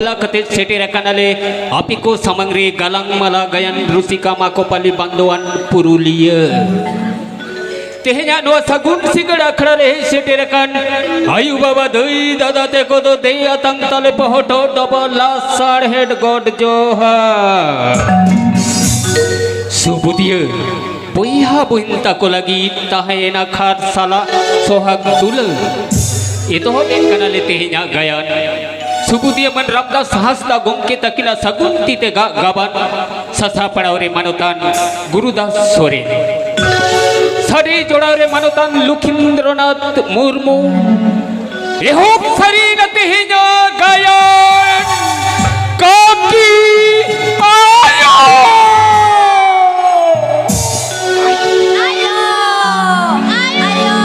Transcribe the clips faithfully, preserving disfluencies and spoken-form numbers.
ᱪᱟᱞᱟᱣ ᱠᱟᱛᱮ ᱥᱮᱴᱮᱨ ᱟᱠᱟᱱᱟᱞᱮ ᱟᱯᱮ ᱠᱚ ᱥᱟᱢᱟᱝ ᱨᱮ ᱜᱟᱞᱟᱝ ᱢᱟᱞᱟ ᱜᱟᱭᱟᱱ ᱨᱩᱥᱤᱠᱟ ᱢᱟᱠᱚ ᱯᱟᱞᱤ ᱵᱟᱱᱫᱚᱣᱟᱱ ᱯᱩᱨᱩᱞᱤᱭᱟᱹ᱾ ᱛᱮᱦᱮᱧᱟᱜ ᱱᱚᱣᱟ ᱥᱟᱹᱜᱩᱱ ᱥᱤᱸᱜᱟᱹᱲ ᱟᱠᱷᱲᱟ ᱨᱮ ᱦᱮᱡ ᱥᱮᱴᱮᱨ ᱟᱠᱟᱱ ᱟᱭᱳ ᱵᱟᱵᱟ ᱫᱟᱹᱭ ᱫᱟᱫᱟ ᱛᱮᱠᱚ ᱫᱚ ᱫᱮᱭᱟ ᱛᱟᱝ ᱛᱟᱞᱮ ᱯᱚᱦᱚᱴᱚ ᱰᱚᱵᱚᱞ ᱞᱟᱥᱟᱲᱦᱮᱫ ᱜᱚᱰ ᱡᱚᱦᱟᱨ᱾ ᱥᱩᱵᱩᱫᱤᱭᱟᱹ ᱵᱚᱭᱦᱟ ᱵᱚᱦᱤᱱ ᱛᱟᱠᱚ ᱞᱟᱹᱜᱤᱫ ᱛᱟᱦᱮᱸᱭᱮᱱᱟ ᱠᱷᱟᱨ ᱥᱟᱞᱟᱜ ᱥᱚᱦᱟᱜ ᱫᱩᱞᱟᱹᱲ᱾ ᱮᱛᱚᱦᱚᱵ ᱮᱫ ᱠᱟᱱᱟᱞᱮ ᱛᱮᱦᱮᱧᱟᱜ ᱜᱟᱭᱟᱱ᱾ ᱥᱩᱵᱩᱫᱤᱭᱟᱹ ᱢᱟᱱ ᱨᱟᱢᱫᱟᱥ ᱦᱟᱸᱥᱫᱟ ᱜᱚᱢᱠᱮ ᱛᱟᱹᱠᱤᱱᱟᱜ ᱥᱟᱹᱜᱩᱱ ᱛᱤ ᱛᱮ ᱜᱟᱜ ᱜᱟᱵᱟᱱ ᱥᱟᱥᱟ ᱯᱟᱲᱟᱣ ᱨᱮ ᱢᱟᱱᱚᱛᱟᱱ ᱜᱩᱨᱩᱫᱟᱥ ᱥᱚᱨᱮᱱ᱾ ᱥᱟᱰᱮ ᱡᱚᱲᱟᱣ ᱨᱮ ᱢᱟᱱᱚᱛᱟᱱ ᱞᱩᱠᱷᱤᱱᱫᱨᱚᱱᱟᱛᱷ ᱢᱩᱨᱢᱩ᱾ ᱮᱦᱚᱵ ᱥᱟᱹᱨᱤᱭᱮᱱᱟ ᱛᱮᱦᱮᱧᱟᱜ ᱜᱟᱭᱟᱱ ᱠᱟᱹᱠᱤ ᱟᱭᱳ᱾ ᱟᱭᱳ! ᱟᱭᱳ!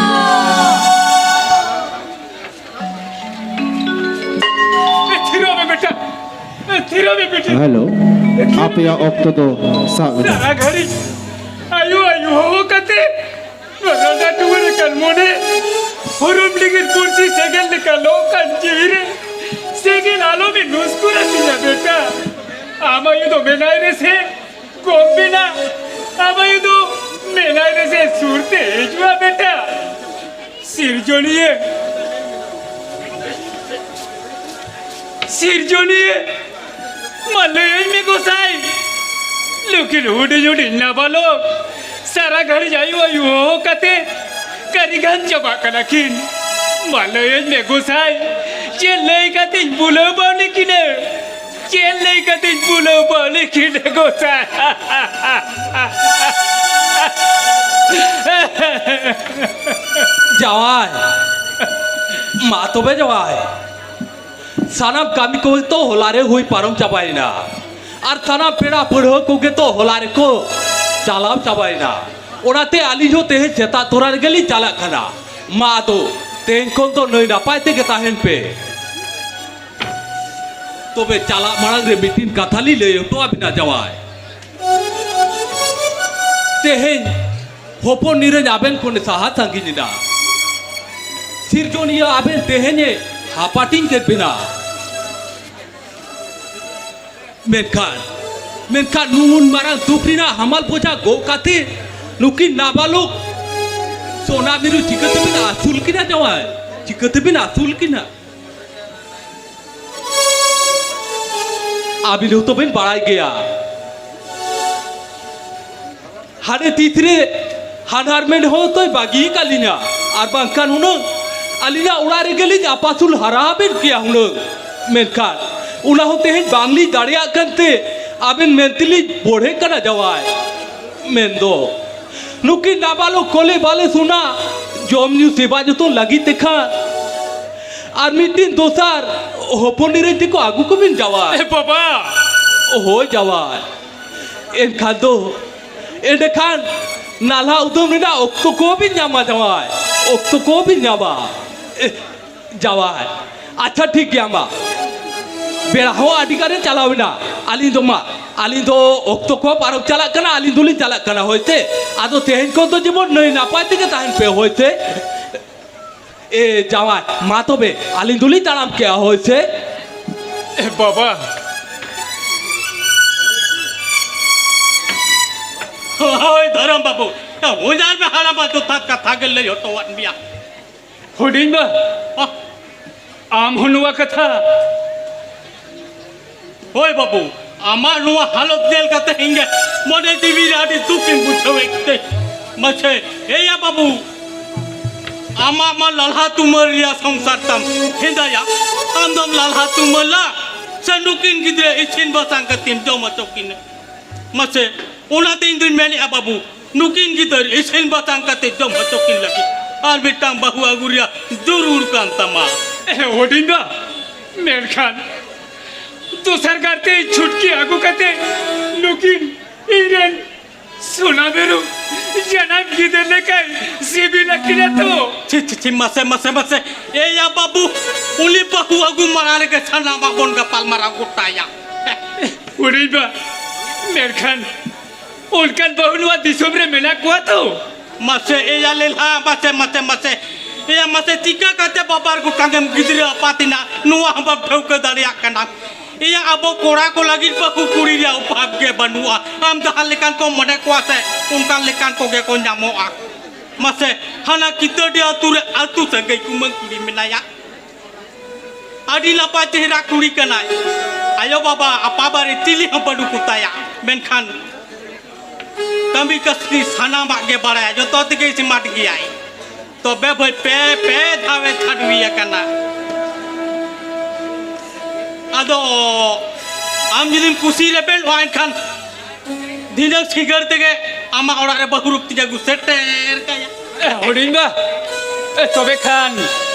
ᱮ, ᱛᱷᱤᱨᱚᱜ ᱢᱮ ᱵᱮᱴᱟ᱾ ᱮ, ᱛᱷᱤᱨᱚᱜ ᱢᱮ ᱵᱮᱴᱟ᱾ ᱦᱮᱞᱳ, ᱟᱯᱮᱭᱟᱜ ᱚᱠᱛᱚ ᱫᱚ ᱥᱟᱵ ᱮᱫᱟ᱾ ᱥᱟᱨᱟ ᱜᱷᱟᱹᱲᱤᱡ ᱟᱭᱳ, ᱟᱭᱳ ᱦᱚᱦᱚ ᱠᱟᱛᱮ ᱱᱚᱣᱟ ᱨᱟᱸᱜᱟ ᱴᱩᱣᱟᱹᱨ ᱟᱠᱟᱱ ᱢᱚᱱᱮ ᱦᱩᱨᱩᱢ ᱞᱟᱹᱜᱤᱫ ᱯᱩᱲᱥᱤ ᱥᱮᱸᱜᱮᱞ ᱞᱮᱠᱟ ᱞᱚ ᱠᱟᱱ ᱡᱤᱣᱤ ᱨᱮ ᱥᱮᱸᱜᱮᱞ ᱟᱞᱚᱢ ᱱᱩᱥᱠᱩᱨ ᱟᱹᱛᱤᱧᱟ ᱵᱮᱴᱟ᱾ ᱟᱢ ᱟᱭᱳ ᱫᱚ ᱢᱮᱱᱟᱭ ᱨᱮᱥᱮ ᱠᱚᱢ ᱵᱮᱱᱟ, ᱟᱢ ᱟᱭᱳ ᱫᱚ ᱢᱮᱱᱟᱭ ᱨᱮᱥᱮ ᱥᱩᱨ ᱛᱮ ᱦᱤᱡᱩᱜᱼᱟ ᱵᱮᱴᱟ᱾ ᱥᱤᱨᱡᱚᱱᱤᱭᱟᱹ, ᱥᱤᱨᱡᱚᱱᱤᱭᱟᱹ, ᱢᱟ ᱞᱟᱹᱭᱟᱹᱧ ᱢᱮ ᱜᱚᱸᱥᱟᱭ, ᱱᱩᱠᱤᱱ ᱦᱩᱰᱤᱧ ᱦᱩᱰᱤᱧ ᱱᱟᱵᱟᱞᱚᱠ ᱥᱟᱨᱟ ᱜᱷᱟᱹᱲᱤᱡ ᱟᱭᱳ ᱟᱭᱳ ᱦᱚᱦᱚ ᱠᱟᱛᱮ ᱠᱟᱹᱨᱤ ᱜᱟᱱ ᱪᱟᱵᱟᱜ ᱠᱟᱱᱟ ᱠᱤᱱ᱾ ᱢᱟ ᱞᱟᱹᱭᱟᱹᱧ ᱢᱮ ᱜᱚᱸᱥᱟᱭ, ᱪᱮᱫ ᱞᱟᱹᱭ ᱠᱟᱛᱮᱧ ᱵᱩᱞᱟᱹᱣ ᱵᱟᱹᱣᱞᱤ ᱠᱤᱱᱟᱹ? ᱪᱮᱫ ᱞᱟᱹᱭ ᱠᱟᱛᱮᱧ ᱵᱩᱞᱟᱹᱣ ᱵᱟᱹᱣᱞᱤ ᱠᱤᱱᱟᱹ ᱜᱚᱸᱥᱟᱭ? ᱡᱟᱶᱟᱭ, ᱢᱟ ᱛᱚᱵᱮ ᱡᱟᱶᱟᱭ, ᱥᱟᱱᱟᱢ ᱠᱟᱹᱢᱤ ᱠᱚ ᱛᱚ ᱦᱚᱞᱟ ᱨᱮ ᱦᱩᱭ ᱯᱟᱨᱚᱢ ᱪᱟᱵᱟᱭᱮᱱᱟ, ᱟᱨ ᱥᱟᱱᱟᱢ ᱯᱮᱲᱟ ᱯᱟᱹᱲᱦᱟᱹ ᱠᱚᱜᱮ ᱛᱚ ᱦᱚᱞᱟ ᱨᱮᱠᱚ ᱪᱟᱞᱟᱣ ᱪᱟᱵᱟᱭᱮᱱᱟ᱾ ᱚᱱᱟᱛᱮ ᱟᱹᱞᱤᱧ ᱦᱚᱸ ᱛᱮᱦᱮᱧ ᱥᱮᱛᱟᱜ ᱛᱚᱨᱟ ᱨᱮᱜᱮ ᱞᱤᱧ ᱪᱟᱞᱟᱜ ᱠᱟᱱᱟ᱾ ᱢᱟ ᱟᱫᱚ ᱛᱮᱦᱮᱧ ᱠᱷᱚᱱ ᱫᱚ ᱱᱟᱹᱭ ᱱᱟᱯᱟᱭ ᱛᱮᱜᱮ ᱛᱟᱦᱮᱱ ᱯᱮ᱾ ᱛᱚᱵᱮ ᱪᱟᱞᱟᱜ ᱢᱟᱲᱟᱝ ᱨᱮ ᱢᱤᱫᱴᱤᱱ ᱠᱟᱛᱷᱟ ᱞᱤᱧ ᱞᱟᱹᱭ ᱦᱚᱴᱚ ᱟᱵᱤᱱᱟ ᱡᱟᱶᱟᱭ᱾ ᱛᱮᱦᱮᱧ ᱦᱚᱯᱚᱱ ᱱᱤᱨᱟᱹᱧ ᱟᱵᱮᱱ ᱠᱷᱚᱱᱮ ᱥᱟᱦᱟ ᱥᱟᱺᱜᱤᱧ ᱮᱱᱟ᱾ ᱥᱤᱨᱡᱚᱱᱤᱭᱟᱹ ᱟᱵᱮᱱ ᱛᱮᱦᱮᱧᱮ ᱦᱟᱯᱟᱴᱤᱧ ᱠᱮᱫ ᱵᱮᱱᱟ᱾ ᱢᱮᱱᱠᱷᱟᱱ, ᱢᱮᱱᱠᱷᱟᱱ ᱱᱩᱱ ᱢᱟᱨᱟᱝ ᱫᱩᱠ ᱨᱮᱱᱟᱜ ᱦᱟᱢᱟᱞ ᱵᱚᱡᱷᱟ ᱜᱚᱜ ᱠᱟᱛᱮ ᱱᱩᱠᱤᱱ ᱱᱟᱵᱟᱞᱚᱠ ᱥᱳᱱᱟ ᱢᱤᱨᱩ ᱪᱤᱠᱟᱹ ᱛᱮᱵᱤᱱ ᱟᱹᱥᱩᱞ ᱠᱤᱱᱟ ᱡᱟᱶᱟᱭ? ᱪᱤᱠᱟᱹ ᱛᱮᱵᱤᱱ ᱟᱹᱥᱩᱞ ᱠᱤᱱᱟ? ᱟᱹᱵᱤᱱ ᱦᱚᱸᱛᱚ ᱵᱤᱱ ᱵᱟᱲᱟᱭ ᱜᱮᱭᱟ, ᱦᱟᱱᱮ ᱛᱤᱥ ᱨᱮ ᱦᱟᱱᱦᱟᱨ ᱢᱮᱱ ᱦᱚᱸ ᱛᱚᱭ ᱵᱟᱹᱜᱤ ᱟᱠᱟᱫ ᱞᱤᱧᱟ, ᱟᱨ ᱵᱟᱝᱠᱷᱟᱱ ᱦᱩᱱᱟᱹᱝ ᱟᱹᱞᱤᱧᱟᱜ ᱚᱲᱟᱜ ᱨᱮᱜᱮ ᱞᱤᱧ ᱟᱯᱟᱥᱩᱞ ᱦᱟᱨᱟ ᱟᱵᱮᱱ ᱠᱮᱭᱟ ᱦᱩᱱᱟᱹᱝ᱾ ᱢᱮᱱᱠᱷᱟᱱ ᱚᱱᱟ ᱦᱚᱸ ᱛᱮᱦᱮᱧ ᱵᱟᱝᱞᱤᱧ ᱫᱟᱲᱮᱭᱟᱜ ᱠᱟᱱᱛᱮ ᱟᱵᱮᱱ ᱢᱮᱱᱛᱮᱞᱤᱧ ᱵᱚᱲᱦᱮ ᱠᱟᱱᱟ ᱡᱟᱶᱟᱭ᱾ ᱢᱮᱱᱫᱚ ᱱᱩᱠᱤᱱ ᱱᱟᱵᱟᱞᱚᱠ ᱠᱚᱞᱮ ᱵᱟᱞᱮ ᱥᱳᱱᱟ ᱡᱚᱢ ᱧᱩ ᱥᱮᱵᱟ ᱡᱚᱛᱚᱱ ᱞᱟᱹᱜᱤᱫ ᱛᱮᱠᱷᱟᱱ ᱟᱨ ᱢᱤᱫ ᱫᱤᱱ ᱫᱚᱥᱟᱨ ᱦᱚᱯᱚᱱ ᱮᱨᱟᱧ ᱛᱮᱠᱚ ᱟᱹᱜᱩ ᱠᱚᱵᱤᱱ ᱡᱟᱶᱟᱭ᱾ ᱮ ᱵᱟᱵᱟ! ᱦᱳᱭ ᱡᱟᱶᱟᱭ᱾ ᱮᱱᱠᱷᱟᱱ ᱫᱚ, ᱮᱸᱰᱮᱠᱷᱟᱱ ᱱᱟᱞᱦᱟ ᱩᱫᱩᱢ ᱨᱮᱱᱟᱜ ᱚᱠᱛᱚ ᱠᱚ ᱵᱤᱱ ᱧᱟᱢᱟ ᱡᱟᱶᱟᱭ, ᱚᱠᱛᱚ ᱠᱚ ᱵᱤᱱ ᱧᱟᱢᱟ᱾ ᱮ, ᱡᱟᱶᱟᱭ, ᱟᱪᱪᱷᱟ ᱴᱷᱤᱠ ᱜᱮᱭᱟ ᱢᱟ, ᱵᱮᱲᱟ ᱦᱚᱸ ᱟᱹᱰᱤ ᱜᱟᱱᱮ ᱪᱟᱞᱟᱣ ᱮᱱᱟ᱾ ᱟᱹᱞᱤᱧ ᱫᱚ ᱢᱟ, ᱟᱹᱞᱤᱧ ᱫᱚ ᱚᱠᱛᱚ ᱠᱚ ᱯᱟᱨᱚᱢ ᱪᱟᱞᱟᱜ ᱠᱟᱱᱟ, ᱟᱹᱞᱤᱧ ᱫᱚᱞᱤᱧ ᱪᱟᱞᱟᱜ ᱠᱟᱱᱟ ᱦᱳᱭ ᱥᱮ᱾ ᱟᱫᱚ ᱛᱮᱦᱮᱧ ᱠᱷᱚᱱ ᱫᱚ ᱡᱮᱢᱚᱱ ᱱᱟᱹᱭ ᱱᱟᱯᱟᱭ ᱛᱮᱜᱮ ᱛᱟᱦᱮᱱ ᱯᱮ ᱦᱳᱭ ᱥᱮ᱾ ᱮ ᱡᱟᱶᱟᱭ, ᱢᱟ ᱛᱚᱵᱮ ᱟᱹᱞᱤᱧ ᱫᱚᱞᱤᱧ ᱛᱟᱲᱟᱢ ᱠᱮᱜᱼᱟ ᱦᱳᱭ ᱥᱮ᱾ ᱮ ᱵᱟᱵᱟ! ᱦᱳᱭ ᱫᱷᱚᱨᱚᱢ ᱵᱟᱹᱵᱩ, ᱚᱡᱟᱨ ᱢᱮ ᱦᱟᱲᱟᱢᱟ ᱡᱚᱛᱷᱟᱛ ᱠᱟᱛᱷᱟ ᱜᱮ ᱞᱟᱹᱭ ᱦᱚᱴᱚᱣᱟᱫ ᱢᱮᱭᱟ᱾ ᱦᱩᱰᱤᱧ ᱵᱟ, ᱟᱢ ᱦᱚᱸ ᱱᱚᱣᱟ ᱠᱟᱛᱷᱟ? ᱦᱳᱭ ᱵᱟᱹᱵᱩ, ᱟᱢᱟᱜ ᱱᱚᱣᱟ ᱦᱟᱞᱚᱛ ᱧᱮᱞ ᱠᱟᱛᱮ ᱤᱧ ᱜᱮ ᱢᱚᱱᱮ ᱡᱤᱣᱤ ᱨᱮ ᱟᱹᱰᱤ ᱫᱩᱠ ᱤᱧ ᱵᱩᱡᱷᱟᱹᱣᱮᱫ ᱛᱮ᱾ ᱢᱟᱥᱮ, ᱮᱭᱟ ᱵᱟᱹᱵᱩ, ᱟᱢᱟᱜ ᱢᱟ ᱞᱟᱞᱦᱟ ᱛᱩᱢᱟᱹᱞ ᱨᱮᱭᱟᱜ ᱥᱚᱝᱥᱟᱨ ᱛᱟᱢ ᱦᱮᱸᱫᱟᱭᱟ᱾ ᱟᱢ ᱫᱚᱢ ᱞᱟᱞᱦᱟ ᱛᱩᱢᱟᱹᱞᱟ ᱥᱮ ᱱᱩᱠᱤᱱ ᱜᱤᱫᱽᱨᱟᱹ ᱤᱥᱤᱱ ᱵᱟᱥᱟᱝ ᱠᱟᱛᱮᱢ ᱡᱚᱢ ᱦᱚᱪᱚ ᱠᱤᱱᱟ? ᱢᱟᱥᱮ, ᱚᱱᱟᱛᱮ ᱤᱧ ᱫᱩᱧ ᱢᱮᱱᱮᱫᱼᱟ ᱵᱟᱹᱵᱩ, ᱱᱩᱠᱤᱱ ᱜᱤᱫᱟᱹᱨ ᱤᱥᱤᱱ ᱵᱟᱥᱟᱝ ᱠᱟᱛᱮ ᱡᱚᱢ ᱦᱚᱪᱚ ᱠᱤᱱ ᱞᱟᱹᱜᱤᱫ ᱟᱨ ᱢᱤᱫᱴᱟᱝ ᱵᱟᱹᱦᱩ ᱟᱹᱜᱩ ᱨᱮᱭᱟᱜ ᱡᱟᱹᱨᱩᱲ ᱠᱟᱱ ᱛᱟᱢᱟ᱾ ᱮ, ᱦᱩᱰᱤᱧ ᱵᱟ, ᱢᱮᱱᱠᱷᱟᱱ ᱫᱚᱥᱟᱨ ᱠᱟᱨᱛᱮ ᱪᱷᱩᱴᱠᱤ ᱟᱹᱜᱩ ᱠᱟᱛᱮ ᱱᱩᱠᱤᱱ ᱤᱧᱨᱮᱱ ᱥᱳᱱᱟ ᱢᱤᱨᱩ ᱡᱟᱱᱟᱢ ᱜᱤᱫᱟᱹᱨ ᱞᱮᱠᱟᱭ ᱥᱤᱵᱤᱞ ᱟᱹᱠᱤᱱᱟ ᱛᱚ᱾ ᱪᱷᱤ, ᱪᱷᱤ, ᱪᱷᱤ, ᱢᱟᱥᱮ, ᱢᱟᱥᱮ, ᱢᱟᱥᱮ᱾ ᱮᱭᱟ ᱵᱟᱹᱵᱩ, ᱩᱱᱤ ᱵᱟᱹᱦᱩ ᱟᱹᱜᱩ ᱢᱟᱲᱟᱝ ᱨᱮᱜᱮ ᱥᱟᱱᱟᱢᱟᱜ ᱵᱚᱱ ᱜᱟᱯᱟᱞ ᱢᱟᱨᱟᱣ ᱜᱚᱴᱟᱭᱟ᱾ ᱦᱩᱰᱤᱧ ᱵᱟ, ᱢᱮᱱᱠᱷᱟᱱ ᱚᱱᱠᱟᱱ ᱵᱟᱹᱦᱩ ᱱᱚᱣᱟ ᱫᱤᱥᱚᱢ ᱨᱮ ᱢᱮᱱᱟᱜ ᱠᱚᱣᱟ ᱛᱚ? ᱢᱟᱥᱮ ᱮᱭᱟ ᱞᱮᱞᱦᱟ, ᱢᱟᱥᱮ, ᱢᱟᱥᱮ, ᱢᱟᱥᱮ᱾ ᱮᱭᱟ ᱢᱟᱥᱮ, ᱪᱤᱠᱟ ᱠᱟᱛᱮ ᱵᱟᱵᱟᱨ ᱜᱚᱴᱟᱝ ᱮᱢ ᱜᱤᱫᱽᱨᱟᱹ ᱟᱯᱟᱛ ᱮᱱᱟ, ᱱᱚᱣᱟ ᱦᱚᱸ ᱵᱟᱢ ᱴᱷᱟᱹᱣᱠᱟᱹ ᱫᱟᱲᱮᱭᱟᱜ ᱠᱟᱱᱟ? ᱮᱭᱟ, ᱟᱵᱚ ᱠᱚᱲᱟ ᱠᱚ ᱞᱟᱹᱜᱤᱫ ᱵᱟᱹᱦᱩ ᱠᱩᱲᱤ ᱨᱮᱭᱟᱜ ᱚᱵᱷᱟᱵᱽ ᱜᱮ ᱵᱟᱹᱱᱩᱜᱼᱟ᱾ ᱟᱢ ᱡᱟᱦᱟᱸ ᱞᱮᱠᱟᱱ ᱠᱚᱢ ᱢᱚᱱᱮ ᱠᱚᱣᱟ ᱥᱮ, ᱚᱱᱠᱟᱱ ᱞᱮᱠᱟᱱ ᱠᱚᱜᱮ ᱠᱚ ᱧᱟᱢᱚᱜᱼᱟ᱾ ᱢᱟᱥᱮ, ᱦᱟᱱᱟ ᱠᱤᱛᱟᱹᱰᱤ ᱟᱹᱛᱩ ᱨᱮ ᱟᱹᱛᱩ ᱥᱟᱹᱜᱟᱹᱭ ᱠᱩᱢᱟᱹᱝ ᱠᱩᱲᱤ ᱢᱮᱱᱟᱭᱟ᱾ ᱟᱹᱰᱤ ᱱᱟᱯᱟᱭ ᱪᱮᱦᱨᱟ ᱠᱩᱲᱤ ᱠᱟᱱᱟᱭ᱾ ᱟᱭᱳ ᱵᱟᱵᱟ ᱟᱯᱟ ᱵᱟᱨᱮ ᱪᱤᱞᱤ ᱦᱚᱸ ᱵᱟᱹᱱᱩᱜ ᱠᱚᱛᱟᱭᱟ᱾ ᱢᱮᱱᱠᱷᱟᱱ ᱠᱟᱹᱢᱤ ᱠᱟᱹᱥᱱᱤ ᱥᱟᱱᱟᱢᱟᱜ ᱜᱮ ᱵᱟᱲᱟᱭᱟ, ᱡᱚᱛᱚ ᱛᱮᱜᱮ ᱥᱢᱟᱨᱴ ᱜᱮᱭᱟᱭ᱾ ᱛᱚᱵᱮ ᱵᱷᱟᱹᱭ ᱯᱮ, ᱯᱮ ᱫᱷᱟᱣᱮ ᱪᱷᱟᱰᱣᱤ ᱟᱠᱟᱱᱟ᱾ ᱟᱫᱚ ᱟᱢ ᱡᱩᱫᱤᱢ ᱠᱩᱥᱤ ᱨᱮᱵᱮᱱᱚᱜᱼᱟ, ᱮᱱᱠᱷᱟᱱ ᱫᱷᱤᱱᱟᱹᱝ ᱥᱤᱸᱜᱟᱹᱲ ᱛᱮᱜᱮ ᱟᱢᱟᱜ ᱚᱲᱟᱜ ᱨᱮ ᱵᱟᱹᱦᱩ ᱨᱩᱯ ᱛᱤᱧ ᱟᱹᱜᱩ ᱥᱮᱴᱮᱨ ᱠᱟᱭᱟ᱾ ᱮ, ᱦᱩᱰᱤᱧ ᱵᱟ, ᱮ, ᱛᱚᱵᱮ ᱠᱷᱟᱱ,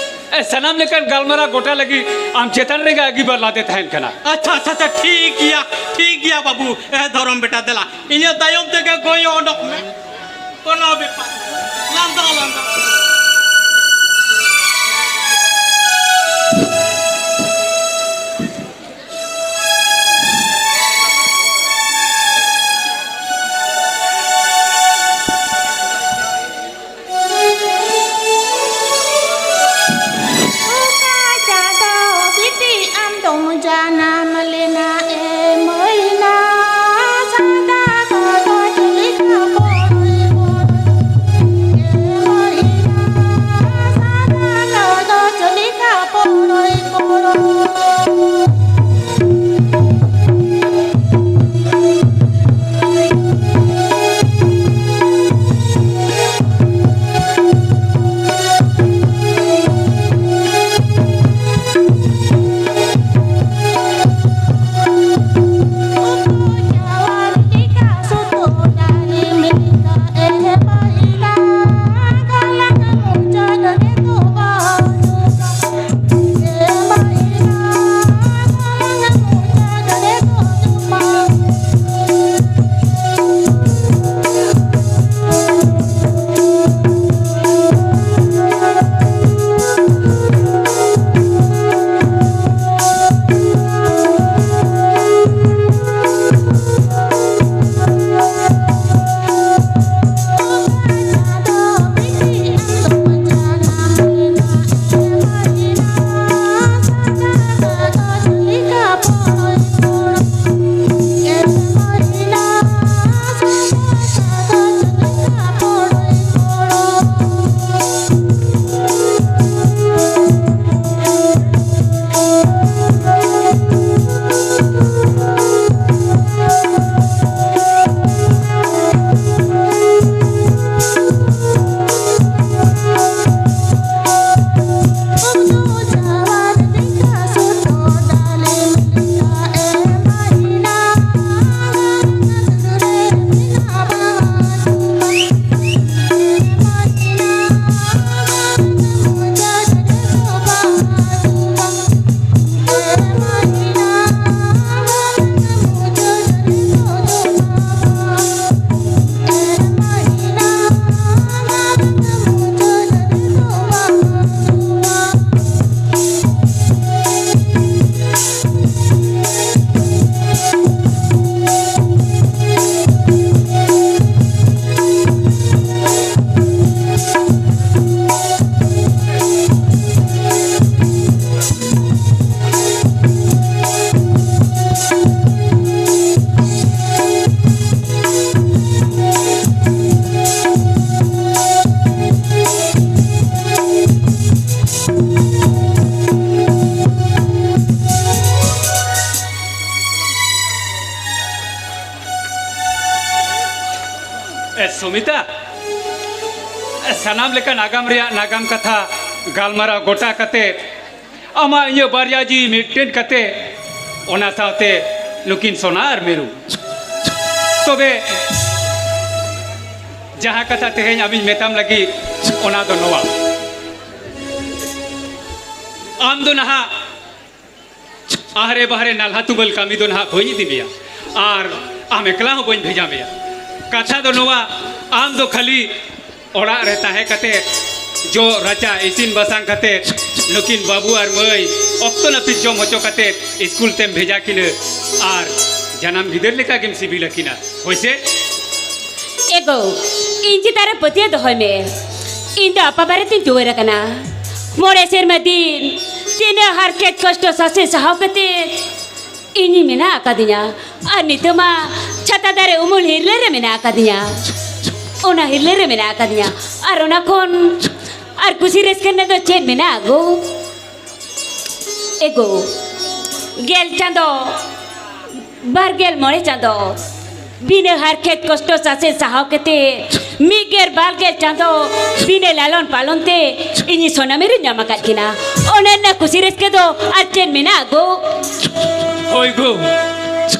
ᱮ, ᱥᱟᱱᱟᱢ ᱞᱮᱠᱟᱱ ᱜᱟᱞᱢᱟᱨᱟᱣ ᱜᱚᱴᱟ ᱞᱟᱹᱜᱤᱫ ᱟᱢ ᱪᱮᱛᱟᱱ ᱨᱮᱜᱮ ᱟᱹᱜᱤᱵᱟᱨ ᱞᱟᱫᱮ ᱛᱟᱦᱮᱱ ᱠᱟᱱᱟ᱾ ᱟᱪᱪᱷᱟ, ᱟᱪᱪᱷᱟ, ᱟᱪᱪᱷᱟ, ᱴᱷᱤᱠ ᱜᱮᱭᱟ, ᱴᱷᱤᱠ ᱜᱮᱭᱟ ᱵᱟᱹᱵᱩ᱾ ᱮ, ᱫᱷᱚᱨᱚᱢ ᱵᱮᱴᱟ, ᱫᱮᱞᱟ, ᱤᱱᱟᱹ ᱛᱟᱭᱚᱢ ᱛᱮᱜᱮ ᱜᱚᱭᱚ ᱚᱰᱚᱠ ᱢᱮ, ᱠᱳᱱᱳ ᱵᱮᱯᱟᱨ ᱵᱟᱝ᱾ ᱞᱟᱸᱫᱟ, ᱞᱟᱸᱫᱟ᱾ ᱚᱠᱟ ᱪᱟᱸᱫᱚ ᱵᱤᱴᱤ ᱟᱢ ᱫᱚᱢ ᱡᱟᱱᱟᱢ ᱞᱮᱱᱟ ᱮ ᱢᱟᱹᱭᱱᱟ? ᱥᱟᱫᱟ ᱜᱚᱫᱚᱪ ᱞᱮᱠᱟ ᱯᱚᱨᱚᱭ ᱯᱚᱨᱚᱭ ᱮ ᱢᱟᱹᱭᱱᱟ, ᱥᱟᱫᱟ ᱜᱚᱫᱚᱪ ᱞᱮᱠᱟ ᱯᱚᱨᱚᱭ ᱯᱚᱨᱚᱭ᱾ ᱥᱩᱢᱤᱛᱟ, ᱥᱟᱱᱟᱢ ᱞᱮᱠᱟ ᱱᱟᱜᱟᱢ ᱨᱮᱭᱟᱜ ᱱᱟᱜᱟᱢ ᱠᱟᱛᱷᱟ ᱜᱟᱞᱢᱟᱨᱟᱣ ᱜᱚᱴᱟ ᱠᱟᱛᱮ, ᱟᱢᱟᱜ ᱤᱧᱟᱹᱜ ᱵᱟᱨᱭᱟ ᱡᱤᱣᱤ ᱢᱤᱫᱴᱮᱱ ᱠᱟᱛᱮ, ᱚᱱᱟ ᱥᱟᱶᱛᱮ ᱱᱩᱠᱤᱱ ᱥᱚᱱᱟ ᱟᱨ ᱢᱤᱨᱩ᱾ ᱛᱚᱵᱮ ᱡᱟᱦᱟᱸ ᱠᱟᱛᱷᱟ ᱛᱮᱦᱮᱧ ᱟᱢᱤᱧ ᱢᱮᱛᱟᱢ ᱞᱟᱹᱜᱤᱫ, ᱚᱱᱟ ᱫᱚ ᱱᱚᱣᱟ, ᱟᱢ ᱫᱚ ᱱᱟᱦᱟᱜ ᱟᱦᱨᱮ ᱵᱟᱦᱨᱮ ᱱᱟᱞᱦᱟ ᱛᱩᱢᱟᱹᱞ ᱠᱟᱹᱢᱤ ᱫᱚ ᱱᱟᱦᱟᱜ ᱵᱟᱹᱧ ᱤᱫᱤ ᱢᱮᱭᱟ, ᱟᱨ ᱟᱢ ᱮᱠᱞᱟ ᱦᱚᱸ ᱵᱟᱹᱧ ᱵᱷᱮᱡᱟ ᱢᱮᱭᱟ᱾ ᱠᱟᱛᱷᱟ ᱫᱚ ᱱᱚᱣᱟ, ᱟᱢ ᱫᱚ ᱠᱷᱟᱹᱞᱤ ᱚᱲᱟᱜ ᱨᱮ ᱛᱟᱦᱮᱸ ᱠᱟᱛᱮ, ᱡᱚᱜ ᱨᱟᱪᱟ ᱤᱥᱤᱱ ᱵᱟᱥᱟᱝ ᱠᱟᱛᱮ, ᱱᱩᱠᱤᱱ ᱵᱟᱹᱵᱩ ᱟᱨ ᱢᱟᱹᱭ ᱚᱠᱛᱚ ᱱᱟᱹᱯᱤᱛ ᱡᱚᱢ ᱦᱚᱪᱚ ᱠᱟᱛᱮ ᱥᱠᱩᱞ ᱛᱮᱢ ᱵᱷᱮᱡᱟ ᱠᱤᱱᱟᱹ, ᱟᱨ ᱡᱟᱱᱟᱢ ᱜᱤᱫᱟᱹᱨ ᱞᱮᱠᱟ ᱜᱮᱢ ᱥᱤᱵᱤᱞ ᱟᱹᱠᱤᱱᱟ᱾ ᱦᱳᱭ ᱥᱮ? ᱮ ᱜᱳ, ᱤᱧ ᱪᱮᱛᱟᱱ ᱨᱮ ᱯᱟᱹᱛᱭᱟᱹᱣ ᱫᱚᱦᱚᱭ ᱢᱮ᱾ ᱤᱧ ᱫᱚ ᱟᱯᱟ ᱵᱟᱨᱮᱛᱤᱧ ᱴᱩᱣᱟᱹᱨ ᱟᱠᱟᱱᱟ᱾ ᱢᱚᱬᱮ ᱥᱮᱨᱢᱟ ᱫᱤᱱ ᱛᱤᱱᱟᱹᱜ ᱦᱟᱨᱠᱮᱛ ᱠᱚᱥᱴᱚ ᱥᱟᱥᱮᱛ ᱥᱟᱦᱟᱣ ᱠᱟᱛᱮ ᱤᱧᱤᱧ ᱢᱮᱱᱟᱜ ᱟᱠᱟᱫᱤᱧᱟ᱾ ᱟᱨ ᱱᱤᱛᱚᱜ ᱢᱟ ᱪᱷᱟᱛᱟ ᱫᱟᱨᱮ ᱩᱢᱩᱞ ᱦᱤᱨᱞᱟᱹ ᱨᱮ ᱢᱮᱱᱟᱜ ᱟᱠᱟᱫᱤᱧᱟ᱾ ᱚᱱᱟ ᱦᱤᱨᱞᱟᱹ ᱨᱮ ᱢᱮᱱᱟᱜ ᱟᱠᱟᱫᱤᱧᱟ᱾ ᱟᱨ ᱚᱱᱟ ᱠᱷᱚᱱ ᱟᱨ ᱠᱩᱥᱤ ᱨᱟᱹᱥᱠᱟᱹ ᱨᱮᱱᱟᱜ ᱫᱚ ᱪᱮᱫ ᱢᱮᱱᱟᱜᱼᱟ ᱜᱳ? ᱮ ᱜᱳ, ᱜᱮᱞ ᱪᱟᱸᱫᱚ ᱵᱟᱨ ᱜᱮᱞ ᱢᱚᱬᱮ ᱪᱟᱸᱫᱚ ᱵᱤᱱᱟᱹ ᱦᱟᱨᱠᱮᱛ ᱠᱚᱥᱴᱚ ᱥᱟᱥᱮᱛ ᱥᱟᱦᱟᱣ ᱠᱟᱛᱮ, ᱢᱤᱫ ᱜᱮᱞ ᱵᱟᱨ ᱜᱮᱞ ᱪᱟᱸᱫᱚ ᱵᱤᱱᱟᱹ ᱞᱟᱞᱚᱱ ᱯᱟᱞᱚᱱ ᱛᱮ ᱤᱧᱤᱡ ᱥᱚᱱᱟ ᱢᱤᱨᱩᱧ ᱧᱟᱢ ᱟᱠᱟᱫ ᱠᱤᱱᱟ᱾ ᱚᱱᱟ ᱨᱮᱱᱟᱜ ᱠᱩᱥᱤ ᱨᱟᱹᱥᱠᱟᱹ ᱫᱚ ᱟᱨ ᱪᱮᱫ ᱢᱮᱱᱟᱜᱼᱟ ᱜᱳ? ᱦᱳᱭ ᱜᱳ,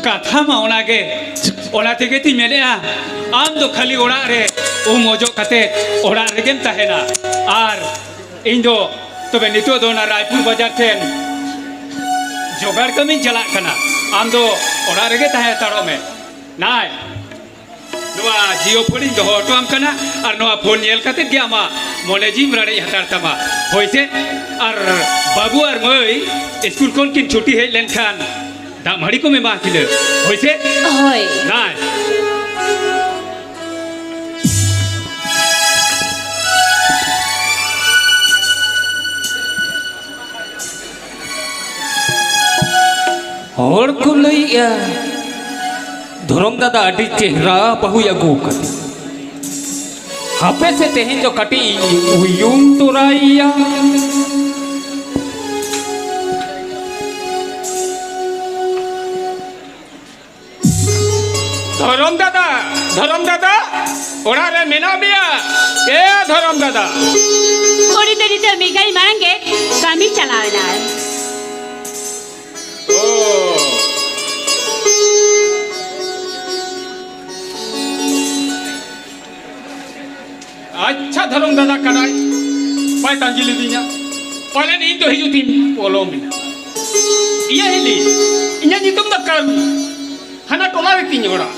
ᱠᱟᱛᱷᱟ ᱢᱟ ᱚᱱᱟᱜᱮ᱾ ᱚᱱᱟ ᱛᱮᱜᱮ ᱛᱤᱧ ᱢᱮᱱᱮᱫᱼᱟ, ᱟᱢ ᱫᱚ ᱠᱷᱟᱹᱞᱤ ᱚᱲᱟᱜ ᱨᱮ ᱩᱢ ᱚᱡᱚᱜ ᱠᱟᱛᱮ ᱚᱲᱟᱜ ᱨᱮᱜᱮᱢ ᱛᱟᱦᱮᱱᱟ᱾ ᱟᱨ ᱤᱧ ᱫᱚ ᱛᱚᱵᱮ ᱱᱤᱛᱚᱜ ᱫᱚ ᱚᱱᱟ ᱨᱟᱭᱯᱩᱨ ᱵᱟᱡᱟᱨ ᱴᱷᱮᱱ ᱡᱚᱜᱟᱲ ᱠᱟᱹᱢᱤᱧ ᱪᱟᱞᱟᱜ ᱠᱟᱱᱟ᱾ ᱟᱢ ᱫᱚ ᱚᱲᱟᱜ ᱨᱮᱜᱮ ᱛᱟᱦᱮᱸ ᱦᱟᱛᱟᱲᱚᱜ ᱢᱮ᱾ ᱱᱟᱭ, ᱱᱚᱣᱟ ᱡᱤᱭᱳ ᱯᱷᱳᱱᱤᱧ ᱫᱚᱦᱚ ᱦᱚᱴᱚ ᱟᱢ ᱠᱟᱱᱟ, ᱟᱨ ᱱᱚᱣᱟ ᱯᱷᱳᱱ ᱧᱮᱞ ᱠᱟᱛᱮ ᱜᱮ ᱟᱢᱟᱜ ᱢᱚᱱᱮ ᱡᱤᱣᱤᱢ ᱨᱟᱲᱮᱡ ᱦᱟᱛᱟᱲ ᱛᱟᱢᱟ᱾ ᱦᱳᱭ ᱥᱮ? ᱟᱨ ᱵᱟᱹᱵᱩ ᱟᱨ ᱢᱟᱹᱭ ᱥᱠᱩᱞ ᱠᱷᱚᱱ ᱠᱤᱱ ᱪᱷᱩᱴᱤ ᱦᱮᱡ ᱞᱮᱱᱠᱷᱟᱱ ᱫᱟᱜ ᱢᱟᱹᱲᱤ ᱠᱚᱢ ᱮᱢᱟ ᱠᱤᱱᱟᱹ᱾ ᱦᱳᱭ ᱥᱮ? ᱦᱳᱭ᱾ ᱱᱟᱭ᱾ ᱦᱚᱲ ᱠᱚ ᱞᱟᱹᱭᱮᱜᱼᱟ, ᱫᱷᱚᱨᱚᱢ ᱫᱟᱫᱟ ᱟᱹᱰᱤ ᱪᱮᱦᱨᱟ ᱵᱟᱹᱦᱩᱭ ᱟᱹᱜᱩ ᱟᱠᱟᱫᱮ᱾ ᱦᱟᱯᱮ ᱥᱮ ᱛᱮᱦᱮᱧ ᱫᱚ ᱠᱟᱹᱴᱤᱡ ᱤᱧ ᱩᱭᱩᱝ ᱛᱚᱨᱟᱭᱮᱭᱟ᱾ ᱫᱷᱚᱨᱚᱢ ᱫᱟᱫᱟ, ᱫᱷᱚᱨᱚᱢ ᱫᱟᱫᱟ, ᱚᱲᱟᱜ ᱨᱮ ᱢᱮᱱᱟᱜ ᱢᱮᱭᱟ? ᱮ ᱫᱷᱚᱨᱚᱢ ᱫᱟᱫᱟ᱾ ᱩᱱᱤ ᱫᱚ ᱱᱤᱛᱚᱜ ᱢᱤᱫ ᱜᱷᱟᱹᱲᱤ ᱢᱟᱲᱟᱝ ᱜᱮ ᱠᱟᱹᱢᱤ ᱪᱟᱞᱟᱣ ᱮᱱᱟᱭ᱾ ᱚ᱾ ᱟᱪᱪᱷᱟ, ᱫᱷᱚᱨᱚᱢ ᱫᱟᱫᱟ ᱠᱟᱱᱟᱭ, ᱵᱟᱭ ᱛᱟᱺᱜᱤ ᱞᱤᱫᱤᱧᱟ᱾ ᱯᱟᱞᱮᱱ ᱤᱧ ᱫᱚ ᱦᱤᱡᱩᱜ ᱛᱤᱧ ᱯᱚᱞᱚᱢ ᱮᱱᱟ᱾ ᱤᱭᱟᱹ ᱦᱤᱞᱤ, ᱤᱧᱟᱹᱜ ᱧᱩᱛᱩᱢ ᱫᱚ ᱠᱟᱹᱨᱩ᱾ ᱦᱟᱱᱟ ᱴᱚᱞᱟ ᱨᱮ ᱛᱤᱧ ᱚᱲᱟᱜ᱾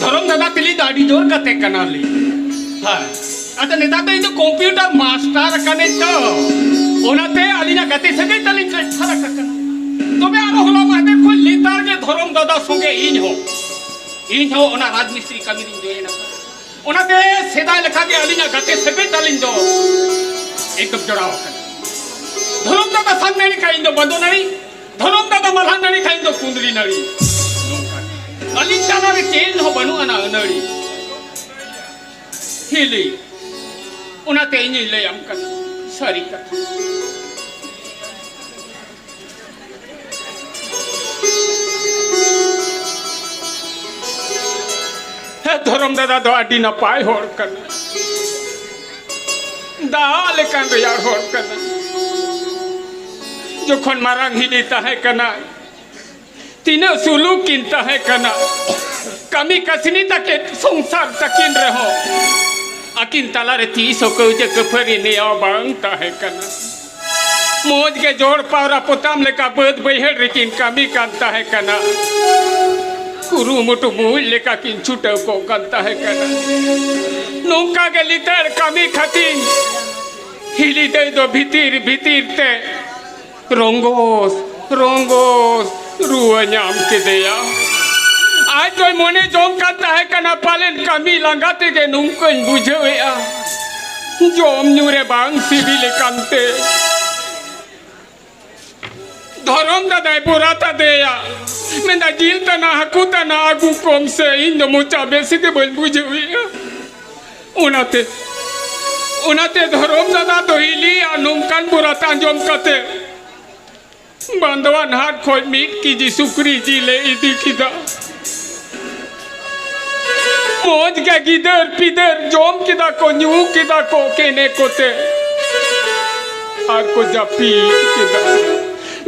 ᱫᱷᱚᱨᱚᱢ ᱫᱟᱫᱟ ᱛᱤᱞᱤ ᱫᱚ ᱟᱹᱰᱤ ᱡᱳᱨ ᱜᱟᱛᱮ ᱠᱟᱱᱟᱞᱤᱧ᱾ ᱦᱮᱸ᱾ ᱟᱫᱚ ᱱᱮᱛᱟᱨ ᱫᱚ ᱤᱧ ᱫᱚ ᱠᱚᱢᱯᱤᱭᱩᱴᱟᱨ ᱢᱟᱥᱴᱟᱨ ᱟᱠᱟᱱᱟᱹᱧ ᱛᱚ, ᱚᱱᱟᱛᱮ ᱟᱹᱞᱤᱧᱟᱜ ᱜᱟᱛᱮ ᱥᱟᱹᱜᱟᱹᱭ ᱛᱟᱹᱞᱤᱧ ᱴᱨᱟᱱᱥᱯᱷᱟᱨ ᱟᱠᱟᱱᱟ᱾ ᱛᱚᱵᱮ ᱟᱨᱚ ᱦᱚᱞᱟ ᱢᱟᱦᱫᱮᱨ ᱠᱷᱚᱱ ᱞᱮᱛᱟᱲ ᱜᱮ ᱫᱷᱚᱨᱚᱢ ᱫᱟᱫᱟ ᱥᱚᱸᱜᱮ ᱤᱧ ᱦᱚᱸ, ᱤᱧ ᱦᱚᱸ ᱚᱱᱟ ᱨᱟᱡᱽ ᱢᱤᱥᱛᱨᱤ ᱠᱟᱹᱢᱤ ᱨᱤᱧ ᱡᱚᱭᱮᱱ ᱟᱠᱟᱱᱟ᱾ ᱚᱱᱟᱛᱮ ᱥᱮᱫᱟᱭ ᱞᱮᱠᱟᱜᱮ ᱟᱹᱞᱤᱧᱟᱜ ᱜᱟᱛᱮ ᱥᱟᱹᱜᱟᱹᱭ ᱛᱟᱹᱞᱤᱧ ᱫᱚ ᱮᱠᱫᱚᱢ ᱡᱚᱲᱟᱣ ᱟᱠᱟᱱᱟ᱾ ᱫᱷᱚᱨᱚᱢ ᱫᱟᱫᱟ ᱥᱟᱝ ᱱᱟᱹᱲᱤ ᱠᱷᱟᱱ ᱤᱧ ᱫᱚ ᱵᱟᱸᱫᱚ ᱱᱟᱹᱲᱤ, ᱫᱷᱚᱨᱚᱢ ᱫᱟᱫᱟ ᱢᱟᱞᱦᱟᱱ ᱱᱟᱹᱲᱤ ᱠᱷᱟᱱ ᱤᱧ ᱫᱚ ᱠᱩᱸᱫᱽᱨᱤ ᱱᱟᱹᱲᱤ᱾ ᱱᱚᱝᱠᱟ ᱟᱹᱞᱤᱧ ᱛᱟᱞᱟᱨᱮ ᱪᱮᱫ ᱦᱚᱸ ᱵᱟᱹᱱᱩᱜ ᱟᱱᱟ ᱟᱹᱱᱟᱹᱲᱤ᱾ ᱦᱤᱞᱤ, ᱚᱱᱟᱛᱮ ᱤᱧᱤᱧ ᱞᱟᱹᱭᱟᱢ ᱠᱟᱱᱟ ᱥᱟᱹᱨᱤ ᱠᱟᱛᱷᱟ᱾ ᱦᱮᱸ, ᱫᱷᱚᱨᱚᱢ ᱫᱟᱫᱟ ᱫᱚ ᱟᱹᱰᱤ ᱱᱟᱯᱟᱭ ᱦᱚᱲ ᱠᱟᱱᱟ, ᱫᱟᱜ ᱞᱮᱠᱟᱱ ᱨᱮᱭᱟᱲ ᱦᱚᱲ ᱠᱟᱱᱟ᱾ ᱡᱚᱠᱷᱚᱱ ᱢᱟᱨᱟᱝ ᱦᱤᱞᱤ ᱛᱟᱦᱮᱸ ᱠᱟᱱᱟ, ᱛᱤᱱᱟᱹᱜ ᱥᱩᱞᱩᱠ ᱠᱤᱱ ᱛᱟᱦᱮᱸ ᱠᱟᱱᱟ᱾ ᱠᱟᱹᱢᱤ ᱠᱟᱹᱥᱱᱤ ᱛᱟᱹᱠᱤᱱ ᱥᱚᱝᱥᱟᱨ ᱛᱟᱹᱠᱤᱱ ᱨᱮᱦᱚᱸ, ᱟᱹᱠᱤᱱ ᱛᱟᱞᱟᱨᱮ ᱛᱤᱥ ᱦᱚᱸ ᱠᱟᱹᱣᱡᱟᱹ ᱠᱟᱹᱯᱷᱟᱹᱨᱤ ᱱᱮᱭᱟᱣ ᱵᱟᱝ ᱛᱟᱦᱮᱸ ᱠᱟᱱᱟ᱾ ᱢᱚᱡᱽ ᱜᱮ ᱡᱚᱲ ᱯᱟᱣᱨᱟ ᱯᱚᱛᱟᱢ ᱞᱮᱠᱟ ᱵᱟᱹᱫᱽ ᱵᱟᱹᱭᱦᱟᱹᱲ ᱨᱮᱠᱤᱱ ᱠᱟᱹᱢᱤ ᱠᱟᱱ ᱛᱟᱦᱮᱸ ᱠᱟᱱᱟ᱾ ᱠᱩᱨᱩᱢᱩᱴᱩ ᱢᱩᱡ ᱞᱮᱠᱟ ᱠᱤᱱ ᱪᱷᱩᱴᱟᱹᱣ ᱠᱚᱜ ᱠᱟᱱ ᱛᱟᱦᱮᱸ ᱠᱟᱱᱟ᱾ ᱱᱚᱝᱠᱟ ᱜᱮ ᱞᱤᱛᱟᱹᱲ ᱠᱟᱹᱢᱤ ᱠᱷᱟᱹᱛᱤᱨ ᱦᱤᱞᱤ ᱫᱟᱹᱭ ᱫᱚ ᱵᱷᱤᱛᱤᱨ ᱵᱷᱤᱛᱤᱨ ᱛᱮ ᱨᱚᱸᱜᱚᱥ ᱨᱚᱸᱜᱚᱥ ᱨᱩᱣᱟᱹ ᱧᱟᱢ ᱠᱮᱫᱮᱭᱟ᱾ ᱟᱡ ᱫᱚᱭ ᱢᱚᱱᱮ ᱡᱚᱝ ᱠᱟᱱ ᱛᱟᱦᱮᱸ ᱠᱟᱱᱟ, ᱯᱟᱞᱮᱱ ᱠᱟᱹᱢᱤ ᱞᱟᱸᱜᱟ ᱛᱮᱜᱮ ᱱᱚᱝᱠᱟᱧ ᱵᱩᱡᱷᱟᱹᱣᱮᱫᱼᱟ, ᱡᱚᱢ ᱧᱩ ᱨᱮ ᱵᱟᱝ ᱥᱤᱵᱤᱞ ᱟᱠᱟᱱ ᱛᱮ᱾ ᱫᱷᱚᱨᱚᱢ ᱫᱟᱫᱟᱭ ᱵᱚᱨᱟᱛ ᱟᱫᱮᱭᱟ, ᱢᱮᱱᱫᱟ, "ᱡᱤᱞ ᱛᱟᱱᱟ, ᱦᱟᱹᱠᱩ ᱛᱟᱱᱟ ᱟᱹᱜᱩ ᱠᱚᱢ ᱥᱮ, ᱤᱧ ᱫᱚ ᱢᱚᱪᱟ ᱵᱮᱥ ᱜᱮ ᱵᱟᱹᱧ ᱵᱩᱡᱷᱟᱹᱣᱮᱫᱼᱟ᱾" ᱚᱱᱟᱛᱮ, ᱚᱱᱟᱛᱮ ᱫᱷᱚᱨᱚᱢ ᱫᱟᱫᱟ ᱫᱚ ᱦᱤᱞᱤᱭᱟᱜ ᱱᱚᱝᱠᱟᱱ ᱵᱚᱨᱟᱛ ᱟᱸᱡᱚᱢ ᱠᱟᱛᱮ ᱵᱟᱸᱫᱣᱟᱱ ᱦᱟᱴ ᱠᱷᱚᱱ ᱢᱤᱫ ᱠᱮᱡᱤ ᱥᱩᱠᱨᱤ ᱡᱤᱞ ᱮ ᱤᱫᱤ ᱠᱮᱫᱟ᱾ ᱢᱚᱡᱽ ᱜᱮ ᱜᱤᱫᱟᱹᱨ ᱯᱤᱫᱟᱹᱨ ᱡᱚᱢ ᱠᱮᱫᱟ ᱠᱚ, ᱧᱩ ᱠᱮᱫᱟ ᱠᱚ ᱠᱮᱱᱮ ᱠᱚᱛᱮ, ᱟᱨ ᱠᱚ ᱡᱟᱹᱯᱤᱫ ᱠᱮᱫᱟ᱾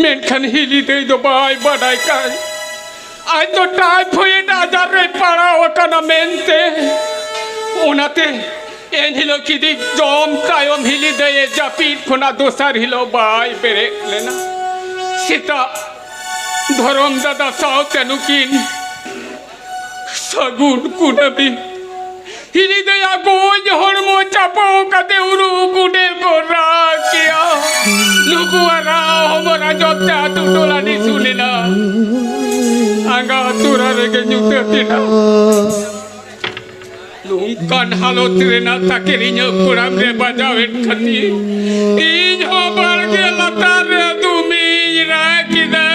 ᱢᱮᱱᱠᱷᱟᱱ ᱦᱤᱞᱤ ᱫᱟᱹᱭ ᱫᱚ ᱵᱟᱭ ᱵᱟᱰᱟᱭ ᱠᱟᱭ, ᱟᱡ ᱫᱚ ᱴᱟᱭᱯᱷᱚᱭᱮᱰ ᱟᱡᱟᱨ ᱨᱮᱭ ᱯᱟᱲᱟᱣ ᱟᱠᱟᱱᱟ ᱢᱮᱱᱛᱮ᱾ ᱚᱱᱟᱛᱮ ᱮᱱᱦᱤᱞᱳᱜ ᱠᱤᱫᱤ ᱡᱚᱢ ᱛᱟᱭᱚᱢ ᱦᱤᱞᱤ ᱫᱟᱹᱭᱮ ᱡᱟᱹᱯᱤᱫ ᱠᱷᱚᱱᱟᱜ ᱫᱚᱥᱟᱨ ᱦᱤᱞᱳᱜ ᱵᱟᱭ ᱵᱮᱨᱮᱫ ᱞᱮᱱᱟ᱾ ᱥᱮᱛᱟᱜ ᱫᱷᱚᱨᱚᱢ ᱫᱟᱫᱟ ᱥᱟᱶᱛᱮ ᱱᱩᱠᱤᱱ ᱥᱟᱹᱜᱩᱱ ᱠᱩᱱᱟᱹᱢᱤ ᱦᱤᱞᱤ ᱫᱟᱹᱭᱟ ᱜᱚᱡ ᱦᱚᱲᱢᱚ ᱪᱟᱯᱚ ᱠᱟᱛᱮ ᱩᱨᱩ ᱜᱩᱰᱮ ᱠᱚ ᱨᱟᱜ ᱠᱮᱭᱟ᱾ ᱱᱩᱠᱩᱣᱟᱜ ᱨᱟᱜ ᱦᱚᱢᱚᱨ ᱟᱸᱡᱚᱢ ᱛᱮ ᱟᱹᱛᱩ ᱴᱚᱞᱟ ᱱᱤᱥᱩᱱ ᱮᱱᱟ᱾ ᱟᱸᱜᱟ ᱟᱹᱛᱩᱨᱟ ᱨᱮᱜᱮ ᱧᱩᱛᱟᱹᱛ ᱮᱱᱟ᱾ ᱱᱚᱝᱠᱟᱱ ᱦᱟᱞᱚᱛ ᱨᱮᱱᱟᱜ ᱛᱟᱠᱮᱨ ᱤᱧᱟᱹᱜ ᱠᱚᱲᱟᱢ ᱨᱮ ᱵᱟᱡᱟᱣᱮᱱ ᱠᱷᱟᱹᱛᱤᱨ ᱤᱧ ᱦᱚᱸ ᱵᱟᱲᱜᱮ ᱞᱟᱛᱟᱨ ᱨᱮ ᱫᱩᱢᱤᱧ ᱨᱟᱜ ᱠᱮᱫᱟ᱾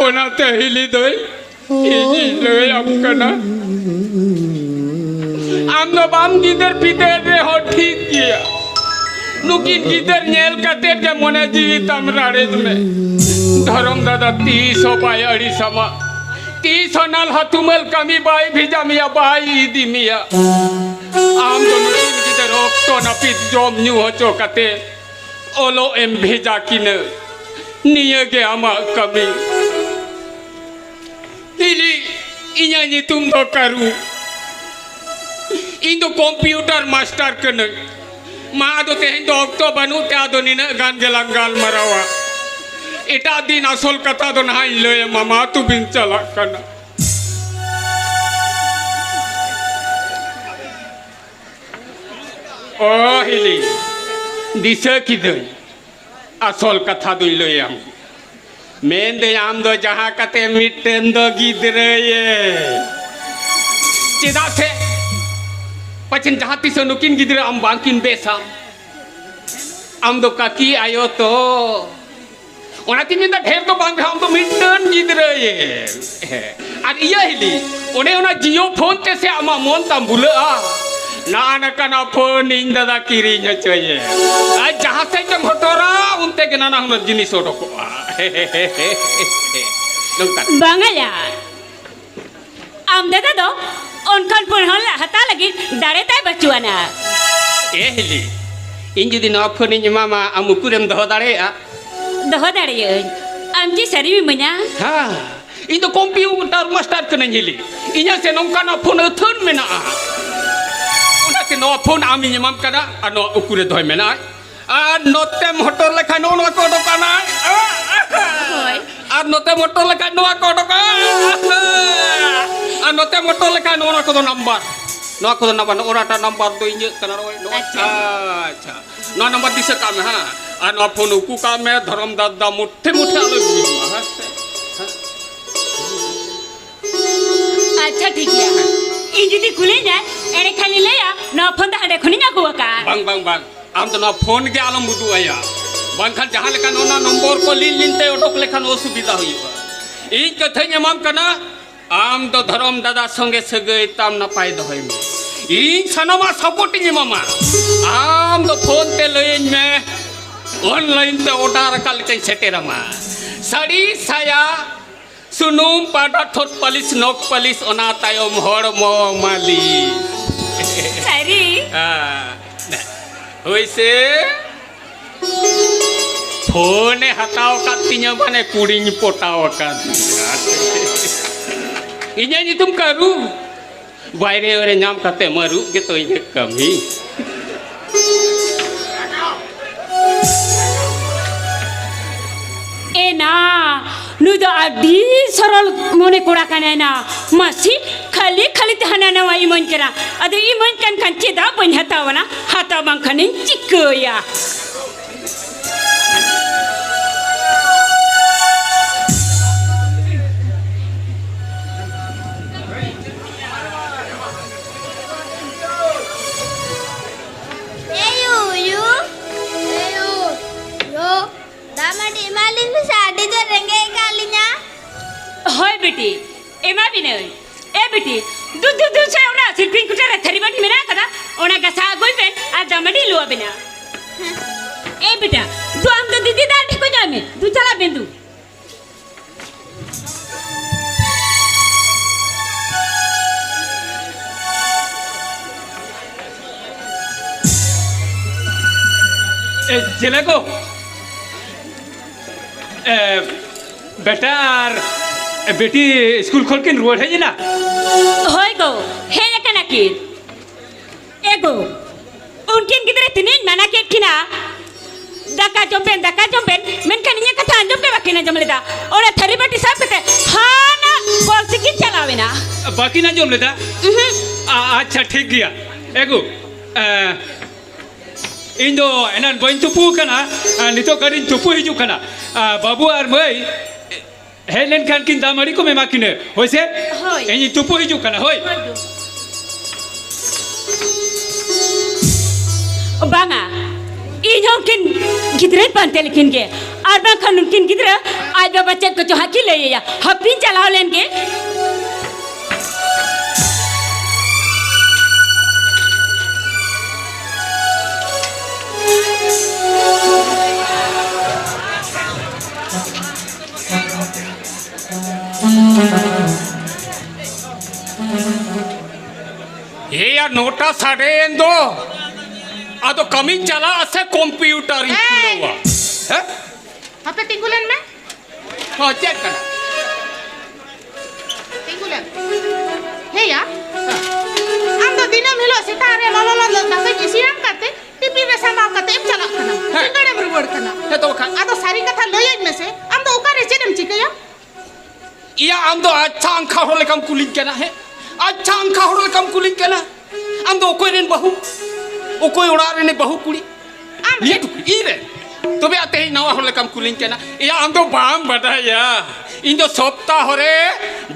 ᱚᱱᱟᱛᱮ ᱦᱤᱞᱤ ᱫᱟᱹᱭ, ᱤᱧᱤᱧ ᱞᱟᱹᱭᱟᱢ ᱠᱟᱱᱟ, ᱟᱢ ᱫᱚ ᱵᱟᱢ ᱜᱤᱫᱟᱹᱨ ᱯᱤᱫᱟᱹᱨ ᱨᱮᱦᱚᱸ ᱴᱷᱤᱠ ᱜᱮᱭᱟ᱾ ᱱᱩᱠᱤᱱ ᱜᱤᱫᱟᱹᱨ ᱧᱮᱞ ᱠᱟᱛᱮ ᱜᱮ ᱢᱚᱱᱮ ᱡᱤᱣᱤ ᱛᱟᱢ ᱨᱟᱲᱮᱡ ᱢᱮ᱾ ᱫᱷᱚᱨᱚᱢ ᱫᱟᱫᱟ ᱛᱤᱥ ᱦᱚᱸ ᱵᱟᱭ ᱟᱹᱲᱤᱥᱟᱢᱟ, ᱛᱤᱥ ᱦᱚᱸ ᱱᱟᱞᱦᱟ ᱛᱩᱢᱟᱹᱞ ᱠᱟᱹᱢᱤ ᱵᱟᱭ ᱵᱷᱮᱡᱟ ᱢᱮᱭᱟ, ᱵᱟᱭ ᱤᱫᱤ ᱢᱮᱭᱟ᱾ ᱟᱢ ᱫᱚ ᱱᱩᱠᱤᱱ ᱜᱤᱫᱟᱹᱨ ᱚᱠᱛᱚ ᱱᱟᱹᱯᱤᱛ ᱡᱚᱢ ᱧᱩ ᱦᱚᱪᱚ ᱠᱟᱛᱮ ᱚᱞᱚᱜ ᱮᱢ ᱵᱷᱮᱡᱟ ᱠᱤᱱᱟᱹ, ᱱᱤᱭᱟᱹ ᱜᱮ ᱟᱢᱟᱜ ᱠᱟᱹᱢᱤ᱾ ᱦᱤᱞᱤ, ᱤᱧᱟᱹᱜ ᱧᱩᱛᱩᱢ ᱫᱚ ᱠᱟᱹᱨᱩ᱾ ᱤᱧ ᱫᱚ ᱠᱚᱢᱯᱤᱭᱩᱴᱟᱨ ᱢᱟᱥᱴᱟᱨ ᱠᱟᱹᱱᱟᱹᱧ᱾ ᱢᱟ, ᱟᱫᱚ ᱛᱮᱦᱮᱧ ᱫᱚ ᱚᱠᱛᱚ ᱵᱟᱹᱱᱩᱜ ᱛᱮ ᱟᱫᱚ ᱱᱤᱱᱟᱹᱜ ᱜᱟᱱ ᱜᱮᱞᱟᱝ ᱜᱟᱞᱢᱟᱨᱟᱣᱟ᱾ ᱮᱴᱟᱜ ᱫᱤᱱ ᱟᱥᱚᱞ ᱠᱟᱛᱷᱟ ᱫᱚ ᱱᱟᱦᱟᱜ ᱤᱧ ᱞᱟᱹᱭ ᱟᱢᱟ᱾ ᱢᱟ, ᱛᱚᱵᱮᱧ ᱪᱟᱞᱟᱜ ᱠᱟᱱᱟ᱾ ᱚ ᱦᱤᱞᱤ, ᱫᱤᱥᱟᱹ ᱠᱤᱫᱟᱹᱧ᱾ ᱟᱥᱚᱞ ᱠᱟᱛᱷᱟ ᱫᱚᱧ ᱞᱟᱹᱭᱟᱢ᱾ ᱢᱮᱱᱫᱟᱹᱧ, ᱟᱢ ᱫᱚ ᱡᱟᱦᱟᱸ ᱠᱟᱛᱮ ᱢᱤᱫᱴᱮᱱ ᱫᱚ ᱜᱤᱫᱽᱨᱟᱹᱭᱮ᱾ ᱪᱮᱫᱟᱜ ᱥᱮ ᱯᱟᱪᱷᱮᱱ ᱡᱟᱦᱟᱸ ᱛᱤᱥᱚᱜ ᱱᱩᱠᱤᱱ ᱜᱤᱫᱽᱨᱟᱹ ᱟᱢ ᱵᱟᱝᱠᱤᱱ ᱵᱮᱥᱟ᱾ ᱟᱢ ᱫᱚ ᱠᱟᱹᱠᱤ ᱟᱭᱳ ᱛᱚ᱾ ᱚᱱᱟᱛᱮᱧ ᱢᱮᱱᱫᱟ, ᱰᱷᱮᱨ ᱫᱚ ᱵᱟᱝ ᱨᱮᱦᱚᱸ ᱟᱢ ᱫᱚ ᱢᱤᱫᱴᱟᱹᱝ ᱜᱤᱫᱽᱨᱟᱹᱭᱮᱢ᱾ ᱟᱨ ᱤᱭᱟᱹ ᱦᱤᱞᱤ, ᱚᱱᱮ ᱚᱱᱟ ᱡᱤᱭᱳ ᱯᱷᱳᱱ ᱛᱮ ᱥᱮ ᱟᱢᱟᱜ ᱢᱚᱱ ᱛᱟᱢ ᱵᱷᱩᱞᱟᱹᱜᱼᱟ? ᱱᱟᱜᱼᱟ ᱱᱟᱠᱟᱱᱟ ᱯᱷᱳᱱ ᱤᱧ ᱫᱟᱫᱟ ᱠᱤᱨᱤᱧ ᱦᱚᱪᱚᱭᱮ᱾ ᱟᱨ ᱡᱟᱦᱟᱸ ᱥᱮᱫ ᱜᱮᱢ ᱦᱚᱴᱚᱨᱟ, ᱚᱱᱛᱮ ᱜᱮ ᱱᱟᱱᱟ ᱦᱩᱱᱟᱹᱨ ᱡᱤᱱᱤᱥ ᱚᱰᱚᱠᱚᱜᱼᱟ᱾ ᱱᱚᱝᱠᱟ᱾ ᱵᱟᱝᱟ ᱭᱟ, ᱟᱢ ᱫᱟᱫᱟ ᱫᱚ ᱚᱱᱠᱟᱱ ᱯᱷᱳᱱ ᱦᱚᱸ ᱦᱟᱛᱟᱣ ᱞᱟᱹᱜᱤᱫ ᱫᱟᱲᱮ ᱛᱟᱭ ᱵᱟᱹᱪᱩᱜ ᱟᱱᱟ᱾ ᱮ ᱦᱤᱞᱤ, ᱤᱧ ᱡᱩᱫᱤ ᱱᱚᱣᱟ ᱯᱷᱳᱱᱤᱧ ᱮᱢᱟᱢᱟ, ᱟᱢ ᱩᱠᱩᱨᱮᱢ ᱫᱚᱦᱚ ᱫᱟᱲᱮᱭᱟᱜᱼᱟ? ᱫᱚᱦᱚ ᱫᱟᱲᱮᱭᱟᱹᱜᱼᱟᱹᱧ᱾ ᱟᱢ ᱪᱮᱫ ᱥᱟᱹᱨᱤᱢ ᱤᱢᱟᱹᱧᱟ? ᱦᱮᱸ, ᱤᱧ ᱫᱚ ᱠᱚᱢᱯᱤᱭᱩᱴᱟᱨ ᱢᱟᱥᱴᱟᱨ ᱠᱟᱹᱱᱟᱹᱧ ᱦᱤᱞᱤ᱾ ᱤᱧᱟᱹᱜ ᱥᱮ ᱱᱚᱝᱠᱟᱱᱟᱜ ᱯᱷᱳᱱ ᱟᱹᱛᱷᱟᱹᱱ ᱢᱮᱱᱟᱜᱼᱟ᱾ ᱚᱱᱟᱛᱮ ᱱᱚᱣᱟ ᱯᱷᱳᱱ ᱟᱢᱤᱧ ᱮᱢᱟᱢ ᱠᱟᱱᱟ, ᱟᱨ ᱱᱚᱣᱟ ᱩᱠᱩᱨᱮ ᱫᱚᱦᱚᱭ ᱢᱮᱱᱟᱜᱼᱟ᱾ ᱟᱨ ᱱᱚᱛᱮᱢ ᱦᱚᱴᱚᱨ ᱞᱮᱠᱷᱟᱱ ᱱᱚᱜᱼᱚ ᱱᱚᱣᱟ ᱠᱚ ᱚᱰᱚᱠᱚᱜᱼᱟ ᱱᱟᱭ᱾ ᱦᱳᱭ᱾ ᱟᱨ ᱱᱚᱛᱮᱢ ᱦᱚᱴᱚᱨ ᱞᱮᱠᱷᱟᱱ ᱱᱚᱣᱟ ᱠᱚ ᱚᱰᱚᱠᱚᱜᱼᱟ᱾ ᱟᱨ ᱱᱚᱛᱮᱢ ᱦᱚᱴᱚᱨ ᱞᱮᱠᱷᱟᱱ ᱱᱚᱜᱼᱚ ᱱᱚᱣᱟ ᱠᱚᱫᱚ ᱱᱟᱢᱵᱟᱨ᱾ ᱱᱚᱣᱟ ᱠᱚᱫᱚ ᱱᱟᱢᱵᱟᱨ, ᱱᱚᱜᱼᱚ ᱱᱚᱣᱟᱴᱟᱜ ᱱᱟᱢᱵᱟᱨ ᱫᱚ ᱤᱧᱟᱹᱜ ᱠᱟᱱᱟ, ᱱᱚᱜᱼᱚᱭ ᱱᱚᱣᱟ᱾ ᱟᱪᱪᱷᱟ᱾ ᱟᱪᱪᱷᱟ᱾ ᱱᱚᱣᱟ ᱱᱟᱢᱵᱟᱨ ᱫᱤᱥᱟᱹ ᱠᱟᱜ ᱢᱮ, ᱦᱮᱸ? ᱟᱨ ᱱᱚᱣᱟ ᱯᱷᱳᱱ ᱩᱠᱩ ᱠᱟᱜ ᱢᱮ, ᱫᱷᱚᱨᱚᱢ ᱫᱟᱫᱟ ᱢᱩᱴᱷᱮ ᱢᱩᱴᱷᱮ ᱟᱞᱚᱭ ᱵᱩᱡᱽ ᱢᱟ, ᱦᱮᱸ ᱥᱮ? ᱦᱮᱸ? ᱟᱪᱪᱷᱟ, ᱴᱷᱤᱠ ᱜᱮᱭᱟ᱾ ᱤᱧ ᱡᱩᱫᱤ ᱠᱩᱞᱤᱧᱟᱭ, ᱮᱸᱰᱮᱠᱷᱟᱱ ᱤᱧ ᱞᱟᱹᱭᱟ, ᱱᱚᱣᱟ ᱯᱷᱳᱱ ᱫᱚ ᱦᱟᱸᱰᱮ ᱠᱷᱚᱱᱤᱧ ᱟᱹᱜᱩ ᱟᱠᱟᱫᱼᱟ᱾ ᱵᱟᱝ, ᱵᱟᱝ, ᱵᱟᱝ᱾ ᱟᱢ ᱫᱚ ᱱᱚᱣᱟ ᱯᱷᱳᱱ ᱜᱮ ᱟᱞᱚᱢ ᱩᱫᱩᱜ ᱟᱭᱟ᱾ ᱵᱟᱝᱠᱷᱟᱱ ᱡᱟᱦᱟᱸ ᱞᱮᱠᱟ ᱱᱚᱣᱟ ᱱᱚᱢᱵᱚᱨ ᱠᱚ ᱞᱤᱱ ᱞᱤᱱ ᱛᱮ ᱚᱰᱚᱠ ᱞᱮᱠᱷᱟᱱ ᱚᱥᱩᱵᱤᱫᱷᱟ ᱦᱩᱭᱩᱜᱼᱟ᱾ ᱤᱧ ᱠᱟᱛᱷᱟᱧ ᱮᱢᱟᱢ ᱠᱟᱱᱟ, ᱟᱢ ᱫᱚ ᱫᱷᱚᱨᱚᱢ ᱫᱟᱫᱟ ᱥᱚᱸᱜᱮ ᱥᱟᱹᱜᱟᱹᱭ ᱛᱟᱢ ᱱᱟᱯᱟᱭ ᱫᱚᱦᱚᱭ ᱢᱮ᱾ ᱤᱧ ᱥᱟᱱᱟᱢᱟᱜ ᱥᱟᱯᱳᱨᱴ ᱤᱧ ᱮᱢᱟᱢᱟ᱾ ᱟᱢ ᱫᱚ ᱯᱷᱳᱱ ᱛᱮ ᱞᱟᱹᱭᱟᱹᱧ ᱢᱮ, ᱚᱱᱞᱟᱭᱤᱱ ᱛᱮ ᱚᱰᱟᱨ ᱟᱠᱟᱫ ᱞᱮᱠᱟᱧ ᱥᱮᱴᱮᱨᱟᱢᱟ᱾ ᱥᱟᱹᱲᱤ, ᱥᱟᱭᱟ, ᱥᱩᱱᱩᱢ, ᱯᱟᱣᱰᱟᱨ, ᱴᱷᱳᱴ ᱯᱟᱹᱞᱤᱥ, ᱱᱚᱠ ᱯᱟᱹᱞᱤᱥ, ᱚᱱᱟ ᱛᱟᱭᱚᱢ ᱦᱚᱲᱢᱚ ᱢᱟᱹᱞᱤᱥ᱾ ᱥᱟᱹᱨᱤ? ᱦᱮᱸ᱾ ᱦᱳᱭ ᱥᱮ? ᱯᱷᱳᱱᱮ ᱦᱟᱛᱟᱣ ᱟᱠᱟᱫ ᱛᱤᱧᱟᱹ, ᱢᱟᱱᱮ ᱠᱩᱲᱤᱧ ᱯᱚᱴᱟᱣ ᱟᱠᱟᱫ᱾ ᱤᱧᱟᱹᱜ ᱧᱩᱛᱩᱢ ᱠᱟᱹᱨᱩ᱾ ᱵᱟᱭᱨᱮ ᱨᱮ ᱧᱟᱢ ᱠᱟᱛᱮ ᱢᱟᱹᱨᱩᱵ ᱜᱮᱛᱚ ᱤᱧᱟᱹᱜ ᱠᱟᱹᱢᱤ᱾ ᱮᱱᱟ, ᱱᱩᱭ ᱫᱚ ᱟᱹᱰᱤ ᱥᱚᱨᱚᱞ ᱢᱚᱱᱮ ᱠᱚᱲᱟ ᱠᱟᱱᱟᱭ ᱱᱟ᱾ ᱢᱟᱹᱥᱤ ᱠᱷᱟᱹᱞᱤ ᱠᱷᱟᱹᱞᱤ ᱛᱮ ᱦᱟᱱᱟ ᱱᱟᱣᱟ ᱤᱢᱟᱹᱧ ᱠᱟᱱᱟ᱾ ᱟᱫᱚ ᱤᱢᱟᱹᱧ ᱠᱟᱱ ᱠᱷᱟᱱ ᱪᱮᱫᱟᱜ ᱵᱟᱹᱧ ᱦᱟᱛᱟᱣᱟ ᱱᱟ? ᱦᱟᱛᱟᱣ ᱵᱟᱝᱠᱷᱟᱱᱤᱧ ᱪᱤᱠᱟᱹᱭᱟ? ᱮᱭᱩ, ᱭᱩ, ᱮᱭᱩ, ᱭᱳ, ᱫᱟᱜ ᱢᱟᱹᱰᱤ ᱮᱢᱟᱞᱤᱧ ᱢᱮᱥᱮ, ᱟᱹᱰᱤ ᱡᱳᱨ ᱨᱮᱸᱜᱮᱡ ᱟᱠᱟᱫ ᱞᱤᱧᱟ᱾ ᱦᱳᱭ ᱵᱤᱴᱤ, ᱮᱢᱟ ᱵᱤᱱᱟᱹᱧ᱾ ᱮ ᱵᱤᱴᱤ, ᱫᱩ, ᱫᱩ, ᱫᱩ ᱥᱮ ᱚᱱᱟ ᱥᱤᱞᱯᱤᱧ ᱠᱚᱴᱷᱮᱱ ᱨᱮ ᱛᱷᱟᱹᱨᱤ ᱵᱟᱹᱴᱤ ᱢᱮᱱᱟᱜ ᱟᱠᱟᱫᱟ? ᱵᱤᱱᱫᱩ᱾ ᱮ, ᱡᱮᱞᱮ ᱜᱚ, ᱮ, ᱵᱮᱴᱟ ᱟᱨ ᱵᱮᱴᱤ ᱥᱠᱩᱞ ᱠᱷᱚᱱ ᱠᱤᱱ ᱨᱩᱣᱟᱹᱲ ᱦᱮᱡ ᱮᱱᱟ? ᱦᱳᱭ ᱜᱚ, ᱦᱮᱡ ᱟᱠᱟᱱᱟ ᱠᱤᱱ᱾ ᱮ ᱜᱚ, ᱩᱱᱠᱤᱱ ᱜᱤᱫᱽᱨᱟᱹ ᱛᱤᱱᱟᱹᱜ ᱤᱧ ᱢᱟᱱᱟ ᱠᱮᱫ ᱠᱤᱱᱟ, "ᱫᱟᱠᱟ ᱡᱚᱢ ᱵᱮᱱ, ᱫᱟᱠᱟ ᱡᱚᱢ ᱵᱮᱱ", ᱢᱮᱱᱠᱷᱟᱱ ᱤᱧᱟᱹᱜ ᱠᱟᱛᱷᱟ ᱟᱸᱡᱚᱢ ᱜᱮ ᱵᱟᱹᱠᱤᱱ ᱟᱸᱡᱚᱢ ᱞᱮᱫᱟ᱾ ᱚᱱᱟ ᱛᱷᱟᱹᱨᱤ ᱵᱟᱹᱴᱤ ᱥᱟᱵ ᱠᱟᱛᱮ ᱦᱟᱱᱟ ᱠᱚᱞ ᱥᱮᱫ ᱠᱤᱱ ᱪᱟᱞᱟᱣ ᱮᱱᱟ᱾ ᱵᱟᱹᱠᱤᱱ ᱟᱸᱡᱚᱢ ᱞᱮᱫᱟ? ᱩᱦᱩᱸ᱾ ᱟ-, ᱟᱪᱪᱷᱟ, ᱴᱷᱤᱠ ᱜᱮᱭᱟ᱾ ᱮ ᱜᱚ, ᱮ, ᱤᱧ ᱫᱚ ᱮᱱᱟᱱ ᱵᱟᱹᱧ ᱛᱩᱯᱩ ᱟᱠᱟᱱᱟ, ᱟ, ᱱᱤᱛᱚᱜ ᱠᱟᱹᱴᱤᱡ ᱤᱧ ᱛᱩᱯᱩ ᱦᱤᱡᱩᱜ ᱠᱟᱱᱟ᱾ ᱟ, ᱵᱟᱹᱵᱩ ᱟᱨ ᱢᱟᱹᱭ ᱦᱮᱡ ᱞᱮᱱᱠᱷᱟᱱ ᱠᱤᱱ ᱫᱟᱜ ᱢᱟᱹᱲᱤ ᱠᱚᱢ ᱮᱢᱟ ᱠᱤᱱᱟᱹ, ᱦᱳᱭ ᱥᱮ? ᱦᱳᱭ᱾ ᱤᱧᱤᱧ ᱛᱩᱯᱩ ᱦᱤᱡᱩᱜ ᱠᱟᱱᱟ, ᱦᱳᱭ᱾ ᱦᱳᱭ ᱜᱚ᱾ ᱵᱟᱝᱟ, ᱤᱧ ᱦᱚᱸ ᱩᱱᱠᱤᱱ ᱜᱤᱫᱽᱨᱟᱹᱧ ᱯᱟᱱᱛᱮ ᱞᱮᱠᱤᱱ ᱜᱮ, ᱟᱨ ᱵᱟᱝᱠᱷᱟᱱ ᱩᱱᱠᱤᱱ ᱜᱤᱫᱽᱨᱟᱹ ᱟᱡ ᱵᱟᱵᱟ ᱪᱮᱫ ᱠᱚᱪᱚ ᱦᱟᱸᱜ ᱠᱤᱱ ᱞᱟᱹᱭ ᱟᱭᱟ᱾ ᱦᱟᱯᱤᱧ ᱪᱟᱞᱟᱣ ᱞᱮᱱ ᱜᱮ᱾ ᱮᱭᱟ, ᱱᱚᱴᱟ ᱥᱟᱰᱮᱭᱮᱱ ᱫᱚ᱾ ᱟᱫᱚ ᱠᱟᱹᱢᱤᱧ ᱪᱟᱞᱟᱜᱼᱟ ᱥᱮ ᱠᱚᱢᱯᱤᱭᱩᱴᱟᱨᱤᱧ ᱮᱭ! ᱠᱷᱩᱞᱟᱹᱣᱟ? ᱦᱮᱸ? ᱦᱟᱯᱮ, ᱛᱤᱸᱜᱩ ᱞᱮᱱ ᱢᱮ᱾ ᱦᱚᱸ, ᱪᱮᱫ ᱠᱟᱱᱟ? ᱛᱤᱸᱜᱩ ᱞᱮᱱ᱾ ᱦᱮᱸᱭᱟ, ᱟᱢ ᱫᱚ ᱫᱤᱱᱟᱹᱢ ᱦᱤᱞᱳᱜ ᱥᱮᱛᱟᱜ ᱨᱮ ᱞᱚᱞᱚ ᱞᱚᱞᱚ ᱫᱟᱠᱟᱧ ᱤᱥᱤᱱᱟᱢ ᱠᱟᱛᱮ, ᱴᱤᱯᱷᱤᱱ ᱨᱮ ᱥᱟᱢᱵᱟᱣ ᱠᱟᱛᱮ ᱮᱢ ᱪᱟᱞᱟᱜ ᱠᱟᱱᱟ᱾ ᱦᱮᱸ᱾ ᱥᱤᱸᱜᱟᱹᱲᱮᱢ ᱨᱩᱣᱟᱹᱲ ᱠᱟᱱᱟ᱾ ᱦᱮᱸ, ᱛᱚ ᱵᱟᱠᱷᱟᱱ? ᱟᱫᱚ ᱥᱟᱹᱨᱤ ᱠᱟᱛᱷᱟ ᱞᱟᱹᱭᱟᱹᱧ ᱢᱮᱥᱮ, ᱟᱢ ᱫᱚ ᱚᱠᱟᱨᱮ ᱪᱮᱫ ᱮᱢ ᱪᱤᱠᱟᱹᱭᱟ? ᱤᱭᱟ, ᱟᱢ ᱫᱚ ᱟᱪᱪᱷᱟ ᱟᱝᱠᱷᱟ ᱦᱚᱲ ᱞᱮᱠᱟᱢ ᱠᱩᱞᱤᱧ ᱠᱟᱱᱟ, ᱦᱮᱸ? ᱟᱪᱪᱷᱟ ᱟᱝᱠᱷᱟ ᱦᱚᱲ ᱞᱮᱠᱟᱢ ᱠᱩᱞᱤᱧ ᱠᱟᱱᱟ᱾ ᱟᱢ ᱫᱚ ᱚᱠᱚᱭ ᱨᱮᱱ ᱵᱟᱹᱦᱩ? ᱚᱠᱚᱭ ᱚᱲᱟᱜ ᱨᱮᱱ ᱵᱟᱹᱦᱩ ᱠᱩᱲᱤ? ᱟᱢ ᱱᱤᱭᱟᱹ ᱨᱮᱱ᱾ ᱴᱩᱠᱩ, ᱤᱧ ᱨᱮᱱ? ᱛᱚᱵᱮ ᱟᱨ ᱛᱮᱦᱮᱧ ᱱᱟᱣᱟ ᱦᱚᱲ ᱞᱮᱠᱟᱢ ᱠᱩᱞᱤᱧ ᱠᱟᱱᱟ᱾ ᱤᱭᱟ, ᱟᱢ ᱫᱚ ᱵᱟᱢ ᱵᱟᱰᱟᱭᱟ, ᱤᱧ ᱫᱚ ᱥᱚᱯᱛᱟᱦᱚ ᱨᱮ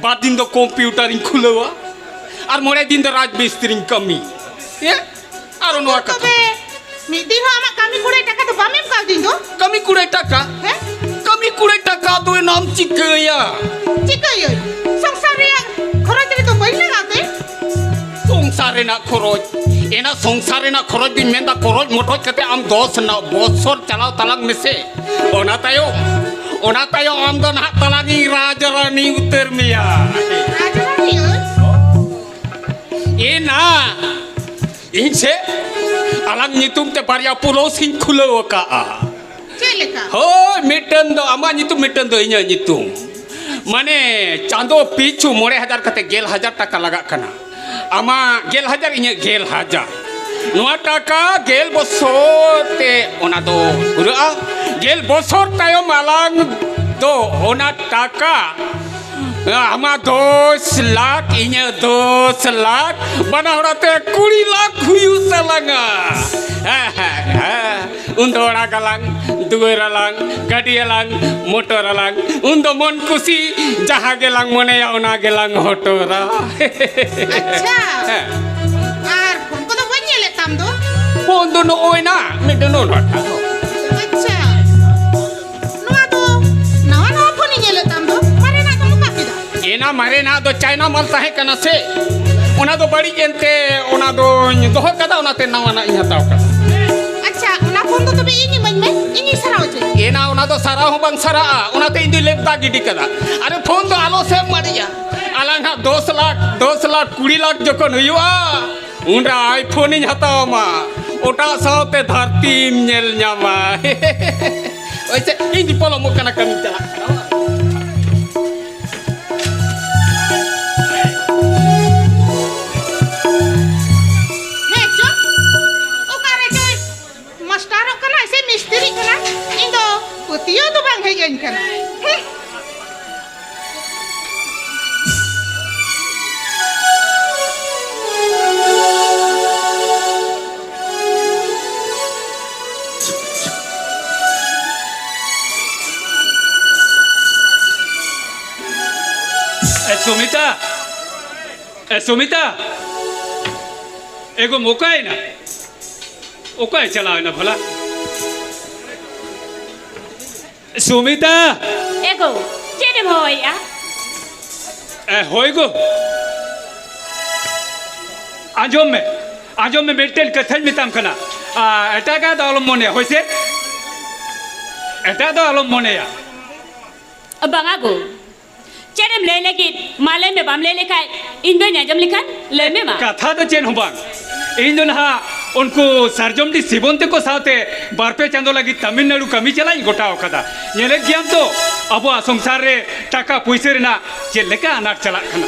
ᱵᱟᱨ ᱫᱤᱱ ᱫᱚ ᱠᱚᱢᱯᱤᱭᱩᱴᱟᱨᱤᱧ ᱠᱷᱩᱞᱟᱹᱣᱟ ᱟᱨ ᱢᱚᱬᱮ ᱫᱤᱱ ᱫᱚ ᱨᱟᱡᱽ ᱢᱤᱥᱛᱨᱤᱧ ᱠᱟᱹᱢᱤ᱾ ᱦᱮᱸ? ᱟᱨᱚ ᱱᱚᱣᱟ ᱠᱟᱛᱷᱟ᱾ ᱛᱚᱵᱮ ᱢᱤᱫ ᱫᱤᱱ ᱦᱚᱸ ᱟᱢᱟᱜ ᱠᱟᱹᱢᱤ ᱠᱩᱲᱟᱹᱭ ᱴᱟᱠᱟ ᱫᱚ ᱵᱟᱢ ᱮᱢ ᱠᱟᱣᱫᱤᱧ ᱫᱚ? ᱠᱟᱹᱢᱤ ᱠᱩᱲᱟᱹᱭ ᱴᱟᱠᱟ? ᱦᱮᱸ? ᱠᱟᱹᱢᱤ ᱠᱩᱲᱟᱹᱭ ᱴᱟᱠᱟ ᱫᱚ ᱮᱱᱟᱢ ᱪᱤᱠᱟᱹᱭᱟ? ᱪᱤᱠᱟᱹᱭᱟᱹᱧ? ᱥᱚᱝᱥᱟᱨ ᱨᱮᱭᱟᱜ ᱠᱷᱚᱨᱚᱪ ᱨᱮᱫᱚ ᱵᱟᱹᱧ ᱞᱟᱜᱟᱣ ᱛᱮ? ᱥᱚᱝᱥᱟᱨ ᱨᱮᱱᱟᱜ ᱠᱷᱚᱨᱚᱪ? ᱮᱱᱟ ᱥᱚᱝᱥᱟᱨ ᱨᱮᱱᱟᱜ ᱠᱷᱚᱨᱚᱪ ᱫᱩᱧ ᱢᱮᱱᱫᱟ, ᱠᱷᱚᱨᱚᱪ ᱢᱚᱴᱚᱡ ᱠᱟᱛᱮ ᱟᱢ ᱫᱚᱥ ᱨᱮᱱᱟᱜ ᱵᱚᱥᱚᱨ ᱪᱟᱞᱟᱣ ᱛᱟᱞᱟᱝ ᱢᱮᱥᱮ᱾ ᱚᱱᱟ ᱛᱟᱭᱚᱢ ᱚᱱᱟ ᱛᱟᱭᱚᱢ ᱟᱢ ᱫᱚ ᱱᱟᱦᱟᱜ ᱛᱟᱞᱟᱝᱤᱧ ᱨᱟᱡᱽ ᱨᱟᱱᱤ ᱩᱛᱟᱹᱨ ᱢᱮᱭᱟ᱾ ᱨᱟᱡᱽ ᱨᱟᱱᱤ? ᱮᱱᱟ ᱤᱧ ᱥᱮ ᱟᱞᱟᱝ ᱧᱩᱛᱩᱢ ᱛᱮ ᱵᱟᱨᱭᱟ ᱯᱩᱞᱚᱥᱤᱧ ᱠᱷᱩᱞᱟᱹᱣ ᱟᱠᱟᱜᱼᱟ᱾ ᱪᱮᱫ ᱞᱮᱠᱟ? ᱦᱳᱭ, ᱢᱤᱫᱴᱟᱹᱝ ᱫᱚ ᱟᱢᱟᱜ ᱧᱩᱛᱩᱢ, ᱢᱤᱫᱴᱟᱹᱝ ᱫᱚ ᱤᱧᱟᱹᱜ ᱧᱩᱛᱩᱢ᱾ ᱢᱟᱱᱮ ᱪᱟᱸᱫᱚ ᱯᱤᱪᱷᱩ ᱢᱚᱬᱮ ᱦᱟᱡᱟᱨ ᱠᱟᱛᱮ ᱜᱮᱞ ᱦᱟᱡᱟᱨ ᱴᱟᱠᱟ ᱞᱟᱜᱟᱜ ᱠᱟᱱᱟ᱾ ᱟᱢᱟᱜ ᱜᱮᱞ ᱦᱟᱡᱟᱨ, ᱤᱧᱟᱹᱜ ᱜᱮᱞ ᱦᱟᱡᱟᱨ᱾ ᱱᱚᱣᱟ ᱴᱟᱠᱟ ᱜᱮᱞ ᱵᱚᱥᱚᱨ ᱛᱮ ᱚᱱᱟ ᱫᱚ ᱯᱩᱨᱟᱹᱜᱼᱟ᱾ ᱜᱮᱞ ᱵᱚᱥᱚᱨ ᱛᱟᱭᱚᱢ ᱟᱞᱟᱝ ᱫᱚ ᱚᱱᱟ ᱴᱟᱠᱟ, ᱟᱢᱟᱜ ᱫᱚᱥ ᱞᱟᱠᱷ, ᱤᱧᱟᱹᱜ ᱫᱚᱥ ᱞᱟᱠᱷ, ᱵᱟᱱᱟ ᱦᱚᱲᱟᱜ ᱛᱮ ᱠᱩᱲᱤ ᱞᱟᱠᱷ ᱦᱩᱭᱩᱜ ᱛᱟᱞᱟᱝᱟ᱾ ᱦᱮᱸ, ᱦᱮᱸ, ᱦᱮᱸ᱾ ᱩᱱ ᱫᱚ ᱚᱲᱟᱜ ᱟᱞᱟᱝ, ᱫᱩᱣᱟᱹᱨ ᱟᱞᱟᱝ, ᱜᱟᱹᱰᱤ ᱟᱞᱟᱝ, ᱢᱚᱴᱚᱨ ᱟᱞᱟᱝ᱾ ᱩᱱ ᱫᱚ ᱢᱚᱱ ᱠᱩᱥᱤ ᱡᱟᱦᱟᱸ ᱜᱮᱞᱟᱝ ᱢᱚᱱᱮᱭᱟ ᱚᱱᱟ ᱜᱮᱞᱟᱝ ᱦᱚᱴᱚᱨᱟ᱾ ᱟᱪᱪᱷᱟ᱾ ᱦᱮᱸ᱾ ᱟᱨ ᱯᱷᱳᱱ ᱠᱚᱫᱚ ᱵᱟᱹᱧ ᱧᱮᱞᱮᱫ ᱛᱟᱢ ᱫᱚ? ᱯᱷᱳᱱ ᱫᱚ ᱱᱚᱜᱼᱚᱭ ᱱᱟ ᱢᱤᱫᱴᱮᱱ ᱱᱚᱣᱟᱴᱟᱜ᱾ ᱟᱪᱪᱷᱟ᱾ ᱱᱚᱣᱟ ᱫᱚ ᱱᱟᱣᱟ ᱱᱟᱣᱟ ᱯᱷᱳᱱᱤᱧ ᱧᱮᱞᱮᱫ ᱛᱟᱢ ᱫᱚ, ᱢᱟᱨᱮᱱᱟᱜ ᱫᱚᱢ ᱚᱠᱟ ᱠᱮᱫᱟ? ᱮᱱᱟ ᱢᱟᱨᱮᱱᱟᱜ ᱫᱚ ᱪᱟᱭᱱᱟ ᱢᱟᱞ ᱛᱟᱦᱮᱸ ᱠᱟᱱᱟ ᱥᱮ, ᱚᱱᱟ ᱫᱚ ᱵᱟᱹᱲᱤᱡ ᱮᱱᱛᱮ ᱚᱱᱟ ᱫᱚᱧ ᱫᱚᱦᱚ ᱠᱟᱫᱟ, ᱚᱱᱟᱛᱮ ᱱᱟᱣᱟᱱᱟᱜ ᱤᱧ ᱦᱟᱛᱟᱣ ᱠᱟᱫᱟ᱾ ᱟᱪᱪᱷᱟ, ᱚᱱᱟ ᱯᱷᱳᱱ ᱫᱚ ᱛᱚᱵᱮ ᱤᱧ ᱤᱢᱟᱹᱧ ᱢᱮ, ᱤᱧᱤᱧ ᱥᱟᱨᱟᱣ ᱦᱚᱪᱚᱭᱟ᱾ ᱮᱱᱟ ᱚᱱᱟ ᱫᱚ ᱥᱟᱨᱟᱣ ᱦᱚᱸ ᱵᱟᱝ ᱥᱟᱨᱟᱜᱼᱟ, ᱚᱱᱟᱛᱮ ᱤᱧ ᱫᱚᱧ ᱞᱮᱵᱫᱟ ᱜᱤᱰᱤ ᱠᱟᱫᱟ᱾ ᱟᱨᱮ ᱯᱷᱳᱱ ᱫᱚ ᱟᱞᱚ ᱥᱮᱢ ᱢᱟᱨᱮᱜᱼᱟ, ᱟᱞᱟᱝ ᱦᱟᱸᱜ ᱫᱚᱥ ᱞᱟᱠᱷ, ᱫᱚᱥ ᱞᱟᱠᱷ, ᱠᱩᱲᱤ ᱞᱟᱠᱷ ᱡᱚᱠᱷᱚᱱ ᱦᱩᱭᱩᱜᱼᱟ, ᱩᱱᱨᱮ ᱟᱭᱯᱷᱳᱱᱤᱧ ᱦᱟᱛᱟᱣ ᱟᱢᱟ, ᱚᱴᱟᱜ ᱥᱟᱶᱛᱮ ᱫᱷᱟᱹᱨᱛᱤᱢ ᱧᱮᱞ ᱧᱟᱢᱟ᱾ ᱳᱭ ᱥᱮ, ᱤᱧ ᱯᱚᱞᱚᱢᱚᱜ ᱠᱟᱱᱟ, ᱠᱟᱹᱢᱤ ᱪᱟᱞᱟᱜ ᱠᱟᱱᱟ᱾ ᱦᱮᱸ, ᱪᱚ, ᱚᱠᱟᱨᱮ ᱪᱚᱭ ᱢᱟᱥᱴᱟᱨᱚᱜ ᱠᱟᱱᱟᱭ ᱥᱮ ᱢᱤᱥᱛᱨᱤ ᱠᱟᱱᱟᱭ, ᱤᱧ ᱫᱚ ᱯᱟᱹᱛᱭᱟᱹᱣ ᱫᱚ ᱵᱟᱝ ᱦᱮᱡ ᱟᱹᱧ ᱠᱟᱱᱟ᱾ ᱦᱮᱸ᱾ ᱮ, ᱥᱩᱢᱤᱛᱟ! ᱮ, ᱥᱩᱢᱤᱛᱟ! ᱮ ᱜᱳ, ᱚᱠᱟᱭᱮᱱᱟ? ᱚᱠᱟᱭ ᱪᱟᱞᱟᱣ ᱮᱱᱟ ᱵᱷᱟᱞᱟ? ᱥᱩᱢᱤᱛᱟ! ᱮ ᱜᱳ, ᱪᱮᱫ ᱮᱢ ᱦᱚᱦᱚᱭᱮᱫᱼᱟ? ᱮ, ᱦᱳᱭ ᱜᱳ᱾ ᱟᱸᱡᱚᱢ ᱢᱮ, ᱟᱸᱡᱚᱢ ᱢᱮ, ᱢᱤᱫᱴᱮᱱ ᱠᱟᱛᱷᱟᱧ ᱢᱮᱛᱟᱢ ᱠᱟᱱᱟ᱾ ᱟ, ᱮᱴᱟᱜᱟᱜ ᱫᱚ ᱟᱞᱚᱢ ᱢᱚᱱᱮᱭᱟ, ᱦᱳᱭ ᱥᱮ? ᱮᱴᱟᱜ ᱫᱚ ᱟᱞᱚᱢ ᱢᱚᱱᱮᱭᱟ᱾ ᱵᱟᱝᱟ ᱜᱳ᱾ ᱪᱮᱫ ᱮᱢ ᱞᱟᱹᱭ ᱞᱟᱹᱜᱤᱫ? ᱢᱟ ᱞᱟᱹᱭ ᱢᱮ, ᱵᱟᱢ ᱞᱟᱹᱭ ᱞᱮᱠᱷᱟᱡ ᱤᱧ ᱵᱟᱹᱧ ᱟᱸᱡᱚᱢ ᱞᱮᱠᱷᱟᱱ᱾ ᱞᱟᱹᱭ ᱢᱮ ᱢᱟ᱾ ᱠᱟᱛᱷᱟ ᱫᱚ ᱪᱮᱫ ᱦᱚᱸ ᱵᱟᱝ, ᱤᱧ ᱫᱚ ᱱᱟᱦᱟᱜ ᱩᱱᱠᱩ ᱥᱟᱨᱡᱚᱢᱰᱤ ᱥᱤᱵᱚᱱ ᱛᱮᱠᱚ ᱥᱟᱶᱛᱮ ᱵᱟᱨ ᱯᱮ ᱪᱟᱸᱫᱚ ᱞᱟᱹᱜᱤᱫ ᱛᱟᱢᱤᱞᱱᱟᱲᱩ ᱠᱟᱹᱢᱤ ᱪᱟᱞᱟᱜ ᱤᱧ ᱜᱚᱴᱟᱣ ᱠᱟᱫᱟ᱾ ᱧᱮᱞᱮᱫ ᱜᱮᱭᱟᱢ ᱛᱚ ᱟᱵᱚᱣᱟᱜ ᱥᱚᱝᱥᱟᱨ ᱨᱮ ᱴᱟᱠᱟ ᱯᱩᱭᱥᱟᱹ ᱨᱮᱱᱟᱜ ᱪᱮᱫ ᱞᱮᱠᱟ ᱟᱱᱟᱴ ᱪᱟᱞᱟᱜ ᱠᱟᱱᱟ᱾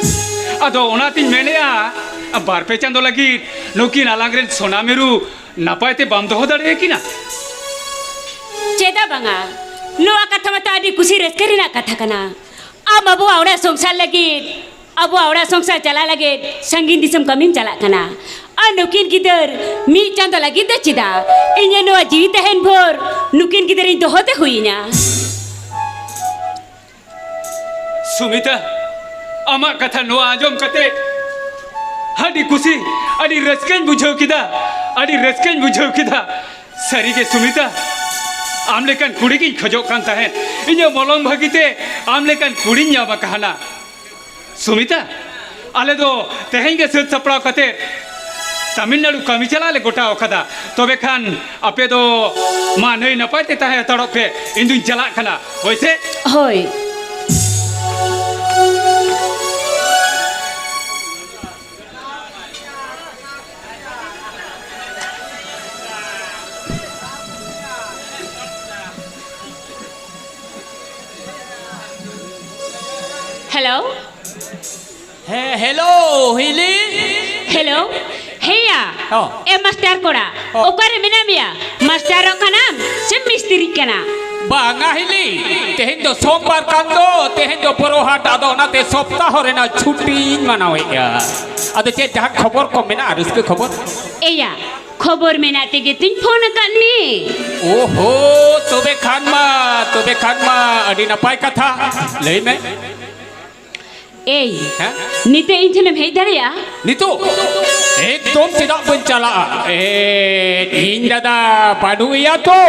ᱟᱫᱚ ᱚᱱᱟᱛᱤᱧ ᱢᱮᱱᱮᱫᱼᱟ, ᱵᱟᱨ ᱯᱮ ᱪᱟᱸᱫᱚ ᱞᱟᱹᱜᱤᱫ ᱱᱩᱠᱤᱱ ᱟᱞᱟᱝ ᱨᱮᱱ ᱥᱚᱱᱟ ᱢᱤᱨᱩ ᱱᱟᱯᱟᱭ ᱛᱮ ᱵᱟᱢ ᱫᱚᱦᱚ ᱫᱟᱲᱮᱭᱟᱠᱤᱱᱟ? ᱪᱮᱫᱟᱜ ᱵᱟᱝᱟ? ᱱᱚᱣᱟ ᱠᱟᱛᱷᱟ ᱢᱟᱛᱚ ᱟᱹᱰᱤ ᱠᱩᱥᱤ ᱨᱟᱹᱥᱠᱟᱹ ᱨᱮᱱᱟᱜ ᱠᱟᱛᱷᱟ ᱠᱟᱱᱟ᱾ ᱟᱢ ᱟᱵᱚᱣᱟᱜ ᱚᱲᱟᱜ ᱥᱚᱝᱥᱟᱨ ᱞᱟᱹᱜᱤᱫ, ᱟᱵᱚᱣᱟᱜ ᱚᱲᱟᱜ ᱥᱚᱝᱥᱟᱨ ᱪᱟᱞᱟᱜ ᱞᱟᱹᱜᱤᱫ ᱥᱟᱺᱜᱤᱧ ᱫᱤᱥᱚᱢ ᱠᱟᱹᱢᱤᱢ ᱪᱟᱞᱟᱜ ᱠᱟᱱᱟ᱾ ᱟᱨ ᱱᱩᱠᱤᱱ ᱜᱤᱫᱟᱹᱨ ᱢᱤᱫ ᱪᱟᱸᱫᱚ ᱞᱟᱹᱜᱤᱫ ᱫᱚ ᱪᱮᱫᱟᱜ? ᱤᱧᱟᱹᱜ ᱱᱚᱣᱟ ᱡᱤᱣᱤ ᱛᱟᱦᱮᱱ ᱵᱷᱳᱨ ᱱᱩᱠᱤᱱ ᱜᱤᱫᱟᱹᱨᱤᱧ ᱫᱚᱦᱚ ᱛᱮ ᱦᱩᱭᱤᱧᱟ᱾ ᱥᱩᱢᱤᱛᱟ, ᱟᱢᱟᱜ ᱠᱟᱛᱷᱟ ᱱᱚᱣᱟ ᱟᱸᱡᱚᱢ ᱠᱟᱛᱮ ᱟᱹᱰᱤ ᱠᱩᱥᱤ, ᱟᱹᱰᱤ ᱨᱟᱹᱥᱠᱟᱹᱧ ᱵᱩᱡᱷᱟᱹᱣ ᱠᱮᱫᱟ, ᱟᱹᱰᱤ ᱨᱟᱹᱥᱠᱟᱹᱧ ᱵᱩᱡᱷᱟᱹᱣ ᱠᱮᱫᱟ᱾ ᱥᱟᱹᱨᱤᱜᱮ ᱥᱩᱢᱤᱛᱟ, ᱟᱢ ᱞᱮᱠᱟᱱ ᱠᱩᱲᱤ ᱜᱤᱧ ᱠᱷᱚᱡᱚᱜ ᱠᱟᱱ ᱛᱟᱦᱮᱸᱫ᱾ ᱤᱧᱟᱹᱜ ᱢᱚᱞᱚᱝ ᱵᱷᱟᱹᱜᱤ ᱛᱮ ᱟᱢ ᱞᱮᱠᱟᱱ ᱠᱩᱲᱤᱧ ᱧᱟᱢ ᱟᱠᱟᱦᱟᱱᱟ᱾ ᱥᱩᱢᱤᱛᱟ, ᱟᱞᱮ ᱫᱚ ᱛᱮᱦᱮᱧ ᱜᱮ ᱥᱟᱹᱛ ᱥᱟᱯᱲᱟᱣ ᱠᱟᱛᱮ ᱛᱟᱢᱤᱞᱱᱟᱲᱩ ᱠᱟᱹᱢᱤ ᱪᱟᱞᱟᱜ ᱞᱮ ᱜᱚᱴᱟᱣ ᱟᱠᱟᱫᱟ᱾ ᱛᱚᱵᱮ ᱠᱷᱟᱱ ᱟᱯᱮ ᱫᱚ ᱢᱟ ᱱᱟᱹᱭ ᱱᱟᱯᱟᱭ ᱛᱮ ᱛᱟᱦᱮᱸ ᱦᱟᱛᱟᱲᱚᱜ ᱯᱮ, ᱤᱧ ᱫᱩᱧ ᱪᱟᱞᱟᱜ ᱠᱟᱱᱟ᱾ ᱦᱳᱭ ᱥᱮ? ᱦᱳᱭ᱾ ᱦᱮᱞᱳ᱾ ᱦᱮᱸ, ᱦᱮᱞᱳ, ᱦᱤᱞᱤ᱾ ᱦᱮᱞᱳ᱾ ᱦᱮᱸᱭᱟ᱾ ᱦᱚᱸ᱾ ᱮ ᱢᱟᱥᱴᱟᱨ ᱠᱚᱲᱟ, ᱦᱚᱸ᱾ ᱚᱠᱟᱨᱮ ᱢᱮᱱᱟᱜ ᱢᱮᱭᱟ? ᱢᱟᱥᱴᱟᱨᱚᱜ ᱠᱟᱱᱟᱢ ᱥᱮ ᱢᱤᱥᱛᱤᱨᱤᱜ ᱠᱟᱱᱟ? ᱵᱟᱝᱟ ᱦᱤᱞᱤ, ᱛᱮᱦᱮᱧ ᱫᱚ ᱥᱳᱢᱵᱟᱨ ᱠᱟᱱ ᱫᱚ, ᱛᱮᱦᱮᱧ ᱫᱚ ᱵᱚᱨᱚ ᱦᱟᱴ, ᱟᱫᱚ ᱚᱱᱟᱛᱮ ᱥᱚᱯᱛᱟᱦᱚ ᱨᱮᱱᱟᱜ ᱪᱷᱩᱴᱤᱧ ᱢᱟᱱᱟᱣᱮᱫᱼᱟ᱾ ᱟᱫᱚ ᱪᱮᱫ ᱡᱟᱦᱟᱸ ᱠᱷᱚᱵᱚᱨ ᱠᱚ ᱢᱮᱱᱟᱜᱼᱟ, ᱨᱟᱹᱥᱠᱟᱹ ᱠᱷᱚᱵᱚᱨ? ᱮᱭᱟ, ᱠᱷᱚᱵᱚᱨ ᱢᱮᱱᱟᱜ ᱛᱮᱜᱮ ᱛᱚᱧ ᱯᱷᱳᱱ ᱟᱠᱟᱫ ᱢᱮ᱾ ᱳᱦᱳ, ᱛᱚᱵᱮ ᱠᱷᱟᱱ ᱢᱟ, ᱛᱚᱵᱮ ᱠᱷᱟᱱ ᱢᱟ ᱟᱹᱰᱤ ᱱᱟᱯᱟᱭ ᱠᱟᱛᱷᱟ᱾ ᱞᱟᱹᱭ ᱢᱮ᱾ ᱮᱭ, ᱦᱮᱸ? ᱱᱤᱛᱚᱜ ᱤᱧ ᱴᱷᱮᱱᱮᱢ ᱦᱮᱡ ᱫᱟᱲᱮᱭᱟᱜᱼᱟ? ᱱᱤᱛᱚᱜ? ᱮᱠᱫᱚᱢ, ᱪᱮᱫᱟᱜ ᱵᱟᱹᱧ ᱪᱟᱞᱟᱜᱼᱟ? ᱮ, ᱤᱧ ᱫᱟᱫᱟ ᱵᱟᱹᱱᱩᱜ ᱮᱭᱟ ᱛᱚ᱾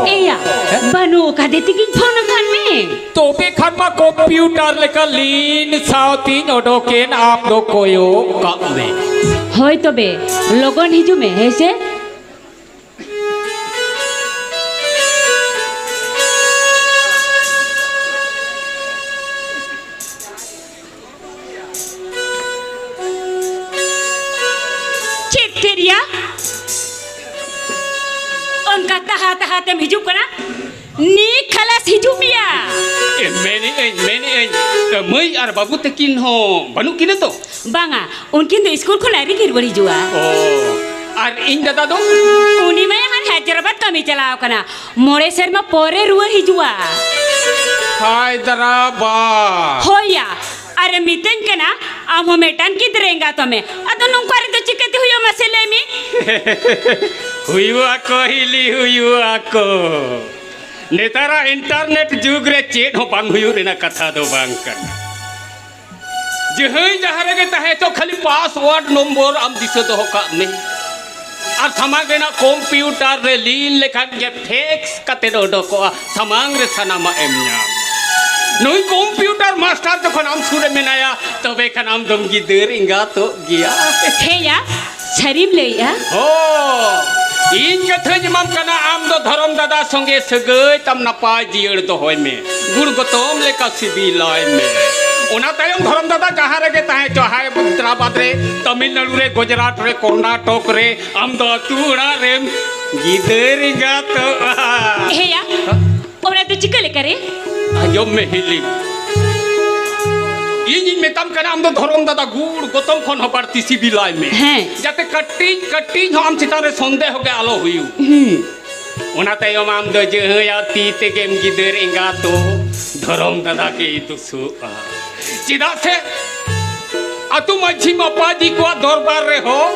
ᱮᱭᱟ, ᱦᱮᱸ? ᱵᱟᱹᱱᱩᱜ ᱟᱠᱟᱫᱮ ᱛᱮᱜᱮᱧ ᱯᱷᱳᱱ ᱟᱠᱟᱫ ᱢᱮ᱾ ᱛᱚᱵᱮ ᱠᱷᱟᱱ ᱢᱟ ᱠᱚᱢᱯᱤᱭᱩᱴᱟᱨ ᱞᱮᱠᱟ ᱞᱤᱱ ᱥᱟᱶᱛᱤᱧ ᱚᱰᱚᱠᱮᱱ, ᱟᱢ ᱫᱚ ᱠᱚᱭᱚᱜ ᱠᱟᱜ ᱢᱮ᱾ ᱦᱳᱭ ᱛᱚᱵᱮ, ᱞᱚᱜᱚᱱ ᱦᱤᱡᱩᱜ ᱢᱮ, ᱦᱮᱸ ᱥᱮ? ᱪᱮᱫ ᱛᱮᱨᱭᱟ? ᱚᱱᱠᱟ ᱛᱟᱦᱟ ᱛᱟᱦᱟ ᱛᱮᱢ ᱦᱤᱡᱩᱜ ᱠᱟᱱᱟ? ᱱᱤ ᱠᱷᱟᱞᱟᱥ ᱦᱤᱡᱩᱜ ᱯᱮᱭᱟ᱾ ᱮ, ᱢᱮᱱᱮᱜ ᱟᱹᱧ, ᱢᱮᱱᱮᱜ ᱟᱹᱧ, ᱮ, ᱢᱟᱹᱭ ᱟᱨ ᱵᱟᱹᱵᱩ ᱛᱟᱹᱠᱤᱱ ᱦᱚᱸ ᱵᱟᱹᱱᱩᱜ ᱠᱤᱱᱟ ᱛᱚ? ᱵᱟᱝᱟ, ᱩᱱᱠᱤᱱ ᱫᱚ ᱥᱠᱩᱞ ᱠᱷᱚᱱ ᱟᱹᱣᱨᱤ ᱠᱤᱱ ᱨᱩᱣᱟᱹᱲ ᱦᱤᱡᱩᱜᱼᱟ᱾ ᱚ, ᱟᱨ ᱤᱧ ᱫᱟᱫᱟ ᱫᱚ? ᱩᱱᱤ ᱢᱟ ᱦᱟᱱ ᱦᱟᱭᱫᱨᱟᱵᱟᱫᱽ ᱠᱟᱹᱢᱤ ᱪᱟᱞᱟᱣ ᱠᱟᱱᱟ᱾ ᱢᱚᱬᱮ ᱥᱮᱨᱢᱟ ᱯᱚᱨᱮ ᱨᱩᱣᱟᱹᱲ ᱦᱤᱡᱩᱜᱼᱟ᱾ ᱦᱟᱭᱫᱨᱟᱵᱟᱫᱽ? ᱦᱳᱭ ᱭᱟ, ᱟᱨᱮ ᱢᱤᱛᱟᱹᱧ ᱠᱟᱱᱟ, ᱟᱢ ᱦᱚᱸ ᱢᱤᱫᱴᱟᱝ ᱜᱤᱫᱽᱨᱟᱹ ᱮᱸᱜᱟᱛᱚᱜ ᱢᱮ᱾ ᱟᱫᱚ ᱱᱚᱝᱠᱟ ᱨᱮᱫᱚ ᱪᱤᱠᱟᱹᱛᱮ ᱦᱩᱭᱩᱜᱼᱟ, ᱢᱟᱥᱮ ᱞᱟᱹᱭ ᱢᱮ? ᱦᱩᱭᱩᱜᱼᱟ ᱠᱚ, ᱦᱤᱞᱤ, ᱦᱩᱭᱩᱜᱼᱟ ᱠᱚ᱾ ᱱᱮᱛᱟᱨᱟᱜ ᱤᱱᱴᱟᱨᱱᱮᱴ ᱡᱩᱜᱽ ᱨᱮ ᱪᱮᱫ ᱦᱚᱸ ᱵᱟᱝ ᱦᱩᱭᱩᱜ ᱨᱮᱱᱟᱜ ᱠᱟᱛᱷᱟ ᱫᱚ ᱵᱟᱝ ᱠᱟᱱᱟ᱾ ᱡᱟᱦᱟᱸᱭ ᱡᱟᱦᱟᱸ ᱨᱮᱜᱮ ᱛᱟᱦᱮᱸ ᱦᱚᱪᱚ, ᱠᱷᱟᱹᱞᱤ ᱯᱟᱥᱣᱟᱨᱰ ᱱᱚᱢᱵᱚᱨ ᱟᱢ ᱫᱤᱥᱟᱹ ᱫᱚᱦᱚ ᱠᱟᱜ ᱢᱮ᱾ ᱟᱨ ᱥᱟᱢᱟᱝ ᱨᱮᱱᱟᱜ ᱠᱚᱢᱯᱤᱭᱩᱴᱟᱨ ᱨᱮ ᱞᱤᱱ ᱞᱮᱠᱷᱟᱱ ᱜᱮ ᱯᱷᱮᱠᱥ ᱠᱟᱛᱮ ᱚᱰᱚᱠᱚᱜᱼᱟ, ᱥᱟᱢᱟᱝ ᱨᱮ ᱥᱟᱱᱟᱢᱟᱜ ᱮᱢ ᱧᱟᱢ᱾ ᱱᱩᱭ ᱠᱚᱢᱯᱤᱭᱩᱴᱟᱨ ᱢᱟᱥᱴᱟᱨ ᱡᱚᱠᱷᱚᱱ ᱟᱢ ᱥᱩᱨ ᱨᱮ ᱢᱮᱱᱟᱭᱟ, ᱛᱚᱵᱮ ᱠᱷᱟᱱ ᱟᱢ ᱫᱚᱢ ᱜᱤᱫᱟᱹᱨ ᱮᱸᱜᱟᱛᱚᱜ ᱜᱮᱭᱟ᱾ ᱦᱮᱸᱭᱟ, ᱥᱟᱹᱨᱤᱢ ᱞᱟᱹᱭᱮᱜᱼᱟ? ᱦᱳ, ᱤᱧ ᱠᱟᱛᱷᱟᱧ ᱮᱢᱟᱢ ᱠᱟᱱᱟ, ᱟᱢ ᱫᱚ ᱫᱷᱚᱨᱚᱢ ᱫᱟᱫᱟ ᱥᱚᱸᱜᱮ ᱥᱟᱹᱜᱟᱹᱭ ᱛᱟᱢ ᱱᱟᱯᱟᱭ ᱡᱤᱭᱟᱹᱲ ᱫᱚᱦᱚᱭ ᱢᱮ, ᱜᱩᱲ ᱜᱚᱛᱚᱢ ᱞᱮᱠᱟ ᱥᱤᱵᱤᱞᱟᱭ ᱢᱮ᱾ ᱚᱱᱟ ᱛᱟᱭᱚᱢ ᱫᱷᱚᱨᱚᱢ ᱫᱟᱫᱟ ᱡᱟᱦᱟᱸ ᱨᱮᱜᱮ ᱛᱟᱦᱮᱸ ᱦᱚᱪᱚ, ᱦᱟᱭᱫᱨᱟᱵᱟᱫᱽ ᱨᱮ, ᱛᱟᱢᱤᱞᱱᱟᱲᱩ ᱨᱮ, ᱜᱩᱡᱽᱨᱟᱴ ᱨᱮ, ᱠᱚᱨᱱᱟᱴᱚᱠ ᱨᱮ, ᱟᱢ ᱫᱚ ᱟᱹᱛᱩ ᱚᱲᱟᱜ ᱨᱮᱢ ᱜᱤᱫᱟᱹᱨ ᱮᱸᱜᱟᱛᱚᱜᱼᱟ᱾ ᱦᱮᱸᱭᱟ, ᱚᱱᱟ ᱫᱚ ᱪᱤᱠᱟᱹ ᱞᱮᱠᱟ ᱨᱮ? ᱟᱸᱡᱚᱢ ᱢᱮ ᱦᱤᱞᱤ, ᱤᱧᱤᱧ ᱢᱮᱛᱟᱢ ᱠᱟᱱᱟ, ᱟᱢ ᱫᱚ ᱫᱷᱚᱨᱚᱢ ᱫᱟᱫᱟ ᱜᱩᱲ ᱜᱚᱛᱚᱢ ᱠᱷᱚᱱ ᱦᱚᱸ ᱵᱟᱹᱲᱛᱤ ᱥᱤᱵᱤᱞᱟᱭ ᱢᱮ᱾ ᱦᱮᱸ᱾ ᱡᱟᱛᱮ ᱠᱟᱹᱴᱤᱡ ᱠᱟᱹᱴᱤᱡ ᱦᱚᱸ ᱟᱢ ᱪᱮᱛᱟᱱ ᱨᱮ ᱥᱚᱱᱫᱮᱦᱚ ᱜᱮ ᱟᱞᱚ ᱦᱩᱭᱩᱜ᱾ ᱦᱩᱸ᱾ ᱚᱱᱟ ᱛᱟᱭᱚᱢ ᱟᱢ ᱫᱚ ᱡᱟᱹᱦᱟᱹᱭᱟᱜ ᱛᱤ ᱛᱮᱜᱮᱢ ᱜᱤᱫᱟᱹᱨ ᱮᱸᱜᱟᱛᱚᱜ, ᱫᱷᱚᱨᱚᱢ ᱫᱟᱫᱟ ᱜᱮᱭ ᱫᱩᱥᱩᱜᱼᱟ᱾ ᱪᱮᱫᱟᱜ ᱥᱮ ᱟᱹᱛᱩ ᱢᱟᱹᱡᱷᱤ ᱢᱟᱯᱟᱡᱤ ᱠᱚᱣᱟᱜ ᱫᱚᱨᱵᱟᱨ ᱨᱮᱦᱚᱸ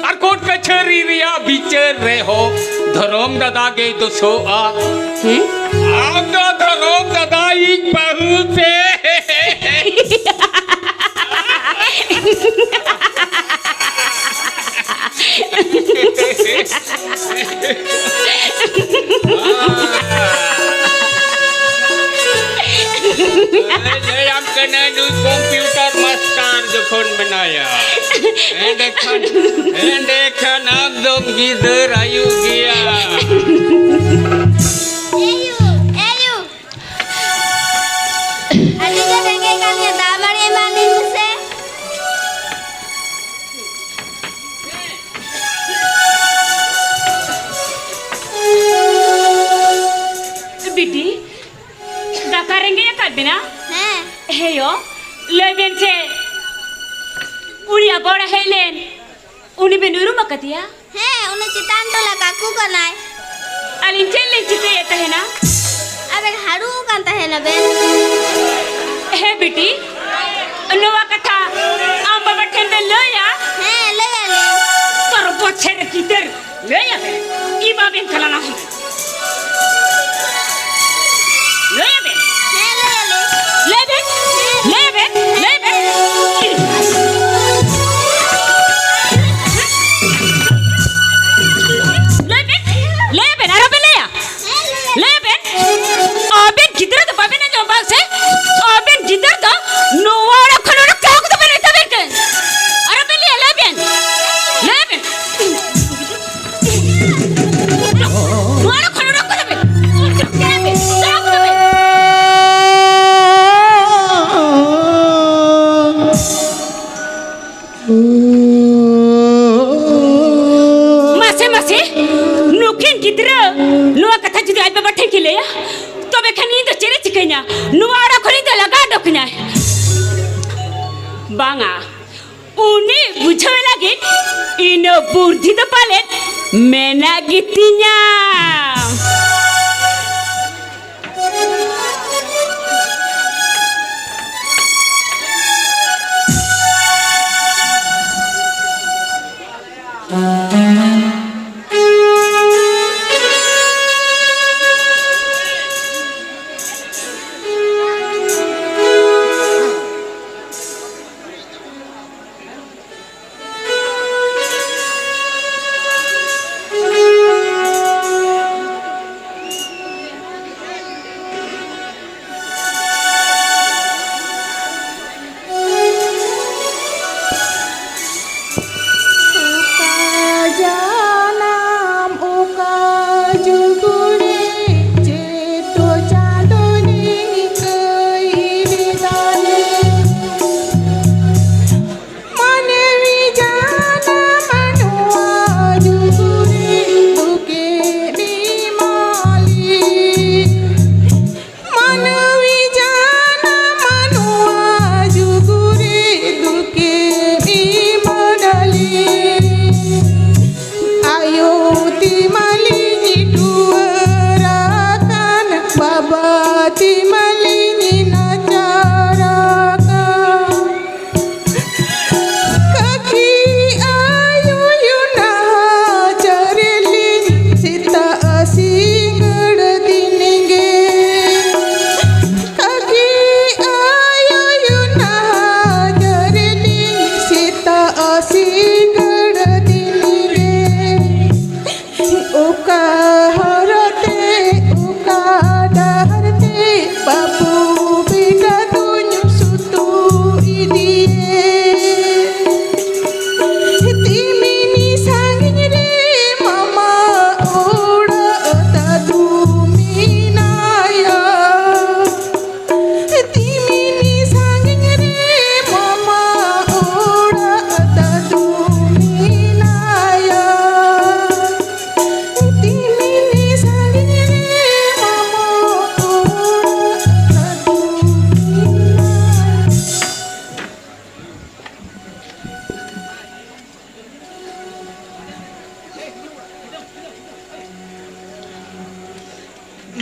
ᱟᱨ ᱠᱳᱨᱴ ᱠᱟᱪᱷᱟᱹᱨᱤ ᱨᱮᱭᱟᱜ ᱵᱤᱪᱟᱹᱨ ᱨᱮᱦᱚᱸ ᱫᱷᱚᱨᱚᱢ ᱫᱟᱫᱟ ᱜᱮᱭ ᱫᱩᱥᱩᱜᱼᱟ᱾ ᱦᱮᱸ? ᱟᱢ ᱫᱚ ᱫᱷᱚᱨᱚᱢ ᱫᱟᱫᱟ ᱤᱡ ᱵᱟᱹᱦᱩ ᱥᱮ? ᱞᱟᱹᱭᱟᱢ ᱠᱟᱹᱱᱟᱹᱧ, ᱱᱩᱭ ᱠᱚᱢᱯᱤᱭᱩᱴᱟᱨ ᱢᱟᱥᱴᱟᱨ ᱡᱚᱠᱷᱚᱱ ᱢᱮᱱᱟᱭᱟ, ᱮᱸᱰᱮᱠᱷᱟᱱ, ᱮᱸᱰᱮᱠᱷᱟᱱ ᱟᱢ ᱫᱚᱢ ᱜᱤᱫᱟᱹᱨ ᱟᱭᱩ ᱜᱮᱭᱟ᱾ ᱮᱭᱩ, ᱮᱭᱩ, ᱟᱹᱰᱤ ᱜᱮ ᱨᱮᱸᱜᱮᱡ ᱠᱟᱱ ᱜᱮᱭᱟ, ᱫᱟᱜ ᱢᱟᱹᱲᱤ ᱮᱢᱟᱞᱤᱧ ᱢᱮᱥᱮ᱾ ᱞᱟᱹᱭ ᱵᱮᱱ ᱥᱮ, ᱩᱱᱤ ᱟᱵᱚ ᱚᱲᱟᱜ ᱦᱮᱡ ᱞᱮᱱ, ᱩᱱᱤ ᱵᱮᱱ ᱩᱨᱩᱢ ᱟᱠᱟᱫᱮᱭᱟ? ᱦᱮᱸ, ᱩᱱᱤ ᱪᱮᱛᱟᱱ ᱴᱚᱞᱟ ᱠᱟᱠᱩ ᱠᱟᱱᱟᱭ᱾ ᱟᱹᱞᱤᱧ ᱪᱮᱫ ᱞᱤᱧ ᱪᱤᱠᱟᱹᱭᱮᱫ ᱛᱟᱦᱮᱱᱟ? ᱟᱵᱮᱱ ᱦᱟᱹᱲᱩ ᱠᱟᱱ ᱛᱟᱦᱮᱱᱟ ᱵᱮᱱ᱾ ᱦᱮᱸ ᱵᱤᱴᱤ, ᱱᱚᱣᱟ ᱠᱟᱛᱷᱟ ᱟᱢ ᱵᱟᱵᱟ ᱴᱷᱮᱱ ᱵᱮᱱ ᱞᱟᱹᱭᱟ? ᱦᱮᱸ, ᱞᱟᱹᱭ ᱟᱞᱮ᱾ ᱛᱚᱨ ᱵᱚᱪᱷᱮᱨ ᱜᱤᱫᱟᱹᱨ ᱞᱟᱹᱭ ᱟᱵᱮᱱ, ᱤ ᱵᱟᱵᱮᱱ ᱠᱟᱞᱟᱱᱟ ᱦᱚᱸ᱾ ᱞᱟᱹᱭ ᱟᱵᱮᱱ᱾ ᱦᱮᱸ, ᱞᱟᱹᱭ ᱟᱞᱮ᱾ ᱞᱟᱹᱭ ᱵᱮᱱ, ᱞᱟᱹᱭ ᱵᱮᱱ, ᱞᱟᱹᱭ ᱵᱮᱱ᱾ ᱞᱟᱹᱭ ᱵᱮᱱ, ᱞᱟᱹᱭ ᱵᱮᱱ, ᱟᱨᱚ ᱵᱮᱱ ᱞᱟᱹᱭᱟ᱾ ᱞᱟᱹᱭ ᱵᱮᱱ, ᱟᱵᱮᱱ ᱜᱤᱫᱽᱨᱟᱹ ᱫᱚ ᱵᱟᱵᱮᱱ ᱟᱸᱡᱚᱢ ᱵᱟᱝ ᱥᱮ? ᱟᱵᱮᱱ ᱜᱤᱫᱽᱨᱟᱹ ᱫᱚ ᱱᱚᱣᱟ ᱚᱲᱟᱜ ᱠᱷᱚᱱ ᱚᱰᱚᱠ ᱪᱟᱞᱟᱣ ᱠᱚᱫᱚ ᱵᱮᱱ ᱢᱮᱛᱟ ᱵᱮᱱ ᱠᱟᱱ᱾ ᱟᱨᱚ ᱵᱮᱱ ᱞᱟᱹᱭᱟ, ᱞᱟᱹᱭ ᱵᱮᱱ, ᱞᱟᱹᱭ ᱵᱮᱱ᱾ ᱱᱚᱣᱟ ᱚᱲᱟᱜ ᱠᱷᱚᱱ ᱚᱰᱚᱠ ᱠᱚᱫᱚ ᱵᱮᱱ᱾ ᱚᱰᱚᱠ ᱠᱚᱫᱚ ᱵᱮᱱ᱾ ᱚᱰᱚᱠ ᱠᱚᱫᱚ ᱵᱮᱱ᱾ ᱢᱟᱥᱮ, ᱢᱟᱥᱮ, ᱱᱩᱠᱤᱱ ᱜᱤᱫᱽᱨᱟᱹ ᱱᱚᱣᱟ ᱠᱟᱛᱷᱟ ᱡᱩᱫᱤ ᱟᱡ ᱵᱟᱵᱟ ᱴᱷᱮᱱ ᱠᱤᱱ ᱞᱟᱹᱭᱟ, ᱛᱚᱵᱮ ᱠᱷᱟᱱ ᱤᱧ ᱫᱚ ᱪᱮᱫ ᱮ ᱪᱤᱠᱟᱹᱧᱟ? ᱱᱚᱣᱟ ᱚᱲᱟᱜ ᱠᱷᱚᱱ ᱤᱧ ᱫᱚ ᱞᱟᱜᱟ ᱚᱰᱚᱠ ᱠᱟᱹᱧᱟᱭ᱾ ᱵᱟᱝᱟ, ᱩᱱᱤ ᱵᱩᱡᱷᱟᱹᱣ ᱞᱟᱹᱜᱤᱫ ᱤᱱᱟᱹ ᱵᱩᱨᱫᱷᱤ ᱫᱚ ᱯᱟᱞᱮᱫ ᱢᱮᱱᱟᱜ ᱜᱮᱛᱤᱧᱟ᱾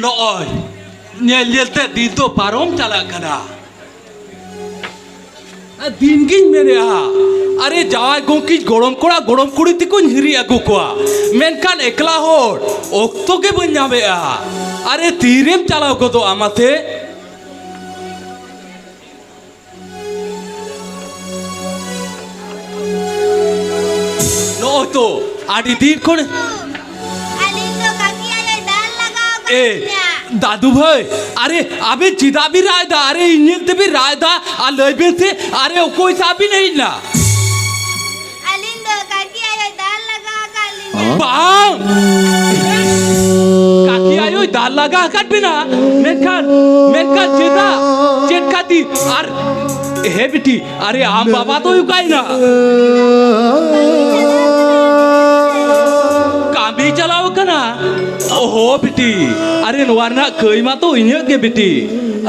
ᱱᱚᱜᱼᱚᱭ ᱧᱮᱞ ᱧᱮᱞ ᱛᱮ ᱫᱤᱱ ᱫᱚ ᱯᱟᱨᱚᱢ ᱪᱟᱞᱟᱜ ᱠᱟᱱᱟ᱾ ᱫᱤᱱ ᱜᱤᱧ ᱢᱮᱱᱮᱜᱼᱟ, ᱟᱨᱮ ᱡᱟᱶᱟᱭ ᱜᱚᱢᱠᱮᱧ ᱜᱚᱲᱚᱢ ᱠᱚᱲᱟ ᱜᱚᱲᱚᱢ ᱠᱩᱲᱤ ᱛᱮᱠᱚᱧ ᱦᱤᱨᱤ ᱟᱹᱜᱩ ᱠᱚᱣᱟ, ᱢᱮᱱᱠᱷᱟᱱ ᱮᱠᱞᱟ ᱦᱚᱲ ᱚᱠᱛᱚ ᱜᱮ ᱵᱟᱹᱧ ᱧᱟᱢᱮᱜᱼᱟ᱾ ᱟᱨᱮ ᱛᱤᱨᱮᱢ ᱪᱟᱞᱟᱣ ᱜᱚᱫᱚᱜᱼᱟ ᱢᱟᱥᱮ? ᱱᱚᱜᱼᱚᱭ ᱛᱚ ᱟᱹᱰᱤ ᱫᱤᱱ ᱠᱷᱚᱱ᱾ ᱟᱹᱞᱤᱧ ᱫᱚ ᱠᱟᱹᱠᱤ ᱟᱭᱳᱭ ᱫᱟᱞ ᱞᱟᱜᱟᱣ ᱟᱠᱟᱫ ᱮ, ᱞᱤᱧᱟ᱾ ᱫᱟᱫᱩ ᱵᱷᱟᱹᱭ, ᱟᱨᱮ ᱟᱵᱮᱱ ᱪᱮᱫᱟᱜ ᱵᱤᱱ ᱨᱟᱜ ᱮᱫᱟ? ᱟᱨᱮ ᱤᱧ ᱧᱮᱞ ᱛᱮᱵᱤᱱ ᱨᱟᱜ ᱮᱫᱟ, ᱟᱨ ᱞᱟᱹᱭ ᱵᱮᱱ ᱥᱮ, ᱟᱨᱮ ᱚᱠᱚᱭ ᱥᱟᱶ ᱵᱤᱱ ᱦᱮᱡ ᱮᱱᱟ? ᱟᱹᱞᱤᱧ ᱫᱚ ᱠᱟᱹᱠᱤ ᱟᱭᱳᱭ ᱫᱟᱞ ᱞᱟᱜᱟᱣ ᱟᱠᱟᱫ ᱞᱤᱧᱟ᱾ ᱵᱟᱝ! ᱠᱟᱹᱠᱤ ᱟᱭᱳᱭ ᱫᱟᱞ ᱞᱟᱜᱟ ᱟᱠᱟᱫ ᱵᱤᱱᱟ? ᱢᱮᱱᱠᱷᱟᱱ, ᱢᱮᱱᱠᱷᱟᱱ ᱪᱮᱫᱟᱜ? ᱪᱮᱫ ᱠᱷᱟᱹᱛᱤᱨ? ᱟᱨ ᱦᱮᱸ ᱵᱤᱴᱤ, ᱟᱨᱮ ᱟᱢ ᱵᱟᱵᱟ ᱫᱚᱭ ᱚᱠᱟᱭᱮᱱᱟ? ᱠᱟᱹᱢᱤ ᱪᱟᱞᱟᱣ ᱟᱠᱟᱱᱟ? ᱚᱦᱚ ᱵᱤᱴᱤ, ᱟᱨᱮ ᱱᱚᱣᱟ ᱨᱮᱱᱟᱜ ᱠᱟᱹᱭ ᱢᱟᱛᱚ ᱤᱧᱟᱹᱜ ᱜᱮ ᱵᱤᱴᱤ᱾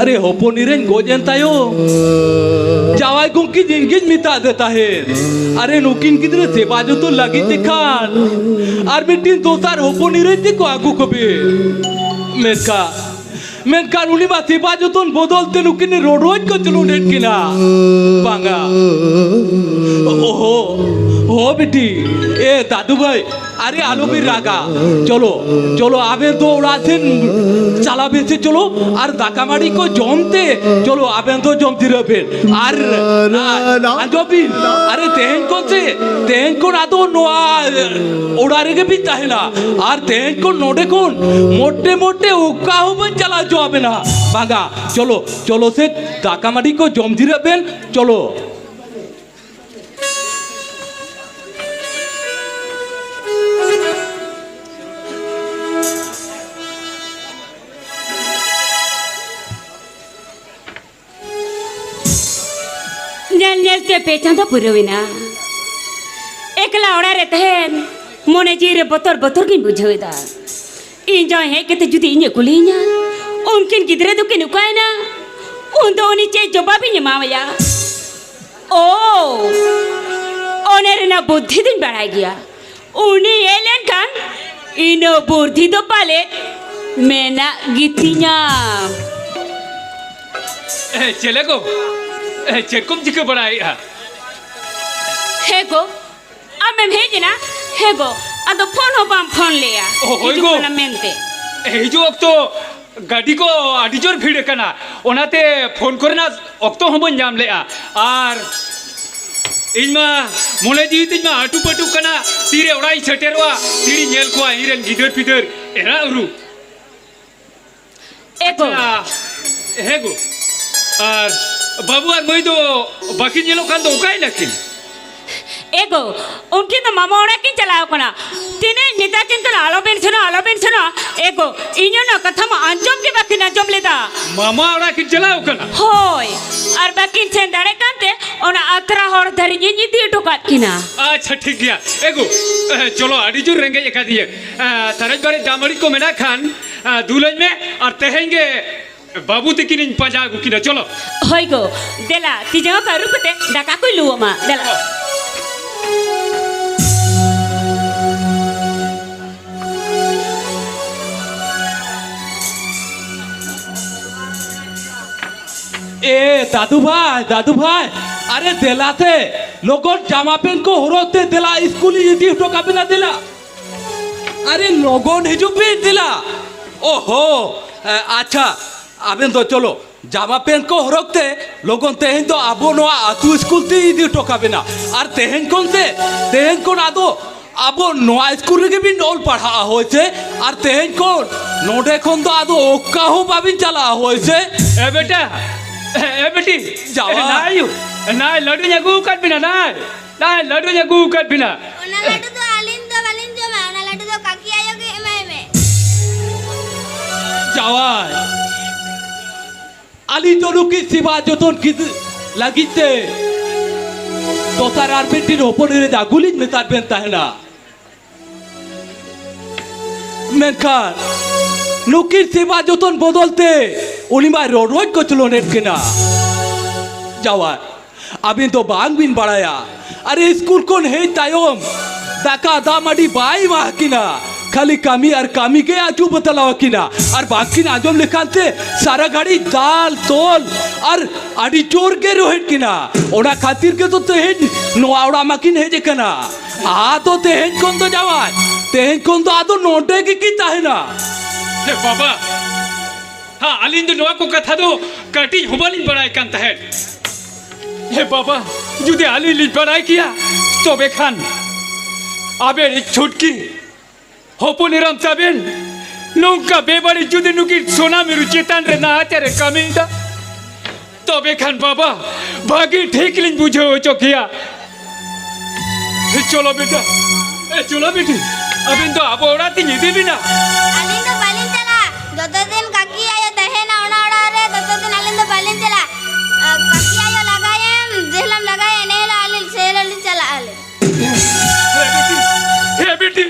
ᱟᱨᱮ ᱦᱚᱯᱚᱱ ᱤᱨᱟᱹᱧ ᱜᱚᱡ ᱮᱱ ᱛᱟᱭᱚᱢ ᱡᱟᱶᱟᱭ ᱜᱚᱢᱠᱮ ᱤᱧ ᱜᱤᱧ ᱢᱮᱛᱟᱫ ᱫᱮ ᱛᱟᱦᱮᱸᱫ, ᱟᱨᱮ ᱱᱩᱠᱤᱱ ᱜᱤᱫᱽᱨᱟᱹ ᱥᱮᱵᱟ ᱡᱚᱛᱚᱱ ᱞᱟᱹᱜᱤᱫ ᱛᱮ ᱠᱷᱟᱱ ᱟᱨ ᱢᱤᱫᱴᱤᱱ ᱫᱚᱥᱟᱨ ᱦᱚᱯᱚᱱ ᱤᱨᱟᱹᱧ ᱛᱮᱠᱚ ᱟᱹᱜᱩ ᱠᱚᱵᱤᱱ᱾ ᱢᱮᱱᱠᱷᱟᱱ, ᱢᱮᱱᱠᱷᱟᱱ ᱩᱱᱤ ᱢᱟ ᱥᱮᱵᱟ ᱡᱚᱛᱚᱱ ᱵᱚᱫᱚᱞ ᱛᱮ ᱱᱩᱠᱤᱱ ᱨᱚᱰᱚᱡ ᱠᱚᱪᱞᱚᱱᱮᱫ ᱠᱤᱱᱟ᱾ ᱵᱟᱝᱟ᱾ ᱳᱦᱳ, ᱦᱳ ᱵᱤᱴᱤ, ᱮ ᱫᱟᱫᱩ ᱵᱷᱟᱹᱭ, ᱟᱨᱮ ᱟᱞᱚᱵᱤᱱ ᱨᱟᱜᱟ᱾ ᱪᱚᱞᱚ, ᱪᱚᱞᱚ, ᱟᱵᱮᱱ ᱫᱚ ᱚᱲᱟᱜ ᱥᱮᱱ ᱪᱟᱞᱟᱣ ᱵᱮᱱ ᱥᱮ, ᱪᱚᱞᱚ, ᱟᱨ ᱫᱟᱠᱟ ᱢᱟᱹᱲᱤ ᱠᱚ ᱡᱚᱢ ᱛᱮ, ᱪᱚᱞᱚ, ᱟᱵᱮᱱ ᱫᱚ ᱡᱚᱢ ᱡᱤᱨᱟᱹᱜ ᱵᱮᱱ᱾ ᱟᱨ, ᱟᱨ ᱟᱸᱡᱚᱢ ᱵᱤᱱ, ᱟᱨᱮ ᱛᱮᱦᱮᱧ ᱠᱷᱚᱱ ᱥᱮ, ᱛᱮᱦᱮᱧ ᱠᱷᱚᱱ ᱟᱫᱚ ᱱᱚᱣᱟ ᱚᱲᱟᱜ ᱨᱮᱜᱮ ᱵᱤᱱ ᱛᱟᱦᱮᱱᱟ᱾ ᱟᱨ ᱛᱮᱦᱮᱧ ᱠᱷᱚᱱ ᱱᱚᱰᱮ ᱠᱷᱚᱱ ᱢᱚᱴᱮ ᱢᱚᱴᱮ ᱚᱠᱟ ᱦᱚᱸ ᱵᱟᱹᱧ ᱪᱟᱞᱟᱣ ᱦᱚᱪᱚ ᱟᱵᱮᱱᱟ᱾ ᱵᱟᱝᱟ, ᱪᱚᱞᱚ, ᱪᱚᱞᱚ ᱥᱮ, ᱫᱟᱠᱟ ᱢᱟᱹᱰᱤ ᱠᱚ ᱡᱚᱢ ᱡᱤᱨᱟᱹᱜ ᱵᱮᱱ, ᱪᱚᱞᱚ᱾ ᱧᱮᱞ ᱧᱮᱞ ᱛᱮ ᱯᱮ ᱪᱟᱸᱫᱚ ᱯᱩᱨᱟᱹᱣᱮᱱᱟ᱾ ᱮᱠᱞᱟ ᱚᱲᱟᱜ ᱨᱮ ᱛᱟᱦᱮᱱ ᱢᱚᱱᱮ ᱡᱤᱣᱤ ᱨᱮ ᱵᱚᱛᱚᱨ ᱵᱚᱛᱚᱨ ᱜᱤᱧ ᱵᱩᱡᱷᱟᱹᱣ ᱮᱫᱟ᱾ ᱤᱧ ᱡᱟᱶᱟᱭ ᱦᱮᱡ ᱠᱟᱛᱮ ᱡᱩᱫᱤ ᱤᱧᱮ ᱠᱩᱞᱤᱭᱤᱧᱟ, "ᱩᱱᱠᱤᱱ ᱜᱤᱫᱽᱨᱟᱹ ᱫᱚᱠᱤᱱ ᱚᱠᱟᱭᱮᱱᱟ?" ᱩᱱ ᱫᱚ ᱩᱱᱤ ᱪᱮᱫ ᱡᱚᱵᱟᱵ ᱤᱧ ᱮᱢᱟᱣᱟᱭᱟ? ᱳ, ᱚᱱᱮ ᱨᱮᱱᱟᱜ ᱵᱩᱫᱽᱫᱷᱤ ᱫᱩᱧ ᱵᱟᱲᱟᱭ ᱜᱮᱭᱟ᱾ ᱩᱱᱤ ᱦᱮᱡ ᱞᱮᱱᱠᱷᱟᱱ ᱤᱱᱟᱹ ᱵᱩᱫᱽᱫᱷᱤ ᱫᱚ ᱯᱟᱞᱮ ᱢᱮᱱᱟᱜ ᱜᱮᱛᱤᱧᱟ᱾ ᱮ, ᱪᱮᱞᱮ ᱜᱚ? ᱮ, ᱪᱮᱫ ᱠᱚᱢ ᱪᱤᱠᱟᱹ ᱵᱟᱲᱟᱭᱮᱫᱼᱟ? ᱦᱮᱸ ᱜᱚ, ᱟᱢᱮᱢ ᱦᱮᱡ ᱮᱱᱟ? ᱦᱮᱸ ᱜᱚ, ᱟᱫᱚ ᱯᱷᱳᱱ ᱦᱚᱸ ᱵᱟᱢ ᱯᱷᱳᱱ ᱞᱮᱜᱼᱟ᱾ ᱚ, ᱦᱳᱭ ᱦᱤᱡᱩᱜ ᱜᱚ᱾ ᱠᱟᱱᱟ ᱢᱮᱱᱛᱮ᱾ ᱮ, ᱦᱤᱡᱩᱜ ᱚᱠᱛᱚ ᱜᱟᱹᱰᱤ ᱠᱚ ᱟᱹᱰᱤ ᱡᱳᱨ ᱵᱷᱤᱲ ᱟᱠᱟᱱᱟ, ᱚᱱᱟᱛᱮ ᱯᱷᱳᱱ ᱠᱚᱨᱮᱱᱟᱜ ᱚᱠᱛᱚ ᱦᱚᱸ ᱵᱟᱹᱧ ᱧᱟᱢ ᱞᱮᱜᱼᱟ᱾ ᱟᱨ ᱤᱧ ᱢᱟ ᱢᱚᱱᱮ ᱡᱤᱣᱤ ᱛᱤᱧ ᱢᱟ ᱟᱹᱴᱩ ᱯᱟᱹᱴᱩᱜ ᱠᱟᱱᱟ, ᱛᱤᱨᱮ ᱚᱲᱟᱜ ᱤᱧ ᱥᱮᱴᱮᱨᱚᱜᱼᱟ, ᱛᱤᱨᱤᱧ ᱧᱮᱞ ᱠᱚᱣᱟ ᱤᱧ ᱨᱮᱱ ᱜᱤᱫᱟᱹᱨ ᱯᱤᱫᱟᱹᱨ ᱮᱨᱟ ᱩᱨᱩ᱾ ᱮ ᱜᱚ᱾ ᱟᱪᱪᱷᱟ, ᱦᱮᱸ ᱜᱚ᱾ ᱟᱨ ᱵᱟᱹᱵᱩ ᱟᱨ ᱢᱟᱹᱭ ᱫᱚ ᱵᱟᱹᱠᱤᱱ ᱧᱮᱞᱚᱜ ᱠᱟᱱ ᱫᱚ, ᱚᱠᱟᱭ ᱱᱟᱹᱠᱤᱱ? ᱮ ᱜᱚ, ᱩᱱᱠᱤᱱ ᱫᱚ ᱢᱟᱢᱟ ᱚᱲᱟᱜ ᱠᱤᱱ ᱪᱟᱞᱟᱣ ᱠᱟᱱᱟ᱾ ᱛᱤᱱᱟᱹᱜ ᱤᱧ ᱢᱮᱛᱟ ᱠᱤᱱ ᱠᱟᱱᱟ, "ᱟᱞᱚᱵᱤᱱ ᱥᱮᱱᱚᱜ, ᱟᱞᱚᱵᱤᱱ ᱥᱮᱱᱚᱜ", ᱮ ᱜᱚ, ᱤᱧ ᱚᱱᱟ ᱠᱟᱛᱷᱟ ᱢᱟ ᱟᱸᱡᱚᱢ ᱜᱮ ᱵᱟᱹᱠᱤᱱ ᱟᱸᱡᱚᱢ ᱞᱮᱫᱟ᱾ ᱢᱟᱢᱟ ᱚᱲᱟᱜ ᱠᱤᱱ ᱪᱟᱞᱟᱣ ᱠᱟᱱᱟ? ᱦᱳᱭ, ᱟᱨ ᱵᱟᱹᱠᱤᱱ ᱥᱮᱱ ᱫᱟᱲᱮᱭᱟᱜ ᱠᱟᱱᱛᱮ ᱚᱱᱟ ᱟᱛᱨᱟ ᱦᱚᱨ ᱫᱷᱟᱹᱨᱤᱡ ᱤᱧ ᱤᱫᱤ ᱦᱚᱴᱚ ᱠᱟᱫ ᱠᱤᱱᱟ᱾ ᱟᱪᱪᱷᱟ, ᱴᱷᱤᱠ ᱜᱮᱭᱟ᱾ ᱮ ᱜᱚ, ᱮ, ᱪᱚᱞᱚ, ᱟᱹᱰᱤ ᱡᱳᱨ ᱨᱮᱸᱜᱮᱡ ᱟᱠᱟᱫᱤᱧᱟᱹ᱾ ᱮ, ᱥᱟᱨᱮᱡ ᱵᱟᱨᱮᱡ ᱫᱟᱜ ᱢᱟᱹᱲᱤ ᱠᱚ ᱢᱮᱱᱟᱜ ᱠᱷᱟᱱ, ᱮ, ᱫᱩᱞᱟᱹᱧ ᱢᱮ, ᱟᱨ ᱛᱮᱦᱮᱧ ᱜᱮ ᱵᱟᱹᱵᱩ ᱛᱤᱠᱤᱱᱤᱧ ᱯᱟᱸᱡᱟ ᱟᱹᱜᱩ ᱠᱤᱱᱟ᱾ ᱪᱚᱞᱚ᱾ ᱦᱳᱭ ᱜᱚ, ᱫᱮᱞᱟ, ᱛᱤ ᱡᱟᱸᱜᱟ ᱠᱚ ᱟᱹᱨᱩᱵ ᱠᱟᱛᱮ ᱫᱟᱠᱟ ᱠᱚᱭ ᱞᱩᱣᱟᱢᱟ᱾ ᱫᱮᱞᱟ᱾ ᱮ ᱫᱟᱫᱩ ᱵᱷᱟᱭ, ᱫᱟᱫᱩ ᱵᱷᱟᱭ, ᱟᱨᱮ ᱫᱮᱞᱟ ᱛᱮ, ᱞᱚᱜᱚᱱ ᱡᱟᱢᱟ ᱯᱮᱱᱴ ᱠᱚ ᱦᱚᱨᱚᱜ ᱛᱮ ᱫᱮᱞᱟ, ᱥᱠᱩᱞ ᱤᱧ ᱤᱫᱤ ᱦᱚᱴᱚ ᱠᱟᱵᱤᱱᱟ ᱫᱮᱞᱟ᱾ ᱟᱨᱮ ᱞᱚᱜᱚᱱ ᱦᱤᱡᱩᱜ ᱵᱤᱱ ᱫᱮᱞᱟ᱾ ᱚᱦᱚ, ᱮ, ᱟᱪᱪᱷᱟ, ᱟᱵᱮᱱ ᱫᱚ ᱪᱚᱞᱚ ᱡᱟᱢᱟ ᱯᱮᱱᱴ ᱠᱚ ᱦᱚᱨᱚᱜ ᱛᱮ ᱞᱚᱜᱚᱱ ᱛᱮᱦᱮᱧ ᱫᱚ ᱟᱵᱚ ᱱᱚᱣᱟ ᱟᱹᱛᱩ ᱥᱠᱩᱞ ᱛᱮ ᱤᱫᱤ ᱦᱚᱴᱚ ᱠᱟᱵᱮᱱᱟ᱾ ᱟᱨ ᱛᱮᱦᱮᱧ ᱠᱷᱚᱱ ᱥᱮ, ᱛᱮᱦᱮᱧ ᱠᱷᱚᱱ ᱟᱫᱚ ᱟᱵᱚ ᱱᱚᱣᱟ ᱥᱠᱩᱞ ᱨᱮᱜᱮ ᱵᱤᱱ ᱚᱞ ᱯᱟᱲᱦᱟᱜᱼᱟ, ᱦᱳᱭ ᱥᱮ? ᱟᱨ ᱛᱮᱦᱮᱧ ᱠᱷᱚᱱ ᱱᱚᱰᱮ ᱠᱷᱚᱱ ᱫᱚ ᱟᱫᱚ ᱚᱠᱟ ᱦᱚᱸ ᱵᱟᱵᱤᱱ ᱪᱟᱞᱟᱜᱼᱟ, ᱦᱳᱭ ᱥᱮ? ᱮ ᱵᱮᱴᱟ, ᱮ ᱵᱮᱴᱤ, ᱡᱟᱶᱟᱭ᱾ ᱮ ᱱᱟᱭ ᱭᱩ, ᱮ ᱱᱟᱭ, ᱞᱟᱹᱰᱩᱧ ᱟᱹᱜᱩ ᱟᱠᱟᱫ ᱵᱤᱱᱟ, ᱱᱟᱭ, ᱱᱟᱭ, ᱞᱟᱹᱰᱩᱧ ᱟᱹᱜᱩ ᱟᱠᱟᱫ ᱵᱤᱱᱟ᱾ ᱚᱱᱟ ᱞᱟᱹᱰᱩ ᱫᱚ ᱟᱹᱞᱤᱧ ᱫᱚ ᱵᱟᱹᱞᱤᱧ ᱡᱚᱢᱟ, ᱚᱱᱟ ᱞᱟᱹᱰᱩ ᱫᱚ ᱠᱟᱠᱤ ᱟᱭᱳ ᱜᱮ ᱮᱢᱟᱭ ᱢᱮ᱾ ᱡᱟᱶᱟᱭ, ᱟᱹᱞᱤᱧ ᱫᱚ ᱱᱩᱠᱤᱱ ᱥᱮᱵᱟ ᱡᱚᱛᱚᱱ ᱠᱤᱫ-, ᱞᱟᱹᱜᱤᱫ ᱛᱮ ᱫᱚᱥᱟᱨ ᱟᱨ ᱢᱤᱫᱴᱤᱱ ᱦᱚᱯᱚᱱ ᱮᱨᱟ ᱟᱹᱜᱩ ᱞᱤᱧ ᱢᱮᱛᱟᱫ ᱵᱮᱱ ᱛᱟᱦᱮᱱᱟ᱾ ᱢᱮᱱᱠᱷᱟᱱ ᱱᱩᱠᱤᱱ ᱥᱮᱵᱟ ᱡᱚᱛᱚᱱ ᱵᱚᱫᱚᱞ ᱛᱮ ᱩᱱᱤ ᱢᱟᱭ ᱨᱚᱰᱚᱡ ᱠᱚᱪᱞᱚᱱᱮᱫ ᱠᱤᱱᱟ᱾ ᱡᱟᱶᱟᱭ, ᱟᱹᱵᱤᱱ ᱫᱚ ᱵᱟᱝ ᱵᱤᱱ ᱵᱟᱲᱟᱭᱟ, ᱟᱨᱮ ᱥᱠᱩᱞ ᱠᱷᱚᱱ ᱦᱮᱡ ᱛᱟᱭᱚᱢ ᱫᱟᱠᱟ ᱫᱟᱜ ᱢᱟᱹᱰᱤ ᱵᱟᱭ ᱮᱢᱟ ᱠᱤᱱᱟ, ᱠᱷᱟᱹᱞᱤ ᱠᱟᱹᱢᱤ ᱟᱨ ᱠᱟᱹᱢᱤ ᱜᱮ ᱟᱹᱪᱩ ᱵᱟᱛᱞᱟᱣ ᱟᱹᱠᱤᱱᱟ᱾ ᱟᱨ ᱵᱟᱝᱠᱤᱱ ᱟᱸᱡᱚᱢ ᱞᱮᱠᱷᱟᱱ ᱛᱮ ᱥᱟᱨᱟ ᱜᱷᱟᱹᱲᱤᱡ ᱫᱟᱞ ᱛᱚᱞ ᱟᱨ ᱟᱹᱰᱤ ᱡᱳᱨ ᱜᱮ ᱨᱳᱦᱮᱫ ᱠᱤᱱᱟ᱾ ᱚᱱᱟ ᱠᱷᱟᱹᱛᱤᱨ ᱜᱮᱛᱚ ᱛᱮᱦᱮᱧ ᱱᱚᱣᱟ ᱚᱲᱟᱜ ᱢᱟᱠᱤᱱ ᱦᱮᱡ ᱟᱠᱟᱱᱟ᱾ ᱟᱫᱚ ᱛᱮᱦᱮᱧ ᱠᱷᱚᱱ ᱫᱚ ᱡᱟᱶᱟᱭ, ᱛᱮᱦᱮᱧ ᱠᱷᱚᱱ ᱫᱚ ᱟᱫᱚ ᱱᱚᱰᱮ ᱜᱮᱠᱤᱱ ᱛᱟᱦᱮᱱᱟ᱾ ᱦᱮ ᱵᱟᱵᱟ, ᱦᱟ, ᱟᱹᱞᱤᱧ ᱫᱚ ᱱᱚᱣᱟ ᱠᱚ ᱠᱟᱛᱷᱟ ᱫᱚ ᱠᱟᱹᱴᱤᱡ ᱦᱚᱸ ᱵᱟᱹᱞᱤᱧ ᱵᱟᱲᱟᱭ ᱠᱟᱱ ᱛᱟᱦᱮᱸᱫ᱾ ᱦᱮ ᱵᱟᱵᱟ, ᱡᱩᱫᱤ ᱟᱹᱞᱤᱧ ᱞᱤᱧ ᱵᱟᱲᱟᱭ ᱠᱮᱭᱟ, ᱛᱚᱵᱮ ᱠᱷᱟᱱ ᱟᱵᱮᱱ ᱤᱡ ᱪᱷᱩᱴᱠᱤ ᱦᱚᱯᱚᱱ ᱮᱨᱟᱢ ᱛᱟᱵᱮᱱ ᱱᱚᱝᱠᱟ ᱵᱮᱵᱟᱹᱲᱤᱡ ᱡᱩᱫᱤ ᱱᱩᱠᱤᱱ ᱥᱳᱱᱟ ᱢᱤᱨᱩ ᱪᱮᱛᱟᱱ ᱨᱮ ᱱᱟᱦᱟᱪᱟᱨᱮ ᱠᱟᱹᱢᱤᱭᱮᱫᱟ, ᱛᱚᱵᱮ ᱠᱷᱟᱱ ᱵᱟᱵᱟ, ᱵᱷᱟᱹᱜᱤ ᱴᱷᱤᱠ ᱞᱤᱧ ᱵᱩᱡᱷᱟᱹᱣ ᱦᱚᱪᱚ ᱠᱮᱭᱟ᱾ ᱮ, ᱪᱚᱞᱚ ᱵᱮᱴᱟ, ᱮ, ᱪᱚᱞᱚ ᱵᱤᱴᱤ, ᱟᱵᱮᱱ ᱫᱚ ᱟᱵᱚ ᱚᱲᱟᱜ ᱛᱤᱧ ᱤᱫᱤ ᱵᱮᱱᱟ᱾ ᱟᱹᱞᱤᱧ ᱫᱚ ᱵᱟᱹᱞᱤᱧ ᱪᱟᱞᱟᱜᱼᱟ᱾ ᱡᱚᱛᱚ ᱫᱤᱱ ᱠᱟᱹᱠᱤ ᱟᱭᱳ ᱛᱟᱦᱮᱱᱟ ᱚᱱᱟ ᱚᱲᱟᱜ ᱨᱮ, ᱛᱚᱛᱚ ᱫᱤᱱ ᱟᱹᱞᱤᱧ ᱫᱚ ᱵᱟᱹᱞᱤᱧ ᱪᱟᱞᱟᱜᱼᱟ᱾ ᱟ, ᱠᱟᱹᱠᱤ ᱟᱭᱳ ᱞᱟᱜᱟᱭᱮᱢ, ᱡᱮ ᱦᱤᱞᱳᱜ ᱞᱟᱜᱟᱭᱟ, ᱤᱱᱟᱹ ᱦᱤᱞᱳᱜ ᱟᱹᱞᱤᱧ, ᱥᱮ ᱦᱤᱞᱳᱜ ᱞᱤᱧ ᱪᱟᱞᱟᱜᱼᱟ ᱟᱹᱞᱤᱧ᱾ ᱦᱮ ᱵᱤᱴᱤ, ᱦᱮ ᱵᱤᱴᱤ,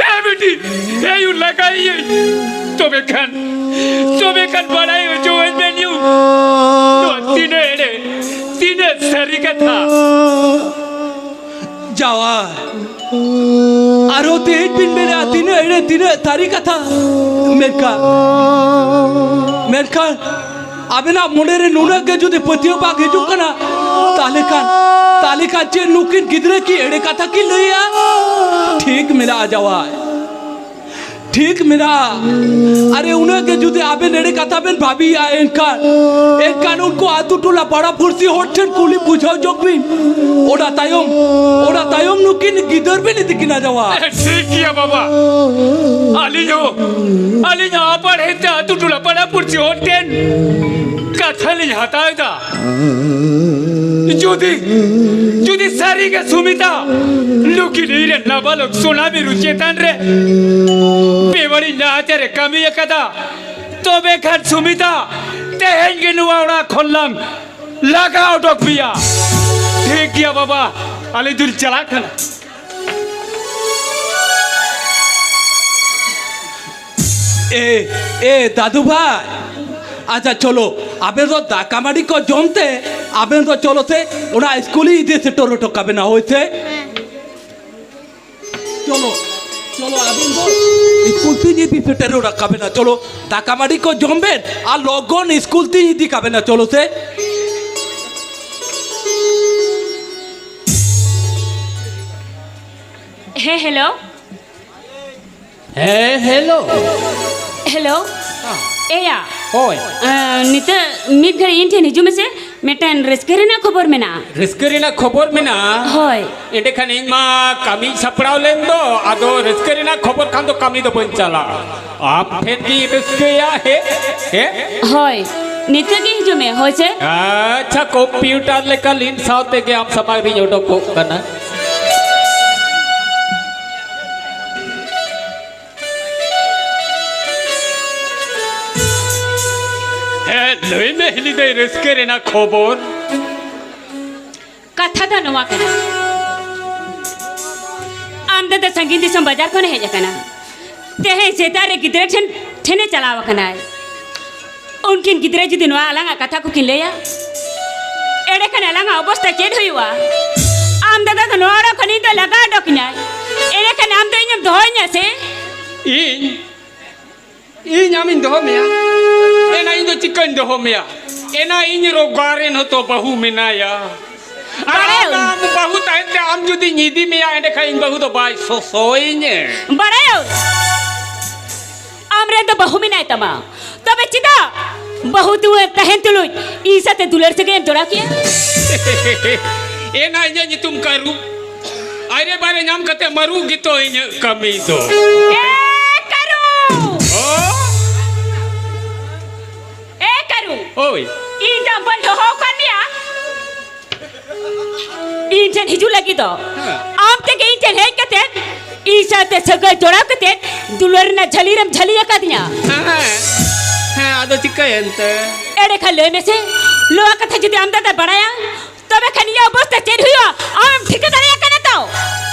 ᱦᱮ ᱵᱤᱴᱤ, ᱦᱮ ᱭᱩ, ᱞᱟᱜᱟᱭᱮᱭᱟᱹᱧ᱾ ᱛᱚᱵᱮ ᱠᱷᱟᱱ, ᱛᱚᱵᱮ ᱠᱷᱟᱱ ᱵᱟᱲᱟᱭ ᱦᱚᱪᱚᱣᱟᱹᱧ ᱵᱮᱱ ᱭᱩ, ᱱᱚᱣᱟ ᱛᱤᱱᱟᱹᱜ ᱮᱲᱮ, ᱛᱤᱱᱟᱹᱜ ᱥᱟᱹᱨᱤ ᱠᱟᱛᱷᱟ᱾ ᱡᱟᱶᱟᱭ, ᱟᱨᱦᱚᱸ ᱛᱮᱦᱮᱧ ᱵᱤᱱ ᱢᱮᱱᱟ ᱛᱤᱱᱟᱹᱜ ᱮᱲᱮ, ᱛᱤᱱᱟᱹᱜ ᱥᱟᱹᱨᱤ ᱠᱟᱛᱷᱟ᱾ ᱢᱮᱱᱠᱷᱟᱱ, ᱢᱮᱱᱠᱷᱟᱱ ᱟᱵᱮᱱᱟᱜ ᱢᱚᱱᱮ ᱨᱮ ᱱᱩᱱᱟᱹᱜ ᱜᱮ ᱡᱩᱫᱤ ᱯᱟᱹᱛᱭᱟᱹᱣ ᱵᱟᱝ ᱦᱤᱡᱩᱜ ᱠᱟᱱᱟ, ᱛᱟᱦᱞᱮ ᱠᱷᱟᱱ, ᱛᱟᱦᱞᱮ ᱠᱷᱟᱱ ᱪᱮᱫ ᱱᱩᱠᱤᱱ ᱜᱤᱫᱽᱨᱟᱹ ᱠᱤ ᱮᱲᱮ ᱠᱟᱛᱷᱟ ᱠᱤᱱ ᱞᱟᱹᱭᱟ? ᱴᱷᱤᱠ ᱢᱮᱱᱟᱜᱼᱟ ᱡᱟᱶᱟᱭ, ᱴᱷᱤᱠ ᱢᱮᱱᱟᱜᱼᱟ᱾ ᱟᱨᱮ ᱩᱱᱟᱹᱜ ᱜᱮ ᱡᱩᱫᱤ ᱟᱵᱮᱱ ᱮᱲᱮ ᱠᱟᱛᱷᱟ ᱵᱮᱱ ᱵᱷᱟᱹᱵᱤᱭᱟ, ᱮᱱᱠᱷᱟᱱ, ᱮᱱᱠᱷᱟᱱ ᱩᱱᱠᱩ ᱟᱹᱛᱩ ᱴᱚᱞᱟ ᱯᱟᱲᱟ ᱯᱩᱲᱥᱤ ᱦᱚᱲ ᱴᱷᱮᱱ ᱠᱩᱞᱤ ᱵᱩᱡᱷᱟᱹᱣ ᱡᱚᱝ ᱵᱤᱱ᱾ ᱚᱱᱟ ᱛᱟᱭᱚᱢ, ᱚᱱᱟ ᱛᱟᱭᱚᱢ ᱱᱩᱠᱤᱱ ᱜᱤᱫᱟᱹᱨ ᱵᱤᱱ ᱤᱫᱤ ᱠᱤᱱᱟ ᱡᱟᱶᱟᱭ᱾ ᱴᱷᱤᱠ ᱜᱮᱭᱟ ᱵᱟᱵᱟ, ᱟᱹᱞᱤᱧ ᱦᱚᱸ, ᱟᱹᱞᱤᱧ ᱦᱚᱸ ᱟᱯᱟᱲ ᱦᱮᱡ ᱛᱮ ᱟᱹᱛᱩ ᱴᱚᱞᱟ ᱯᱟᱲᱟ ᱯᱩᱲᱥᱤ ᱦᱚᱲ ᱴᱷᱮᱱ ᱠᱟᱛᱷᱟ ᱞᱤᱧ ᱦᱟᱛᱟᱣ ᱮᱫᱟ᱾ ᱡᱩᱫᱤ, ᱡᱩᱫᱤ ᱥᱟᱹᱨᱤ ᱜᱮ ᱥᱩᱢᱤᱛᱟ ᱱᱩᱠᱤᱱ ᱤᱧ ᱨᱮᱱ ᱱᱟᱵᱟᱞᱚᱠ ᱥᱳᱱᱟ ᱢᱤᱨᱩ ᱪᱮᱛᱟᱱ ᱨᱮ ᱵᱮᱵᱟᱹᱲᱤᱡ ᱱᱟᱦᱟᱪᱟᱨ ᱮ ᱠᱟᱹᱢᱤ ᱟᱠᱟᱫᱟ, ᱛᱚᱵᱮ ᱠᱷᱟᱱ ᱥᱩᱢᱤᱛᱟ ᱛᱮᱦᱮᱧ ᱜᱮ ᱱᱚᱣᱟ ᱚᱲᱟᱜ ᱠᱷᱚᱱ ᱞᱟᱝ ᱞᱟᱜᱟ ᱚᱰᱚᱠ ᱯᱮᱭᱟ᱾ ᱴᱷᱤᱠ ᱜᱮᱭᱟ ᱵᱟᱵᱟ, ᱟᱹᱞᱤᱧ ᱫᱚᱞᱤᱧ ᱪᱟᱞᱟᱜ ᱠᱟᱱᱟ᱾ ᱮ, ᱮ, ᱫᱟᱫᱩ ᱵᱷᱟᱭ, ᱟᱪᱪᱷᱟ, ᱪᱚᱞᱚ, ᱟᱵᱮᱱ ᱫᱚ ᱫᱟᱠᱟ ᱢᱟᱹᱰᱤ ᱠᱚ ᱡᱚᱢ ᱛᱮ, ᱟᱵᱮᱱ ᱫᱚ ᱪᱚᱞᱚ ᱥᱮ, ᱚᱱᱟ ᱥᱠᱩᱞ ᱤᱧ ᱤᱫᱤ ᱥᱮᱴᱮᱨ ᱦᱚᱴᱚ ᱠᱟᱵᱮᱱᱟ, ᱦᱳᱭ ᱥᱮ? ᱦᱮᱸ᱾ ᱪᱚᱞᱚ᱾ ᱪᱚᱞᱚ, ᱟᱹᱵᱤᱱ ᱫᱚ ᱥᱠᱩᱞ ᱛᱤᱧ ᱤᱫᱤ ᱥᱮᱴᱮᱨ ᱦᱚᱴᱚ ᱠᱟᱵᱮᱱᱟ᱾ ᱪᱚᱞᱚ, ᱫᱟᱠᱟ ᱢᱟᱹᱰᱤ ᱠᱚ ᱡᱚᱢ ᱵᱮᱱ ᱟᱨ ᱞᱚᱜᱚᱱ ᱥᱠᱩᱞ ᱛᱤᱧ ᱤᱫᱤ ᱠᱟᱵᱮᱱᱟ᱾ ᱪᱚᱞᱚ ᱥᱮ᱾ ᱦᱮᱸ, ᱦᱮᱞᱳ᱾ ᱦᱮᱸ, ᱦᱮᱞᱳ᱾ ᱦᱮᱞᱳ᱾ ᱦᱮᱸ᱾ ᱮᱭᱟ᱾ ᱦᱳᱭ᱾ ᱟᱸ, ᱱᱤᱛᱚᱜ ᱢᱤᱫ ᱜᱷᱟᱹᱲᱤᱡ ᱤᱧ ᱴᱷᱮᱱ ᱦᱤᱡᱩᱜ ᱢᱮᱥᱮ, ᱢᱤᱫᱴᱮᱱ ᱨᱟᱹᱥᱠᱟᱹ ᱨᱮᱱᱟᱜ ᱠᱷᱚᱵᱚᱨ ᱢᱮᱱᱟᱜᱼᱟ᱾ ᱨᱟᱹᱥᱠᱟᱹ ᱨᱮᱱᱟᱜ ᱠᱷᱚᱵᱚᱨ ᱢᱮᱱᱟᱜᱼᱟ? ᱦᱳᱭ᱾ ᱮᱸᱰᱮᱠᱷᱟᱱ ᱤᱧ ᱢᱟ ᱠᱟᱹᱢᱤᱧ ᱥᱟᱯᱲᱟᱣ ᱞᱮᱱ ᱫᱚ, ᱟᱫᱚ ᱨᱟᱹᱥᱠᱟᱹ ᱨᱮᱱᱟᱜ ᱠᱷᱚᱵᱚᱨ ᱠᱷᱟᱱ ᱫᱚ ᱠᱟᱹᱢᱤ ᱫᱚ ᱵᱟᱹᱧ ᱪᱟᱞᱟᱜᱼᱟ᱾ ᱟᱢ ᱴᱷᱮᱱ ᱜᱤᱧ ᱨᱟᱹᱥᱠᱟᱹᱭᱟ, ᱦᱮ? ᱦᱮ? ᱦᱳᱭ, ᱱᱤᱛᱚᱜ ᱜᱮ ᱦᱤᱡᱩᱜ ᱢᱮ, ᱦᱳᱭ ᱥᱮ? ᱟᱪᱪᱷᱟ, ᱠᱚᱢᱯᱤᱭᱩᱴᱟᱨ ᱞᱮᱠᱟ ᱞᱤᱱ ᱥᱟᱶ ᱛᱮᱜᱮ ᱟᱢ ᱥᱟᱢᱟᱝ ᱨᱤᱧ ᱚᱰᱚᱠᱚᱜ ᱠᱟᱱᱟ᱾ ᱦᱮᱸ, ᱞᱟᱹᱭ ᱢᱮ ᱦᱤᱞᱤ ᱫᱟᱹᱭ, ᱨᱟᱹᱥᱠᱟᱹ ᱨᱮᱱᱟᱜ ᱠᱷᱚᱵᱚᱨ᱾ ᱠᱟᱛᱷᱟ ᱫᱚ ᱱᱚᱣᱟ ᱠᱟᱱᱟ, ᱟᱢ ᱫᱟᱫᱟ ᱥᱟᱺᱜᱤᱧ ᱫᱤᱥᱚᱢ ᱵᱟᱡᱟᱨ ᱠᱷᱚᱱᱮ ᱦᱮᱡ ᱟᱠᱟᱱᱟ᱾ ᱛᱮᱦᱮᱧ ᱥᱮᱛᱟᱜ ᱨᱮ ᱜᱤᱫᱽᱨᱟᱹ ᱴᱷᱮᱱ, ᱴᱷᱮᱱᱮ ᱪᱟᱞᱟᱣ ᱟᱠᱟᱱᱟᱭ᱾ ᱩᱱᱠᱤᱱ ᱜᱤᱫᱽᱨᱟᱹ ᱡᱩᱫᱤ ᱱᱚᱣᱟ ᱟᱞᱟᱝᱟᱜ ᱠᱟᱛᱷᱟ ᱠᱚᱠᱤᱱ ᱞᱟᱹᱭᱟ, ᱮᱸᱰᱮᱠᱷᱟᱱ ᱟᱞᱟᱝᱟᱜ ᱚᱵᱚᱥᱛᱟ ᱪᱮᱫ ᱦᱩᱭᱩᱜᱼᱟ? ᱟᱢ ᱫᱟᱫᱟ ᱫᱚ ᱱᱚᱣᱟ ᱚᱲᱟᱜ ᱠᱷᱚᱱ ᱤᱧ ᱫᱚ ᱞᱟᱜᱟ ᱚᱰᱚᱠᱤᱧᱟᱭ᱾ ᱮᱸᱰᱮᱠᱷᱟᱱ ᱟᱢ ᱫᱚ ᱤᱧᱮᱢ ᱫᱚᱦᱚᱧᱟ ᱥᱮ? ᱤᱧ? ᱤᱧ ᱟᱢᱤᱧ ᱫᱚᱦᱚ ᱢᱮᱭᱟ? ᱮᱱᱟ ᱤᱧ ᱫᱚ ᱪᱤᱠᱟᱹᱧ ᱫᱚᱦᱚ ᱢᱮᱭᱟ? ᱮᱱᱟ ᱤᱧ ᱨᱳᱜᱟ ᱨᱮᱱ ᱦᱚᱸᱛᱚ ᱵᱟᱹᱦᱩ ᱢᱮᱱᱟᱭᱟ᱾ ᱟᱨ ᱵᱟᱲᱟᱭᱟᱹᱧ᱾ ᱟᱢ ᱵᱟᱹᱦᱩ ᱛᱟᱦᱮᱱ ᱛᱮ ᱟᱢ ᱡᱩᱫᱤᱧ ᱤᱫᱤ ᱢᱮᱭᱟ, ᱮᱸᱰᱮᱠᱷᱟᱱ ᱤᱧ ᱵᱟᱹᱦᱩ ᱫᱚ ᱵᱟᱭ ᱥᱚᱥᱚᱭᱤᱧᱟᱹ᱾ ᱵᱟᱲᱟᱭᱟᱹᱧ᱾ ᱟᱢ ᱨᱮᱱ ᱫᱚ ᱵᱟᱹᱦᱩ ᱢᱮᱱᱟᱭ ᱛᱟᱢᱟ, ᱛᱚᱵᱮ ᱪᱮᱫᱟᱜ ᱵᱟᱹᱦᱩ ᱛᱩ-, ᱛᱟᱦᱮᱱ ᱛᱩᱞᱩᱡ ᱤᱧ ᱥᱟᱛᱮ ᱫᱩᱞᱟᱹᱲ ᱥᱟᱹᱜᱟᱹᱭ ᱮᱢ ᱡᱚᱲᱟᱣ ᱠᱮᱭᱟ? ᱮᱱᱟ ᱤᱧᱟᱹᱜ ᱧᱩᱛᱩᱢ ᱠᱟᱹᱨᱩ᱾ ᱟᱭᱨᱮ ᱵᱟᱨᱮ ᱧᱟᱢ ᱠᱟᱛᱮ ᱢᱟᱹᱨᱩ ᱜᱮᱛᱚ ᱤᱧᱟᱹᱜ ᱠᱟᱹᱢᱤ ᱫᱚ᱾ ᱮ ᱠᱟᱹᱨᱩ! ᱚ? ᱮ ᱠᱟᱹᱨᱩ! ᱳᱭ᱾ ᱤᱧ ᱫᱚ ᱵᱟᱹᱧ ᱦᱚᱦᱚ ᱟᱠᱟᱫ ᱢᱮᱭᱟ᱾ ᱤᱧ ᱴᱷᱮᱱ ᱦᱤᱡᱩᱜ ᱞᱟᱹᱜᱤᱫ ᱫᱚ᱾ ᱦᱮᱸ᱾ ᱟᱢ ᱛᱮᱜᱮ ᱤᱧ ᱴᱷᱮᱱ ᱦᱮᱡ ᱠᱟᱛᱮ ᱤᱧ ᱥᱟᱶᱛᱮ ᱥᱟᱹᱜᱟᱹᱭ ᱡᱚᱲᱟᱣ ᱠᱟᱛᱮ ᱫᱩᱞᱟᱹᱲ ᱨᱮᱱᱟᱜ ᱡᱷᱟᱹᱞᱤ ᱨᱮᱢ ᱡᱷᱟᱹᱞᱤ ᱟᱠᱟᱫᱤᱧᱟ᱾ ᱦᱮᱸ, ᱦᱮᱸ, ᱟᱫᱚ ᱪᱤᱠᱟᱹᱭᱮᱱ ᱛᱮ? ᱮᱸᱰᱮᱠᱷᱟᱱ ᱞᱟᱹᱭ ᱢᱮᱥᱮ, ᱱᱚᱣᱟ ᱠᱟᱛᱷᱟ ᱡᱩᱫᱤ ᱟᱢ ᱫᱟᱫᱟ ᱵᱟᱲᱟᱭᱟ, ᱛᱚᱵᱮ ᱠᱷᱟᱱ ᱤᱧᱟᱹᱜ ᱚᱵᱚᱥᱛᱟ ᱪᱮᱫ ᱦᱩᱭᱩᱜᱼᱟ, ᱟᱢᱮᱢ ᱴᱷᱤᱠᱟᱹ ᱫᱟᱲᱮᱭᱟᱜ ᱠᱟᱱᱟ ᱛᱚ?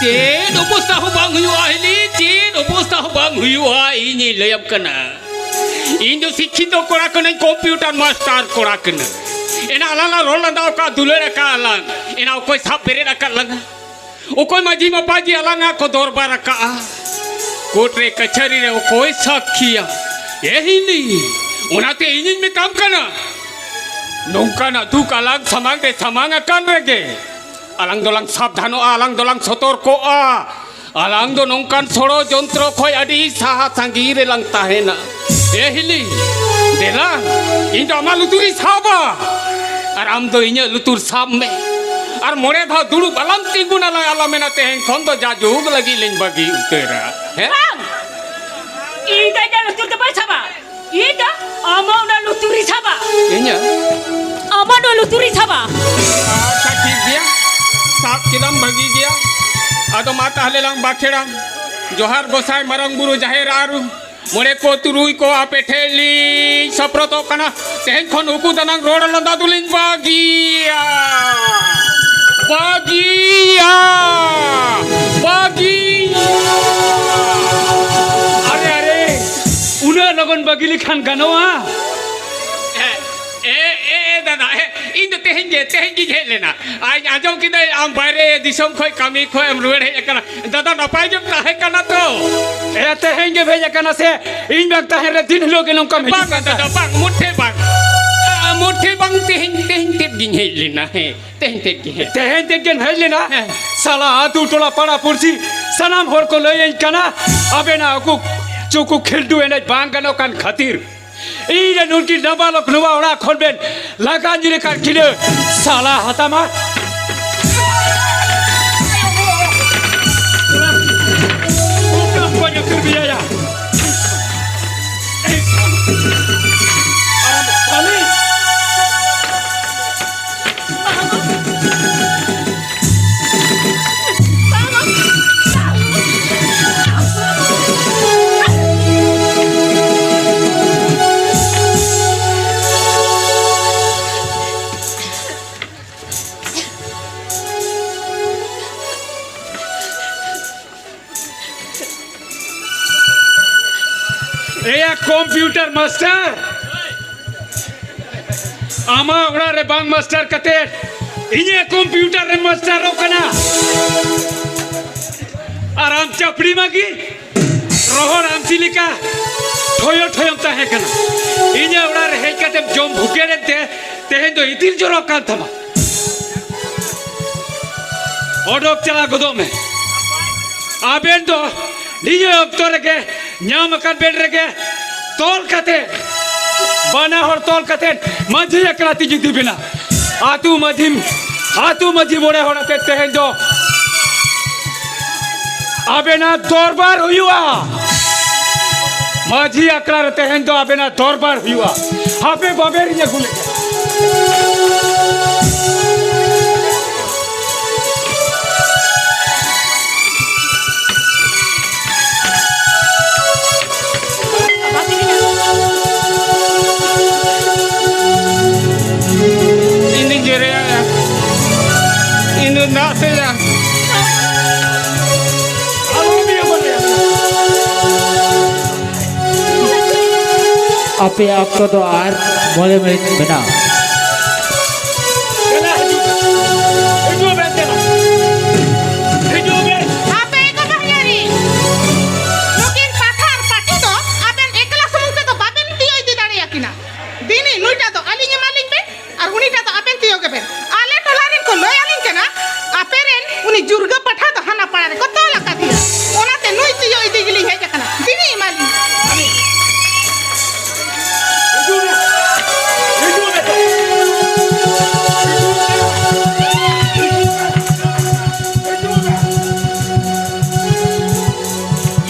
ᱪᱮᱫ ᱚᱵᱚᱥᱛᱟ ᱦᱚᱸ ᱵᱟᱝ ᱦᱩᱭᱩᱜᱼᱟ ᱦᱤᱞᱤ, ᱪᱮᱫ ᱚᱵᱚᱥᱛᱟ ᱦᱚᱸ ᱵᱟᱝ ᱦᱩᱭᱩᱜᱼᱟ, ᱤᱧᱤᱧ ᱞᱟᱹᱭᱟᱢ ᱠᱟᱱᱟ᱾ ᱤᱧ ᱫᱚ ᱥᱤᱠᱠᱷᱤᱛᱚ ᱠᱚᱲᱟ ᱠᱟᱹᱱᱟᱹᱧ, ᱠᱚᱢᱯᱤᱭᱩᱴᱟᱨ ᱢᱟᱥᱴᱟᱨ ᱠᱚᱲᱟ ᱠᱟᱹᱱᱟᱹᱧ᱾ ᱮᱱᱟ ᱟᱞᱟᱝ ᱞᱟᱝ ᱨᱚᱲ ᱞᱟᱸᱫᱟ ᱟᱠᱟᱫ, ᱫᱩᱞᱟᱹᱲ ᱟᱠᱟᱫ ᱟᱞᱟᱝ, ᱮᱱᱟ ᱚᱠᱚᱭ ᱥᱟᱵ ᱵᱮᱨᱮᱫ ᱟᱠᱟᱫ ᱞᱟᱝᱟ? ᱚᱠᱚᱭ ᱢᱟᱹᱡᱷᱤ ᱢᱟᱯᱟᱡᱤ ᱟᱞᱟᱝᱟᱜ ᱠᱚ ᱫᱚᱨᱵᱟᱨ ᱟᱠᱟᱫᱼᱟ? ᱠᱳᱨᱴ ᱨᱮ ᱠᱟᱪᱷᱟᱹᱨᱤ ᱨᱮ ᱚᱠᱚᱭ ᱥᱟᱹᱠᱷᱤᱭᱟ? ᱮ ᱦᱤᱞᱤ, ᱚᱱᱟᱛᱮ ᱤᱧᱤᱧ ᱢᱮᱛᱟᱢ ᱠᱟᱱᱟ, ᱱᱚᱝᱠᱟᱱᱟᱜ ᱫᱩᱠ ᱟᱞᱟᱝ ᱥᱟᱢᱟᱝ ᱨᱮ ᱥᱟᱢᱟᱝ ᱟᱠᱟᱱ ᱨᱮᱜᱮ ᱟᱞᱟᱝ ᱫᱚᱞᱟᱝ ᱥᱟᱵᱫᱷᱟᱱᱚᱜᱼᱟ, ᱟᱞᱟᱝ ᱫᱚᱞᱟᱝ ᱥᱚᱛᱚᱨᱠᱚᱜᱼᱟ᱾ ᱟᱞᱟᱝ ᱫᱚ ᱱᱚᱝᱠᱟᱱ ᱥᱚᱲᱚ ᱡᱚᱱᱛᱨᱚ ᱠᱷᱚᱱ ᱟᱹᱰᱤ ᱥᱟᱦᱟ ᱥᱟᱺᱜᱤᱧ ᱨᱮᱞᱟᱝ ᱛᱟᱦᱮᱱᱟ᱾ ᱮ ᱦᱤᱞᱤ, ᱫᱮᱞᱟ, ᱤᱧ ᱫᱚ ᱟᱢᱟᱜ ᱞᱩᱛᱩᱨᱤᱧ ᱥᱟᱵᱟ ᱟᱨ ᱟᱢ ᱫᱚ ᱤᱧᱟᱹᱜ ᱞᱩᱛᱩᱨ ᱥᱟᱵ ᱢᱮ᱾ ᱟᱨ ᱢᱚᱬᱮ ᱫᱷᱟᱣ ᱫᱩᱲᱩᱵ ᱟᱞᱟᱝ ᱛᱤᱸᱜᱩᱱᱟ ᱞᱟᱝ, ᱟᱞᱟᱝ ᱢᱮᱱᱟ ᱛᱮᱦᱮᱧ ᱠᱷᱚᱱ ᱫᱚ ᱡᱟᱡᱩᱜᱽ ᱞᱟᱹᱜᱤᱫ ᱞᱤᱧ ᱵᱟᱹᱜᱤ ᱩᱛᱟᱹᱨᱟ᱾ ᱦᱮᱸ? ᱵᱟᱝ! ᱤᱧ ᱫᱚ ᱤᱧᱟᱹᱜ ᱞᱩᱛᱩᱨ ᱫᱚ ᱵᱟᱹᱧ ᱥᱟᱵᱟ᱾ ᱤᱧ ᱫᱚ ᱟᱢᱟᱜ ᱚᱱᱟ ᱞᱩᱛᱩᱨᱤᱧ ᱥᱟᱵᱟ᱾ ᱤᱧᱟᱹᱜ? ᱟᱢᱟᱜ ᱱᱚᱣᱟ ᱞᱩᱛᱩᱨᱤᱧ ᱥᱟᱵᱟ᱾ ᱟᱪᱪᱷᱟ, ᱴᱷᱤᱠ ᱜᱮᱭᱟ, ᱥᱟᱵ ᱠᱮᱫᱟᱢ, ᱵᱷᱟᱹᱜᱤ ᱜᱮᱭᱟ᱾ ᱟᱫᱚ ᱢᱟ ᱛᱟᱦᱞᱮ ᱞᱟᱝ ᱵᱟᱠᱷᱮᱲᱟ᱾ ᱡᱚᱦᱟᱨ ᱜᱚᱸᱥᱟᱭ, ᱢᱟᱨᱟᱝ ᱵᱩᱨᱩ, ᱡᱟᱦᱮᱨ ᱟᱹᱨᱩ, ᱢᱚᱬᱮ ᱠᱚ ᱛᱩᱨᱩᱭ ᱠᱚ, ᱟᱯᱮ ᱴᱷᱮᱱ ᱞᱤᱧ ᱥᱚᱯᱨᱚᱛᱚᱜ ᱠᱟᱱᱟ᱾ ᱛᱮᱦᱮᱧ ᱠᱷᱚᱱ ᱩᱠᱩ ᱫᱟᱱᱟᱝ ᱨᱚᱲ ᱞᱟᱸᱫᱟ ᱫᱚᱞᱤᱧ ᱵᱟᱹᱜᱤᱭᱟ᱾ ᱵᱟᱹᱜᱤᱭᱟ᱾ ᱵᱟᱹᱜᱤᱭᱟ᱾ ᱟᱨᱮ, ᱟᱨᱮ, ᱩᱱᱟᱹᱜ ᱞᱚᱜᱚᱱ ᱵᱟᱹᱜᱤ ᱞᱮᱠᱷᱟᱱ ᱜᱟᱱᱚᱜᱼᱟ? ᱮ, ᱮ, ᱮ, ᱮ, ᱫᱟᱫᱟ, ᱮ, ᱤᱧ ᱫᱚ ᱛᱮᱦᱮᱧ ᱜᱮ, ᱛᱮᱦᱮᱧ ᱜᱤᱧ ᱦᱮᱡ ᱞᱮᱱᱟ᱾ ᱟᱡ ᱟᱸᱡᱚᱢ ᱠᱤᱫᱟᱹᱧ, ᱟᱢ ᱵᱟᱭᱨᱮ ᱫᱤᱥᱚᱢ ᱠᱷᱚᱱ ᱠᱟᱹᱢᱤ ᱠᱷᱚᱱ ᱮᱢ ᱨᱩᱣᱟᱹᱲ ᱦᱮᱡ ᱟᱠᱟᱱᱟ᱾ ᱫᱟᱫᱟ, ᱱᱟᱯᱟᱭ ᱜᱮᱢ ᱛᱟᱦᱮᱸ ᱠᱟᱱᱟ ᱛᱚ? ᱮ, ᱛᱮᱦᱮᱧ ᱜᱮᱢ ᱦᱮᱡ ᱟᱠᱟᱱᱟ ᱥᱮ? ᱤᱧ ᱵᱟᱝ ᱛᱟᱦᱮᱱ ᱨᱮ ᱫᱤᱱ ᱦᱤᱞᱳᱜ ᱜᱮ ᱱᱚᱝᱠᱟᱢ ᱦᱤᱡᱩᱜ ᱵᱟᱝ ᱠᱟᱱ ᱫᱟᱫᱟ, ᱛᱟᱦᱮᱸᱫ? ᱵᱟᱝ, ᱢᱩᱴᱷᱮ ᱵᱟᱝ᱾ ᱟ, ᱢᱩᱴᱷᱮ ᱵᱟᱝ, ᱛᱮᱦᱮᱧ, ᱛᱮᱦᱮᱧ ᱛᱮᱫ ᱜᱤᱧ ᱦᱮᱡ ᱞᱮᱱᱟ᱾ ᱦᱮᱸ, ᱛᱮᱦᱮᱧ ᱛᱮᱫ ᱜᱮ ᱦᱮᱡ᱾ ᱛᱮᱦᱮᱧ ᱛᱮᱫ ᱜᱮᱢ ᱦᱮᱡ ᱞᱮᱱᱟ? ᱦᱮᱸ᱾ ᱥᱟᱞᱟ, ᱟᱹᱛᱩ ᱴᱚᱞᱟ ᱯᱟᱲᱟ ᱯᱩᱲᱥᱤ ᱥᱟᱱᱟᱢ ᱦᱚᱲ ᱠᱚ ᱞᱟᱹᱭᱟᱹᱧ ᱠᱟᱱᱟ, ᱟᱵᱮᱱᱟᱜ ᱩᱠᱩ ᱪᱩᱠᱩ ᱠᱷᱤᱞᱰᱩ ᱮᱱᱮᱡ ᱵᱟᱝ ᱜᱟᱱᱚᱜ ᱠᱟᱱ ᱠᱷᱟᱹᱛᱤᱨ᱾ ᱤᱧ ᱨᱮ ᱱᱩᱱᱠᱤᱱ ᱱᱟᱵᱟᱞᱚᱠ ᱱᱚᱣᱟ ᱚᱲᱟᱜ ᱠᱷᱚᱱ ᱵᱮᱱ ᱞᱟᱜᱟ ᱧᱤᱨ ᱟᱠᱟᱫ ᱠᱤᱱᱟᱹ, ᱥᱟᱞᱟ ᱦᱟᱛᱟᱢᱟ᱾ ᱚᱠᱟᱢ ᱠᱚᱧ ᱩᱛᱟᱹᱨ ᱢᱮᱭᱟ ᱭᱟ? ᱟᱨ ᱥᱟᱞᱤ᱾ ᱮᱭᱟ ᱠᱚᱢᱯᱤᱭᱩᱴᱟᱨ ᱢᱟᱥᱴᱟᱨ, ᱟᱢᱟᱜ ᱚᱲᱟᱜ ᱨᱮ ᱵᱟᱝ ᱢᱟᱥᱴᱟᱨ ᱠᱟᱛᱮ ᱤᱧᱟᱹᱜ ᱠᱚᱢᱯᱤᱭᱩᱴᱟᱨ ᱨᱮ ᱢᱟᱥᱴᱟᱨᱚᱜ ᱠᱟᱱᱟ᱾ ᱟᱨ ᱟᱢ ᱪᱟᱯᱲᱤ ᱢᱟᱹᱜᱤ, ᱨᱚᱦᱚᱲ ᱟᱢᱥᱤ ᱞᱮᱠᱟ ᱴᱷᱚᱭᱚ ᱴᱷᱚᱭᱚᱢ ᱛᱟᱦᱮᱸ ᱠᱟᱱᱟ᱾ ᱤᱧᱟᱹᱜ ᱚᱲᱟᱜ ᱨᱮ ᱦᱮᱡ ᱠᱟᱛᱮᱢ ᱡᱚᱢ ᱵᱷᱩᱠᱮᱲ ᱮᱱᱛᱮ ᱛᱮᱦᱮᱧ ᱫᱚ ᱤᱛᱤᱞ ᱡᱚᱨᱚᱜ ᱠᱟᱱ ᱛᱟᱢᱟ᱾ ᱚᱰᱚᱠ ᱪᱟᱞᱟᱣ ᱜᱚᱫᱚᱜ ᱢᱮ᱾ ᱟᱵᱮᱱ ᱫᱚ ᱱᱤᱭᱟᱹ ᱚᱠᱛᱚ ᱨᱮᱜᱮ ᱧᱟᱢ ᱟᱠᱟᱱ ᱵᱮᱰ ᱨᱮᱜᱮ ᱛᱚᱞ ᱠᱟᱛᱮ, ᱵᱟᱱᱟ ᱦᱚᱲ ᱛᱚᱞ ᱠᱟᱛᱮ ᱢᱟᱹᱡᱷᱤ ᱟᱠᱷᱲᱟ ᱛᱤᱧ ᱤᱫᱤ ᱵᱮᱱᱟ᱾ ᱟᱹᱛᱩ ᱢᱟᱹᱡᱷᱤ, ᱟᱹᱛᱩ ᱢᱟᱹᱡᱷᱤ ᱢᱚᱬᱮ ᱦᱚᱲ ᱟᱛᱮ ᱛᱮᱦᱮᱧ ᱫᱚ ᱟᱵᱮᱱᱟᱜ ᱫᱚᱨᱵᱟᱨ ᱦᱩᱭᱩᱜᱼᱟ᱾ ᱢᱟᱹᱡᱷᱤ ᱟᱠᱷᱲᱟ ᱨᱮ ᱛᱮᱦᱮᱧ ᱫᱚ ᱟᱵᱮᱱᱟᱜ ᱫᱚᱨᱵᱟᱨ ᱦᱩᱭᱩᱜᱼᱟ᱾ ᱦᱟᱯᱮ ᱵᱟᱵᱮᱨ ᱤᱧ ᱟᱹᱜᱩ ᱞᱮᱜᱮ᱾ ᱤᱧ ᱫᱩᱧ ᱡᱮᱨᱮᱭᱟ, ᱤᱧ ᱫᱩᱧ ᱫᱟᱜ ᱥᱮᱫᱟ᱾ ᱟᱯᱮᱭᱟᱜ ᱚᱠᱛᱚ ᱫᱚ ᱟᱨ ᱢᱚᱬᱮ ᱢᱤᱱᱤᱴ ᱢᱮᱱᱟᱜᱼᱟ᱾ ᱫᱮᱞᱟ, ᱦᱤᱡᱩᱜ ᱵᱮᱱ᱾ ᱦᱤᱡᱩᱜ ᱵᱮᱱ, ᱫᱮᱞᱟ᱾ ᱦᱤᱡᱩᱜ ᱵᱮᱱ᱾ ᱟᱯᱮ ᱠᱚ ᱵᱟᱹᱦᱩᱧᱟᱨᱤ, ᱱᱩᱠᱤᱱ ᱯᱟᱴᱷᱟ ᱟᱨ ᱯᱟᱹᱴᱷᱤ ᱫᱚ ᱟᱵᱮᱱ ᱮᱠᱞᱟ ᱥᱩᱢᱩᱝ ᱛᱮᱫᱚ ᱵᱟᱵᱮᱱ ᱛᱤᱭᱳᱜ ᱤᱫᱤ ᱫᱟᱲᱮᱭᱟᱠᱤᱱᱟ᱾ ᱫᱤᱱᱤ ᱱᱩᱭᱴᱟᱜ ᱫᱚ ᱟᱹᱞᱤᱧ ᱮᱢᱟᱞᱤᱧ ᱵᱮᱱ ᱟᱨ ᱩᱱᱤᱴᱟᱜ ᱫᱚ ᱟᱵᱮᱱ ᱛᱤᱭᱳᱜ ᱜᱮᱵᱮᱱ᱾ ᱟᱞᱮ ᱴᱚᱞᱟ ᱨᱮᱱ ᱠᱚ ᱞᱟᱹᱭ ᱟᱹᱞᱤᱧ ᱠᱟᱱᱟ, ᱟᱯᱮ ᱨᱮᱱ ᱩᱱᱤ ᱡᱩᱨᱜᱟᱹ ᱯᱟᱴᱷᱟ ᱫᱚ ᱦᱟᱱᱟ ᱯᱟᱲᱟ ᱨᱮᱠᱚ ᱛᱚᱞ ᱟᱠᱟᱫᱮᱭᱟ, ᱚᱱᱟᱛᱮ ᱱᱩᱭ ᱛᱤᱭᱳᱜ ᱤᱫᱤ ᱜᱮᱞᱤᱧ ᱦᱮᱡ ᱟᱠᱟᱱᱟ᱾ ᱫᱤᱱᱤ ᱮᱢᱟᱞᱤᱧ᱾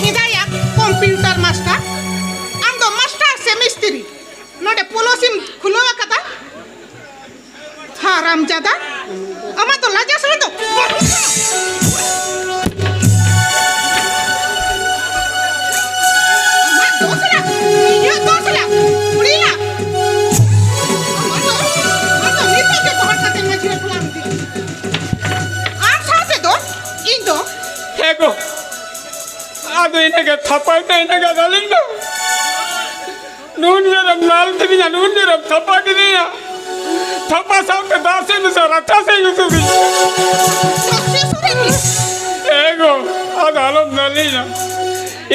ᱦᱮᱫᱟᱭᱟ ᱠᱚᱢᱯᱤᱭᱩᱴᱟᱨ ᱢᱟᱥᱴᱟᱨ, ᱟᱢ ᱫᱚ ᱢᱟᱥᱴᱟᱨ ᱥᱮ ᱢᱤᱥᱛᱨᱤ? ᱱᱚᱰᱮ ᱯᱚᱞᱚᱥ ᱮᱢ ᱠᱷᱩᱞᱟᱹᱣ ᱟᱠᱟᱫᱟ? ᱦᱟᱨᱟᱢ ᱡᱟᱫᱟ, ᱟᱢᱟᱜ ᱫᱚ ᱞᱟᱡᱟ ᱥᱚᱨᱚᱢ ᱫᱚ ᱵᱟᱹᱱᱩᱜ ᱛᱟᱢᱟ᱾ ᱟᱢᱟᱜ ᱫᱚᱥ ᱞᱟᱠᱷ, ᱤᱧᱟᱹᱜ ᱫᱚᱥ ᱞᱟᱠᱷ, ᱠᱩᱲᱤ ᱞᱟᱠᱷ᱾ ᱟᱢᱟᱜ ᱫᱚ, ᱟᱢ ᱫᱚ ᱱᱤᱛᱚᱜ ᱜᱮ ᱜᱚᱦᱚᱲ ᱠᱟᱛᱮ ᱢᱟᱹᱡᱷᱤ ᱨᱮ ᱠᱷᱩᱞᱟᱢ ᱤᱫᱤ᱾ ᱟᱢ ᱥᱟᱶᱛᱮ ᱫᱚ ᱤᱧ ᱫᱚ ᱦᱮᱸ ᱜᱚ, ᱟᱫᱚ ᱤᱱᱟᱹᱜᱮ ᱛᱷᱟᱯᱟᱭ ᱢᱮ, ᱤᱱᱟᱹᱜᱮ ᱟᱹᱞᱤᱧ ᱫᱚ ᱱᱩᱱ ᱡᱳᱨᱮᱢ ᱫᱟᱞ ᱠᱤᱫᱤᱧᱟ, ᱱᱩᱱ ᱡᱳᱨᱮᱢ ᱛᱷᱟᱯᱟ ᱠᱤᱫᱤᱧᱟ᱾ ᱛᱷᱟᱯᱟ ᱥᱟᱶᱛᱮ ᱫᱟᱜ ᱥᱮᱫ ᱢᱮᱥᱟ ᱨᱟᱪᱟ ᱥᱮᱫ ᱩᱛᱩ ᱠᱤᱫᱤᱧᱟ᱾ ᱮ ᱜᱚ, ᱟᱫᱚ ᱟᱞᱚᱢ ᱫᱟᱞᱤᱧᱟ᱾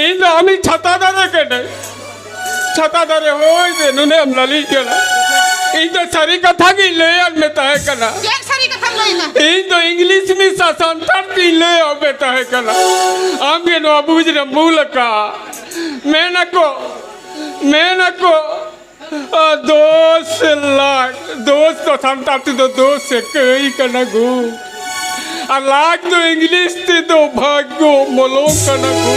ᱤᱧ ᱫᱚ ᱟᱢᱤᱡ ᱪᱷᱟᱛᱟ ᱫᱟᱨᱮ ᱠᱟᱹᱱᱟᱹᱧ᱾ ᱪᱷᱟᱛᱟ ᱫᱟᱨᱮ ᱦᱚᱭ ᱛᱮ ᱱᱩᱱᱟᱹᱜ ᱮᱢ ᱞᱟᱹᱞᱤᱡ ᱠᱟᱱᱟ᱾ ᱤᱧ ᱫᱚ ᱥᱟᱹᱨᱤ ᱠᱟᱛᱷᱟ ᱜᱤᱧ ᱞᱟᱹᱭᱟᱫ ᱢᱮ ᱛᱟᱦᱮᱸ ᱠᱟᱱᱟ᱾ ᱪᱮᱫ ᱥᱟᱹᱨᱤ ᱠᱟᱛᱷᱟᱢ ᱞᱟᱹᱭᱫᱟ? ᱤᱧ ᱫᱚ ᱤᱝᱞᱤᱥ ᱢᱮᱥᱟ ᱥᱟᱱᱛᱟᱲ ᱛᱤᱧ ᱞᱟᱹᱭᱟᱫ ᱢᱮ ᱛᱟᱦᱮᱸ ᱠᱟᱱᱟ᱾ ᱟᱢ ᱜᱮ ᱱᱚᱣᱟ ᱵᱩᱡᱽ ᱨᱮᱢ ᱵᱷᱩᱞ ᱟᱠᱟᱫ᱾ ᱢᱮᱱᱟᱠᱚ, ᱢᱮᱱᱟᱠᱚ, ᱟᱨ ᱫᱚᱥ ᱞᱟᱠᱷ, ᱫᱚᱥ ᱫᱚ ᱥᱟᱱᱛᱟᱲ ᱛᱮᱫᱚ ᱫᱚᱥ ᱥᱮ ᱠᱟᱹᱭ ᱠᱟᱱᱟ ᱜᱳ᱾ ᱟᱨ ᱞᱟᱠᱷ ᱫᱚ ᱤᱝᱞᱤᱥ ᱛᱮᱫᱚ ᱵᱷᱟᱜᱽᱜᱚ ᱢᱚᱞᱚᱝ ᱠᱟᱱᱟ ᱜᱳ᱾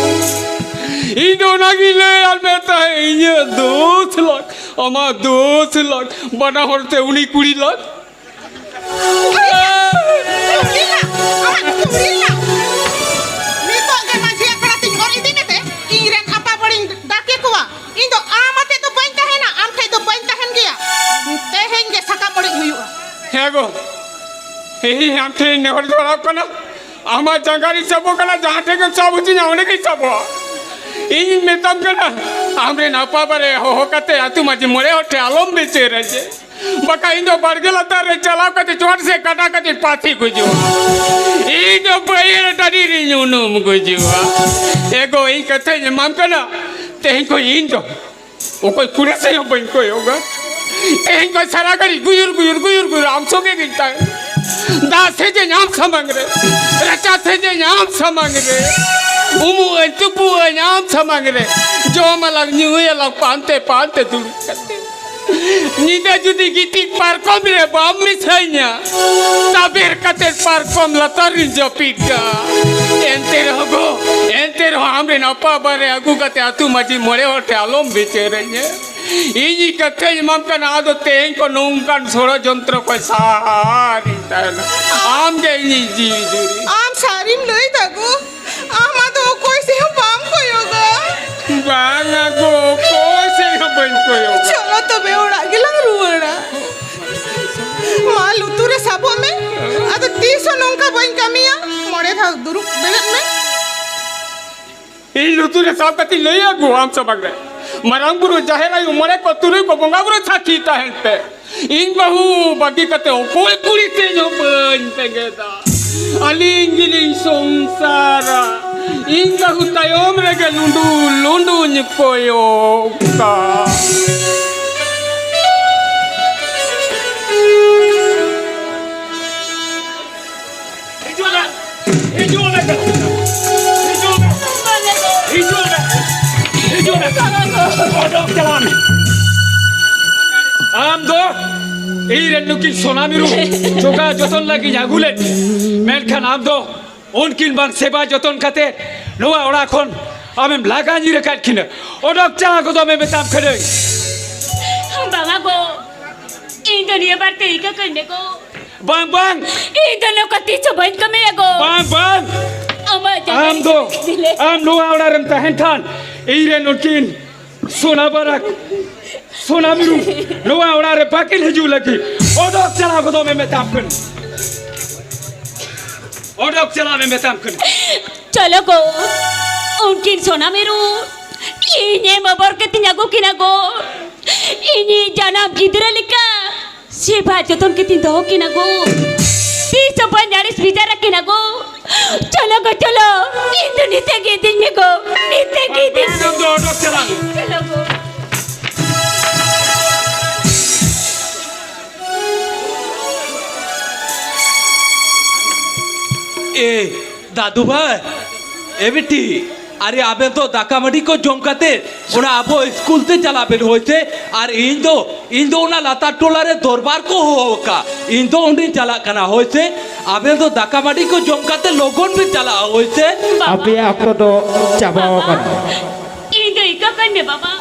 ᱤᱧ ᱫᱚ ᱚᱱᱟᱜᱤᱧ ᱞᱟᱹᱭᱟᱫ ᱢᱮ ᱛᱟᱦᱮᱸᱫ, ᱤᱧᱟᱹᱜ ᱫᱚᱥ ᱞᱟᱠᱷ, ᱟᱢᱟᱜ ᱫᱚᱥ ᱞᱟᱠᱷ, ᱵᱟᱱᱟ ᱦᱚᱲ ᱛᱮ ᱩᱱᱤ ᱠᱩᱲᱤ ᱞᱟᱠᱷ᱾ ᱠᱩᱲᱤ ᱞᱟᱠᱷ, ᱟᱢᱟᱜ ᱠᱩᱲᱤ ᱞᱟᱠᱷ᱾ ᱱᱤᱛᱚᱜ ᱜᱮ ᱢᱟᱹᱡᱷᱤ ᱟᱠᱷᱲᱟ ᱛᱤᱧ ᱚᱨ ᱤᱫᱤ ᱠᱟᱛᱮ ᱤᱧ ᱨᱮᱱ ᱟᱯᱟ ᱵᱟᱹᱲᱤᱧ ᱰᱟᱠᱮ ᱠᱚᱣᱟ᱾ ᱤᱧ ᱫᱚ ᱟᱢ ᱟᱛᱮ ᱫᱚ ᱵᱟᱹᱧ ᱛᱟᱦᱮᱱᱟ, ᱟᱢ ᱴᱷᱮᱡ ᱫᱚ ᱵᱟᱹᱧ ᱛᱟᱦᱮᱱ ᱜᱮᱭᱟ᱾ ᱛᱮᱦᱮᱧ ᱜᱮ ᱥᱟᱠᱟᱢ ᱚᱲᱮᱡ ᱦᱩᱭᱩᱜᱼᱟ᱾ ᱦᱮᱸ ᱜᱳ, ᱤᱧ ᱟᱢ ᱴᱷᱮᱱ ᱤᱧ ᱱᱮᱦᱚᱨ ᱡᱚᱦᱟᱨᱚᱜ ᱠᱟᱱᱟ, ᱟᱢᱟᱜ ᱡᱟᱸᱜᱟ ᱨᱤᱧ ᱥᱟᱵᱚᱜ ᱠᱟᱱᱟ, ᱡᱟᱦᱟᱸ ᱴᱷᱮᱱ ᱜᱮᱢ ᱥᱟᱵ ᱦᱚᱪᱚᱧᱟ ᱚᱸᱰᱮ ᱜᱤᱧ ᱥᱟᱵᱚᱜᱼᱟ᱾ ᱤᱧᱤᱧ ᱢᱮᱛᱟᱢ ᱠᱟᱱᱟ, ᱟᱢᱨᱮᱱ ᱟᱯᱟ ᱵᱟᱨᱮ ᱦᱚᱦᱚ ᱠᱟᱛᱮ ᱟᱹᱛᱩ ᱢᱟᱹᱡᱷᱤ ᱢᱚᱬᱮ ᱦᱚᱲ ᱴᱷᱮᱱ ᱟᱞᱚᱢ ᱵᱤᱪᱟᱹᱨᱟ ᱡᱮ, ᱵᱟᱠᱷᱟᱱ ᱤᱧ ᱫᱚ ᱵᱟᱲᱜᱮ ᱞᱟᱛᱟᱨ ᱨᱮ ᱪᱟᱞᱟᱣ ᱠᱟᱛᱮ ᱪᱚᱴ ᱥᱮᱫ ᱠᱟᱴᱟ ᱠᱟᱛᱮ ᱯᱟᱹᱥᱤ ᱜᱩᱡᱩᱜᱼᱟ᱾ ᱤᱧ ᱫᱚ ᱵᱟᱹᱭᱦᱟᱹᱲ ᱴᱟᱺᱰᱤ ᱨᱤᱧ ᱩᱱᱩᱢ ᱜᱩᱡᱩᱜᱼᱟ᱾ ᱮ ᱜᱳ, ᱤᱧ ᱠᱟᱛᱷᱟᱧ ᱮᱢᱟᱢ ᱠᱟᱱᱟ, ᱛᱮᱦᱮᱧ ᱠᱷᱚᱱ ᱤᱧ ᱫᱚ ᱚᱠᱚᱭ ᱠᱩᱲᱤ ᱥᱮᱫ ᱦᱚᱸ ᱵᱟᱹᱧ ᱠᱚᱭᱚᱜᱟ᱾ ᱛᱮᱦᱮᱧ ᱠᱷᱚᱱ ᱥᱟᱨᱟ ᱜᱷᱟᱹᱲᱤᱡ ᱜᱩᱭᱩᱨ, ᱜᱩᱭᱩᱨ, ᱜᱩᱭᱩᱨ, ᱜᱩᱭᱩᱨ ᱟᱢ ᱥᱚᱸᱜᱮ ᱜᱤᱧ ᱛᱟᱦᱮᱱᱟ᱾ ᱫᱟᱜ ᱥᱮᱡᱮᱧ ᱟᱢ ᱥᱟᱢᱟᱝ ᱨᱮ, ᱨᱟᱪᱟ ᱥᱮᱡᱮᱧ ᱟᱢ ᱥᱟᱢᱟᱝ ᱨᱮ, ᱩᱢᱩᱜ ᱟᱹᱧ, ᱛᱩᱯᱩᱜ ᱟᱹᱧ ᱟᱢ ᱥᱟᱢᱟᱝ ᱨᱮ, ᱡᱚᱢ ᱟᱞᱟᱝ, ᱧᱩᱭ ᱟᱞᱟᱝ ᱯᱟᱱᱛᱮ ᱯᱟᱱᱛᱮ ᱫᱩᱲᱩᱵ ᱠᱟᱛᱮ᱾ ᱧᱤᱫᱟᱹ ᱡᱩᱫᱤ ᱜᱤᱛᱤᱡ ᱯᱟᱨᱠᱚᱢ ᱨᱮ ᱵᱟᱢ ᱢᱮᱥᱟᱧᱟ, ᱛᱟᱵᱮᱨ ᱠᱟᱛᱮ ᱯᱟᱨᱠᱚᱢ ᱞᱟᱛᱟᱨ ᱨᱤᱧ ᱡᱟᱹᱯᱤᱫ ᱠᱟᱜᱼᱟ᱾ ᱮᱱᱛᱮ ᱨᱮᱦᱚᱸ ᱜᱳ, ᱮᱱᱛᱮ ᱨᱮᱦᱚᱸ ᱟᱢᱨᱮᱱ ᱟᱯᱟ ᱵᱟᱨᱮ ᱟᱹᱜᱩ ᱠᱟᱛᱮ ᱟᱹᱛᱩ ᱢᱟᱹᱡᱷᱤ ᱢᱚᱬᱮ ᱦᱚᱲ ᱴᱷᱮᱱ ᱟᱞᱚᱢ ᱵᱤᱪᱟᱹᱨᱟᱹᱧᱟ᱾ ᱤᱧᱤᱧ ᱠᱟᱛᱷᱟᱧ ᱮᱢᱟᱢ ᱠᱟᱱᱟ, ᱟᱫᱚ ᱛᱮᱦᱮᱧ ᱠᱷᱚᱱ ᱱᱚᱝᱠᱟᱱ ᱥᱚᱲᱚᱡᱚᱱᱛᱨᱚ ᱠᱷᱚᱱ ᱥᱟᱦᱟᱨᱤᱧ ᱛᱟᱦᱮᱱᱟ᱾ ᱟᱢ ᱜᱮ ᱤᱧᱤᱡ ᱡᱤᱣᱤ ᱡᱩᱨᱤ᱾ ᱟᱢ ᱥᱟᱹᱨᱤᱢ ᱞᱟᱹᱭ ᱫᱟ ᱜᱳ? ᱟᱢ ᱟᱫᱚ ᱚᱠᱚᱭ ᱥᱮᱫ ᱦᱚᱸ ᱵᱟᱢ ᱠᱚᱭᱚᱜᱟ? ᱵᱟᱝᱟ ᱜᱳ, ᱚᱠᱚᱭ ᱥᱮᱫ ᱦᱚᱸ ᱵᱟᱹᱧ ᱠᱚᱭᱚᱜᱟ᱾ ᱪᱚᱞᱚ ᱛᱚᱵᱮ ᱚᱲᱟᱜ ᱜᱮᱞᱟᱝ ᱨᱩᱣᱟᱹᱲᱟ᱾ ᱢᱟ ᱞᱩᱛᱩᱨ ᱨᱮ ᱥᱟᱵᱚᱜ ᱢᱮ, ᱟᱫᱚ ᱛᱤᱥ ᱦᱚᱸ ᱱᱚᱝᱠᱟ ᱵᱟᱹᱧ ᱠᱟᱹᱢᱤᱭᱟ᱾ ᱢᱚᱬᱮ ᱫᱷᱟᱣ ᱫᱩᱲᱩᱵ ᱵᱮᱨᱮᱫ ᱢᱮ᱾ ᱤᱧ ᱞᱩᱛᱩᱨ ᱨᱮ ᱥᱟᱵ ᱠᱟᱛᱮᱧ ᱞᱟᱹᱭᱟ ᱜᱳ ᱟᱢ ᱥᱟᱢᱟᱝ ᱨᱮ, ᱢᱟᱨᱟᱝ ᱵᱩᱨᱩ, ᱡᱟᱦᱮᱨ ᱟᱭᱳ, ᱢᱚᱬᱮ ᱠᱚ ᱛᱩᱨᱩᱭ ᱠᱚ ᱵᱚᱸᱜᱟ ᱵᱩᱨᱩ ᱥᱟᱹᱠᱷᱤ ᱛᱟᱦᱮᱱ ᱯᱮ᱾ ᱤᱧ ᱵᱟᱹᱦᱩ ᱵᱟᱹᱜᱤ ᱠᱟᱛᱮ ᱚᱠᱚᱭ ᱠᱩᱲᱤ ᱴᱷᱮᱱ ᱦᱚᱸ ᱵᱟᱹᱧ ᱵᱮᱸᱜᱮᱫᱟ᱾ ᱟᱹᱞᱤᱧ ᱜᱮᱞᱤᱧ ᱥᱚᱝᱥᱟᱨᱟ᱾ ᱤᱧ ᱵᱟᱹᱦᱩ ᱛᱟᱭᱚᱢ ᱨᱮᱜᱮ ᱞᱩᱸᱰᱩ ᱞᱩᱸᱰᱩᱧ ᱠᱚᱭᱚᱜᱟ᱾ ᱦᱤᱡᱩᱜ ᱢᱮ, ᱦᱤᱡᱩᱜ ᱢᱮ, ᱦᱤᱡᱩᱜ ᱢᱮ, ᱦᱤᱡᱩᱜ ᱢᱮ, ᱦᱤᱡᱩᱜ ᱢᱮ, ᱚᱰᱚᱠ ᱪᱟᱞᱟᱜ ᱢᱮ᱾ ᱟᱢ ᱫᱚ ᱤᱧ ᱨᱮᱱ ᱱᱩᱠᱤᱱ ᱥᱳᱱᱟ ᱢᱤᱨᱩ ᱡᱚᱜᱟᱣ ᱡᱚᱛᱚᱱ ᱞᱟᱹᱜᱤᱫ ᱟᱹᱜᱩ ᱞᱮᱫ ᱢᱮᱭᱟ, ᱢᱮᱱᱠᱷᱟᱱ ᱟᱢ ᱫᱚ ᱩᱱᱠᱤᱱ ᱵᱟᱝ ᱥᱮᱵᱟ ᱡᱚᱛᱚᱱ ᱠᱟᱛᱮ ᱱᱚᱣᱟ ᱚᱲᱟᱜ ᱠᱷᱚᱱ ᱟᱢᱮᱢ ᱞᱟᱜᱟ ᱧᱤᱨ ᱟᱠᱟᱫ ᱠᱤᱱᱟᱹ᱾ ᱚᱰᱚᱠ ᱪᱟᱞᱟᱣ ᱜᱚᱫᱚᱜ ᱢᱮ ᱢᱮᱛᱟᱢ ᱠᱟᱹᱱᱟᱹᱧ᱾ ᱵᱟᱵᱟ ᱜᱚ, ᱤᱧ ᱫᱚ ᱱᱤᱭᱟᱹ ᱵᱟᱨ ᱛᱮ ᱤᱠᱟᱹ ᱠᱟᱹᱧ ᱢᱮ ᱜᱚ᱾ ᱵᱟᱝ, ᱵᱟᱝ᱾ ᱤᱧ ᱫᱚ ᱱᱚᱝᱠᱟ ᱛᱤᱥ ᱦᱚᱸ ᱵᱟᱹᱧ ᱠᱟᱹᱢᱤᱭᱟ ᱜᱚ᱾ ᱵᱟᱝ, ᱵᱟᱝ᱾ ᱟᱢᱟᱜ ᱡᱟᱸᱜᱟ ᱟᱢ ᱫᱚ, ᱨᱮ ᱟᱢ ᱱᱚᱣᱟ ᱚᱲᱟᱜ ᱨᱮᱢ ᱛᱟᱦᱮᱱ ᱠᱷᱟᱱ ᱤᱧ ᱨᱮᱱ ᱩᱱᱠᱤᱱ ᱥᱳᱱᱟ ᱵᱟᱨᱟᱠ, ᱥᱳᱱᱟ ᱢᱤᱨᱩ ᱱᱚᱣᱟ ᱚᱲᱟᱜ ᱨᱮ ᱵᱟᱹᱠᱤᱱ ᱦᱤᱡᱩᱜ ᱞᱟᱹᱜᱤᱫ᱾ ᱚᱰᱚᱠ ᱪᱟᱞᱟᱣ ᱜᱚᱫᱚᱜ ᱢᱮ ᱢᱮᱛᱟᱢ ᱠᱟᱹᱱᱟᱹᱧ᱾ ᱚᱰᱚᱠ ᱪᱟᱞᱟᱜ ᱢᱮ ᱢᱮᱛᱟᱢ ᱠᱟᱹᱱᱟᱹᱧ᱾ ᱪᱚᱞᱚ ᱜᱚ, ᱩᱱᱠᱤᱱ ᱥᱳᱱᱟ ᱢᱤᱨᱩ ᱤᱧᱮᱢ ᱚᱵᱚᱨ ᱠᱟᱛᱮᱧ ᱟᱹᱜᱩ ᱠᱤᱱᱟ ᱜᱚ᱾ ᱤᱧᱤᱡ ᱡᱟᱱᱟᱢ ᱜᱤᱫᱽᱨᱟᱹ ᱞᱮᱠᱟ ᱥᱮᱵᱟ ᱡᱚᱛᱚᱱ ᱠᱟᱛᱮᱧ ᱫᱚᱦᱚ ᱠᱤᱱᱟ ᱜᱚ᱾ ᱛᱤᱥ ᱦᱚᱸ ᱵᱟᱹᱧ ᱟᱹᱲᱤᱥ ᱵᱮᱡᱟᱨ ᱟᱹᱠᱤᱱᱟ ᱜᱚ᱾ ᱪᱚᱞᱚ ᱜᱚ, ᱪᱚᱞᱚ᱾ ᱤᱧ ᱫᱚ ᱱᱤᱛ ᱜᱮ ᱤᱫᱤᱧ ᱢᱮ ᱜᱚ᱾ ᱱᱤᱛ ᱜᱮ ᱤᱫᱤᱧ ᱢᱮ᱾ ᱟᱢ ᱫᱚ ᱚᱰᱚᱠ ᱪᱟᱞᱟᱜ ᱢᱮ᱾ ᱪᱚᱞᱚ ᱜᱚ᱾ ᱮ ᱫᱟᱫᱩ ᱵᱷᱟᱭ, ᱮ ᱵᱤᱴᱤ, ᱟᱨᱮ ᱟᱵᱮᱱ ᱫᱚ ᱫᱟᱠᱟ ᱢᱟᱹᱰᱤ ᱠᱚ ᱡᱚᱢ ᱠᱟᱛᱮ ᱚᱱᱟ ᱟᱵᱚ ᱥᱠᱩᱞ ᱛᱮ ᱪᱟᱞᱟᱜ ᱵᱮᱱ ᱦᱳᱭ ᱥᱮ᱾ ᱟᱨ ᱤᱧ ᱫᱚ, ᱤᱧ ᱫᱚ ᱚᱱᱟ ᱞᱟᱛᱟᱨ ᱴᱚᱞᱟ ᱨᱮ ᱫᱚᱨᱵᱟᱨ ᱠᱚ ᱦᱚᱦᱚ ᱟᱠᱟᱫ, ᱤᱧ ᱫᱚ ᱚᱸᱰᱮᱧ ᱪᱟᱞᱟᱜ ᱠᱟᱱᱟ ᱦᱳᱭ ᱥᱮ᱾ ᱟᱵᱮᱱ ᱫᱚ ᱫᱟᱠᱟ ᱢᱟᱹᱰᱤ ᱠᱚ ᱡᱚᱢ ᱠᱟᱛᱮ ᱞᱚᱜᱚᱱ ᱵᱮᱱ ᱪᱟᱞᱟᱜᱼᱟ ᱦᱳᱭ ᱥᱮ᱾ ᱵᱟᱵᱟ, ᱟᱯᱮᱭᱟᱜ ᱚᱠᱛᱚ ᱫᱚ ᱪᱟᱵᱟᱣ ᱵᱟᱵᱟ, ᱟᱠᱟᱱᱟ᱾ ᱤᱧ ᱫᱚ ᱤᱠᱟᱹ ᱠᱟᱹᱧ ᱢᱮ ᱵᱟᱵᱟ,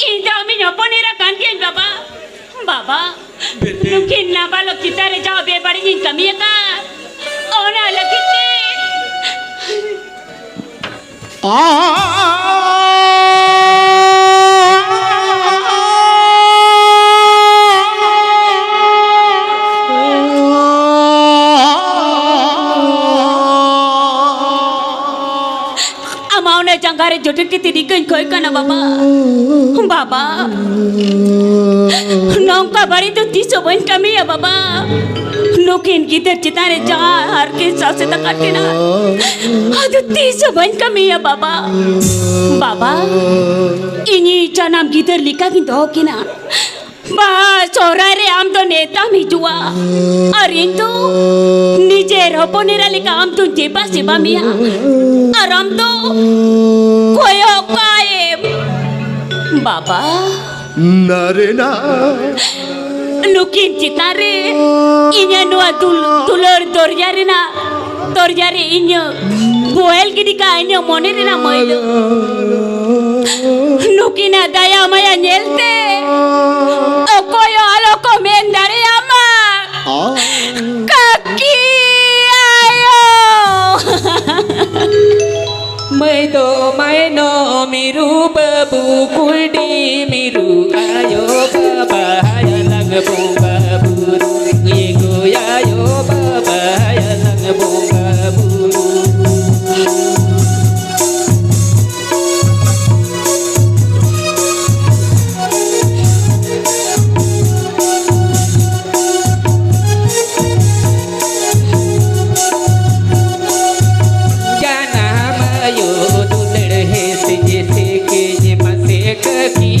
ᱤᱧ ᱫᱚ ᱟᱢᱤᱧ ᱦᱚᱯᱚᱱ ᱮᱨᱟ ᱠᱟᱱ ᱜᱤᱭᱟᱹᱧ ᱵᱟᱵᱟ᱾ ᱵᱟᱵᱟ, ᱵᱤᱴᱤ᱾ ᱱᱩᱠᱤᱱ ᱱᱟᱵᱟᱞᱚᱠ ᱪᱮᱛᱟᱱ ᱨᱮ ᱡᱟᱦᱟᱸ ᱵᱮᱵᱟᱹᱲᱤᱡ ᱤᱧ ᱠᱟᱹᱢᱤ ᱟᱠᱟᱫ, ᱚᱱᱟ ᱞᱟᱹᱜᱤᱫ ᱛᱮ ᱟᱢ ᱚᱱᱮ ᱡᱟᱸᱜᱟ ᱨᱮ ᱡᱚᱴᱮᱫ ᱠᱟᱛᱮ ᱤᱠᱟᱹᱧ ᱠᱷᱚᱭ ᱠᱟᱱᱟ ᱵᱟᱵᱟ᱾ ᱵᱟᱵᱟ, ᱱᱚᱝᱠᱟ ᱵᱟᱹᱲᱤᱡ ᱫᱚ ᱛᱤᱥ ᱦᱚᱸ ᱵᱟᱹᱧ ᱠᱟᱹᱢᱤᱭᱟ ᱵᱟᱵᱟ᱾ ᱱᱩᱠᱤᱱ ᱜᱤᱫᱟᱹᱨ ᱪᱮᱛᱟᱱ ᱨᱮ ᱡᱟᱦᱟᱸ ᱦᱟᱨᱠᱮᱛ ᱥᱟᱥᱮᱛ ᱟᱠᱟᱫ ᱠᱤᱱᱟ, ᱟᱫᱚ ᱛᱤᱥ ᱦᱚᱸ ᱵᱟᱹᱧ ᱠᱟᱹᱢᱤᱭᱟ ᱵᱟᱵᱟ᱾ ᱵᱟᱵᱟ, ᱤᱧᱤᱡ ᱡᱟᱱᱟᱢ ᱜᱤᱫᱟᱹᱨ ᱞᱮᱠᱟ ᱜᱤᱧ ᱫᱚᱦᱚ ᱠᱤᱱᱟ᱾ ᱵᱟᱦᱟ ᱥᱚᱦᱨᱟᱭ ᱨᱮ ᱟᱢ ᱫᱚ ᱱᱮᱣᱛᱟᱢ ᱦᱤᱡᱩᱜᱼᱟ, ᱟᱨ ᱤᱧ ᱫᱚ ᱱᱤᱡᱮᱨ ᱦᱚᱯᱚᱱ ᱮᱨᱟ ᱞᱮᱠᱟ ᱟᱢ ᱫᱚᱧ ᱫᱮᱵᱟ ᱥᱮᱵᱟ ᱢᱮᱭᱟ᱾ ᱟᱨ ᱟᱢ ᱫᱚ ᱠᱚᱭᱚᱜ ᱠᱟᱭᱮᱢ ᱵᱟᱵᱟ᱾ ᱱᱟᱨᱮᱱᱟ᱾ ᱱᱩᱠᱤᱱ ᱪᱮᱛᱟᱱ ᱨᱮ ᱤᱧᱟᱹᱜ ᱱᱚᱣᱟ ᱫᱩᱞ-, ᱫᱩᱞᱟᱹᱲ ᱫᱚᱨᱭᱟ ᱨᱮᱱᱟᱜ, ᱫᱚᱨᱭᱟ ᱨᱮ ᱤᱧᱟᱹᱜ ᱵᱚᱦᱮᱞ ᱜᱤᱰᱤ ᱠᱟᱜ ᱤᱧᱟᱹᱜ ᱢᱚᱱᱮ ᱨᱮᱱᱟᱜ ᱢᱟᱹᱭᱞᱟᱹ᱾ ᱱᱩᱠᱤᱱᱟᱜ ᱫᱟᱭᱟ ᱢᱟᱭᱟ ᱧᱮᱞᱛᱮ ᱚᱠᱚᱭ ᱦᱚᱸ ᱟᱞᱚ ᱠᱚ ᱢᱮᱱ ᱫᱟᱲᱮᱭᱟᱢᱟ᱾ ᱠᱟᱹᱠᱤ ᱟᱭᱳ᱾ ᱢᱟᱹᱭ ᱫᱚ ᱢᱟᱭᱱᱚ ᱢᱤᱨᱩ ᱵᱟᱹᱵᱩ ᱠᱩᱭᱰᱤ ᱢᱤᱨᱩ ᱟᱭᱳ ᱵᱟᱵᱟ ᱦᱟᱭᱞᱟᱝ ᱵᱚᱸᱜᱟ ᱵᱩᱨᱩ ᱮᱜᱳ ᱟᱭᱳ ᱵᱟᱵᱟ ᱦᱟᱭᱞᱟᱝ ᱵᱚᱸᱜᱟ ᱵᱩᱨᱩ᱾ ᱡᱟᱱᱟᱢ ᱟᱭᱳ ᱫᱩᱞᱟᱹᱲ ᱦᱮᱸᱥᱮ ᱡᱮᱥᱮ ᱠᱮ ᱢᱟᱥᱮ ᱠᱟᱹᱠᱤ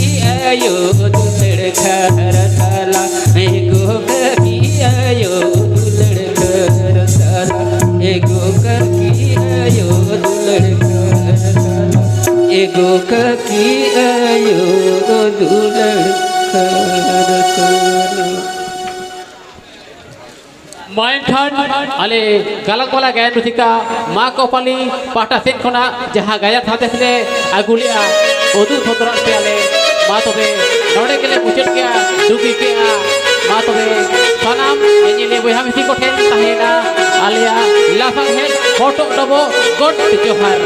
ᱟᱭᱳ ᱫᱩᱞᱟᱹᱲ ᱠᱷᱟᱨ ᱛᱟᱞᱟ ᱮᱜᱳ ᱠᱟᱹᱠᱤ ᱟᱭᱳ ᱫᱩᱞᱟᱹᱲ ᱠᱷᱟᱨ ᱛᱟᱞᱟ ᱮᱜᱳ ᱠᱟᱹᱠᱤ ᱟᱭᱳ ᱫᱩᱞᱟᱹᱲ ᱠᱷᱟᱨ ᱛᱟᱞᱟ ᱮᱜᱳ ᱠᱟᱹᱠᱤ ᱟᱭᱳ ᱫᱩᱞᱟᱹᱲ ᱠᱷᱟᱨ ᱛᱟᱞᱟ᱾ ᱢᱟ ᱮᱱᱠᱷᱟᱱ ᱟᱞᱮ ᱜᱟᱞᱟᱝ ᱵᱟᱞᱟ ᱜᱟᱭᱟᱱ ᱨᱩᱥᱤᱠᱟ ᱢᱟ ᱠᱚᱯᱟᱞᱤ ᱯᱟᱦᱴᱟ ᱥᱮᱫ ᱠᱷᱚᱱᱟᱜ ᱡᱟᱦᱟᱸ ᱜᱟᱭᱟᱱ ᱥᱟᱸᱫᱮᱥ ᱞᱮ ᱟᱹᱜᱩ ᱞᱮᱜᱼᱟ, ᱩᱫᱩᱜ ᱥᱚᱫᱚᱨᱟᱜ ᱯᱮᱭᱟᱞᱮ᱾ ᱢᱟ ᱛᱚᱵᱮ ᱱᱚᱰᱮ ᱜᱮᱞᱮ ᱢᱩᱪᱟᱹᱫ ᱠᱮᱜᱼᱟ, ᱫᱩᱠ ᱟᱹᱭᱠᱟᱹᱜᱼᱟ᱾ ᱢᱟ ᱛᱚᱵᱮ ᱥᱟᱱᱟᱢ ᱧᱮᱧᱮᱞᱤᱭᱟᱹ ᱵᱚᱭᱦᱟ ᱢᱤᱥᱤ ᱠᱚᱴᱷᱮᱱ ᱛᱟᱦᱮᱸᱭᱮᱱᱟ ᱟᱞᱮᱭᱟᱜ ᱞᱟᱥᱟᱲᱦᱮᱫ ᱦᱚᱴᱚᱜ ᱰᱚᱵᱚᱜ ᱜᱚᱰ ᱡᱚᱦᱟᱨ᱾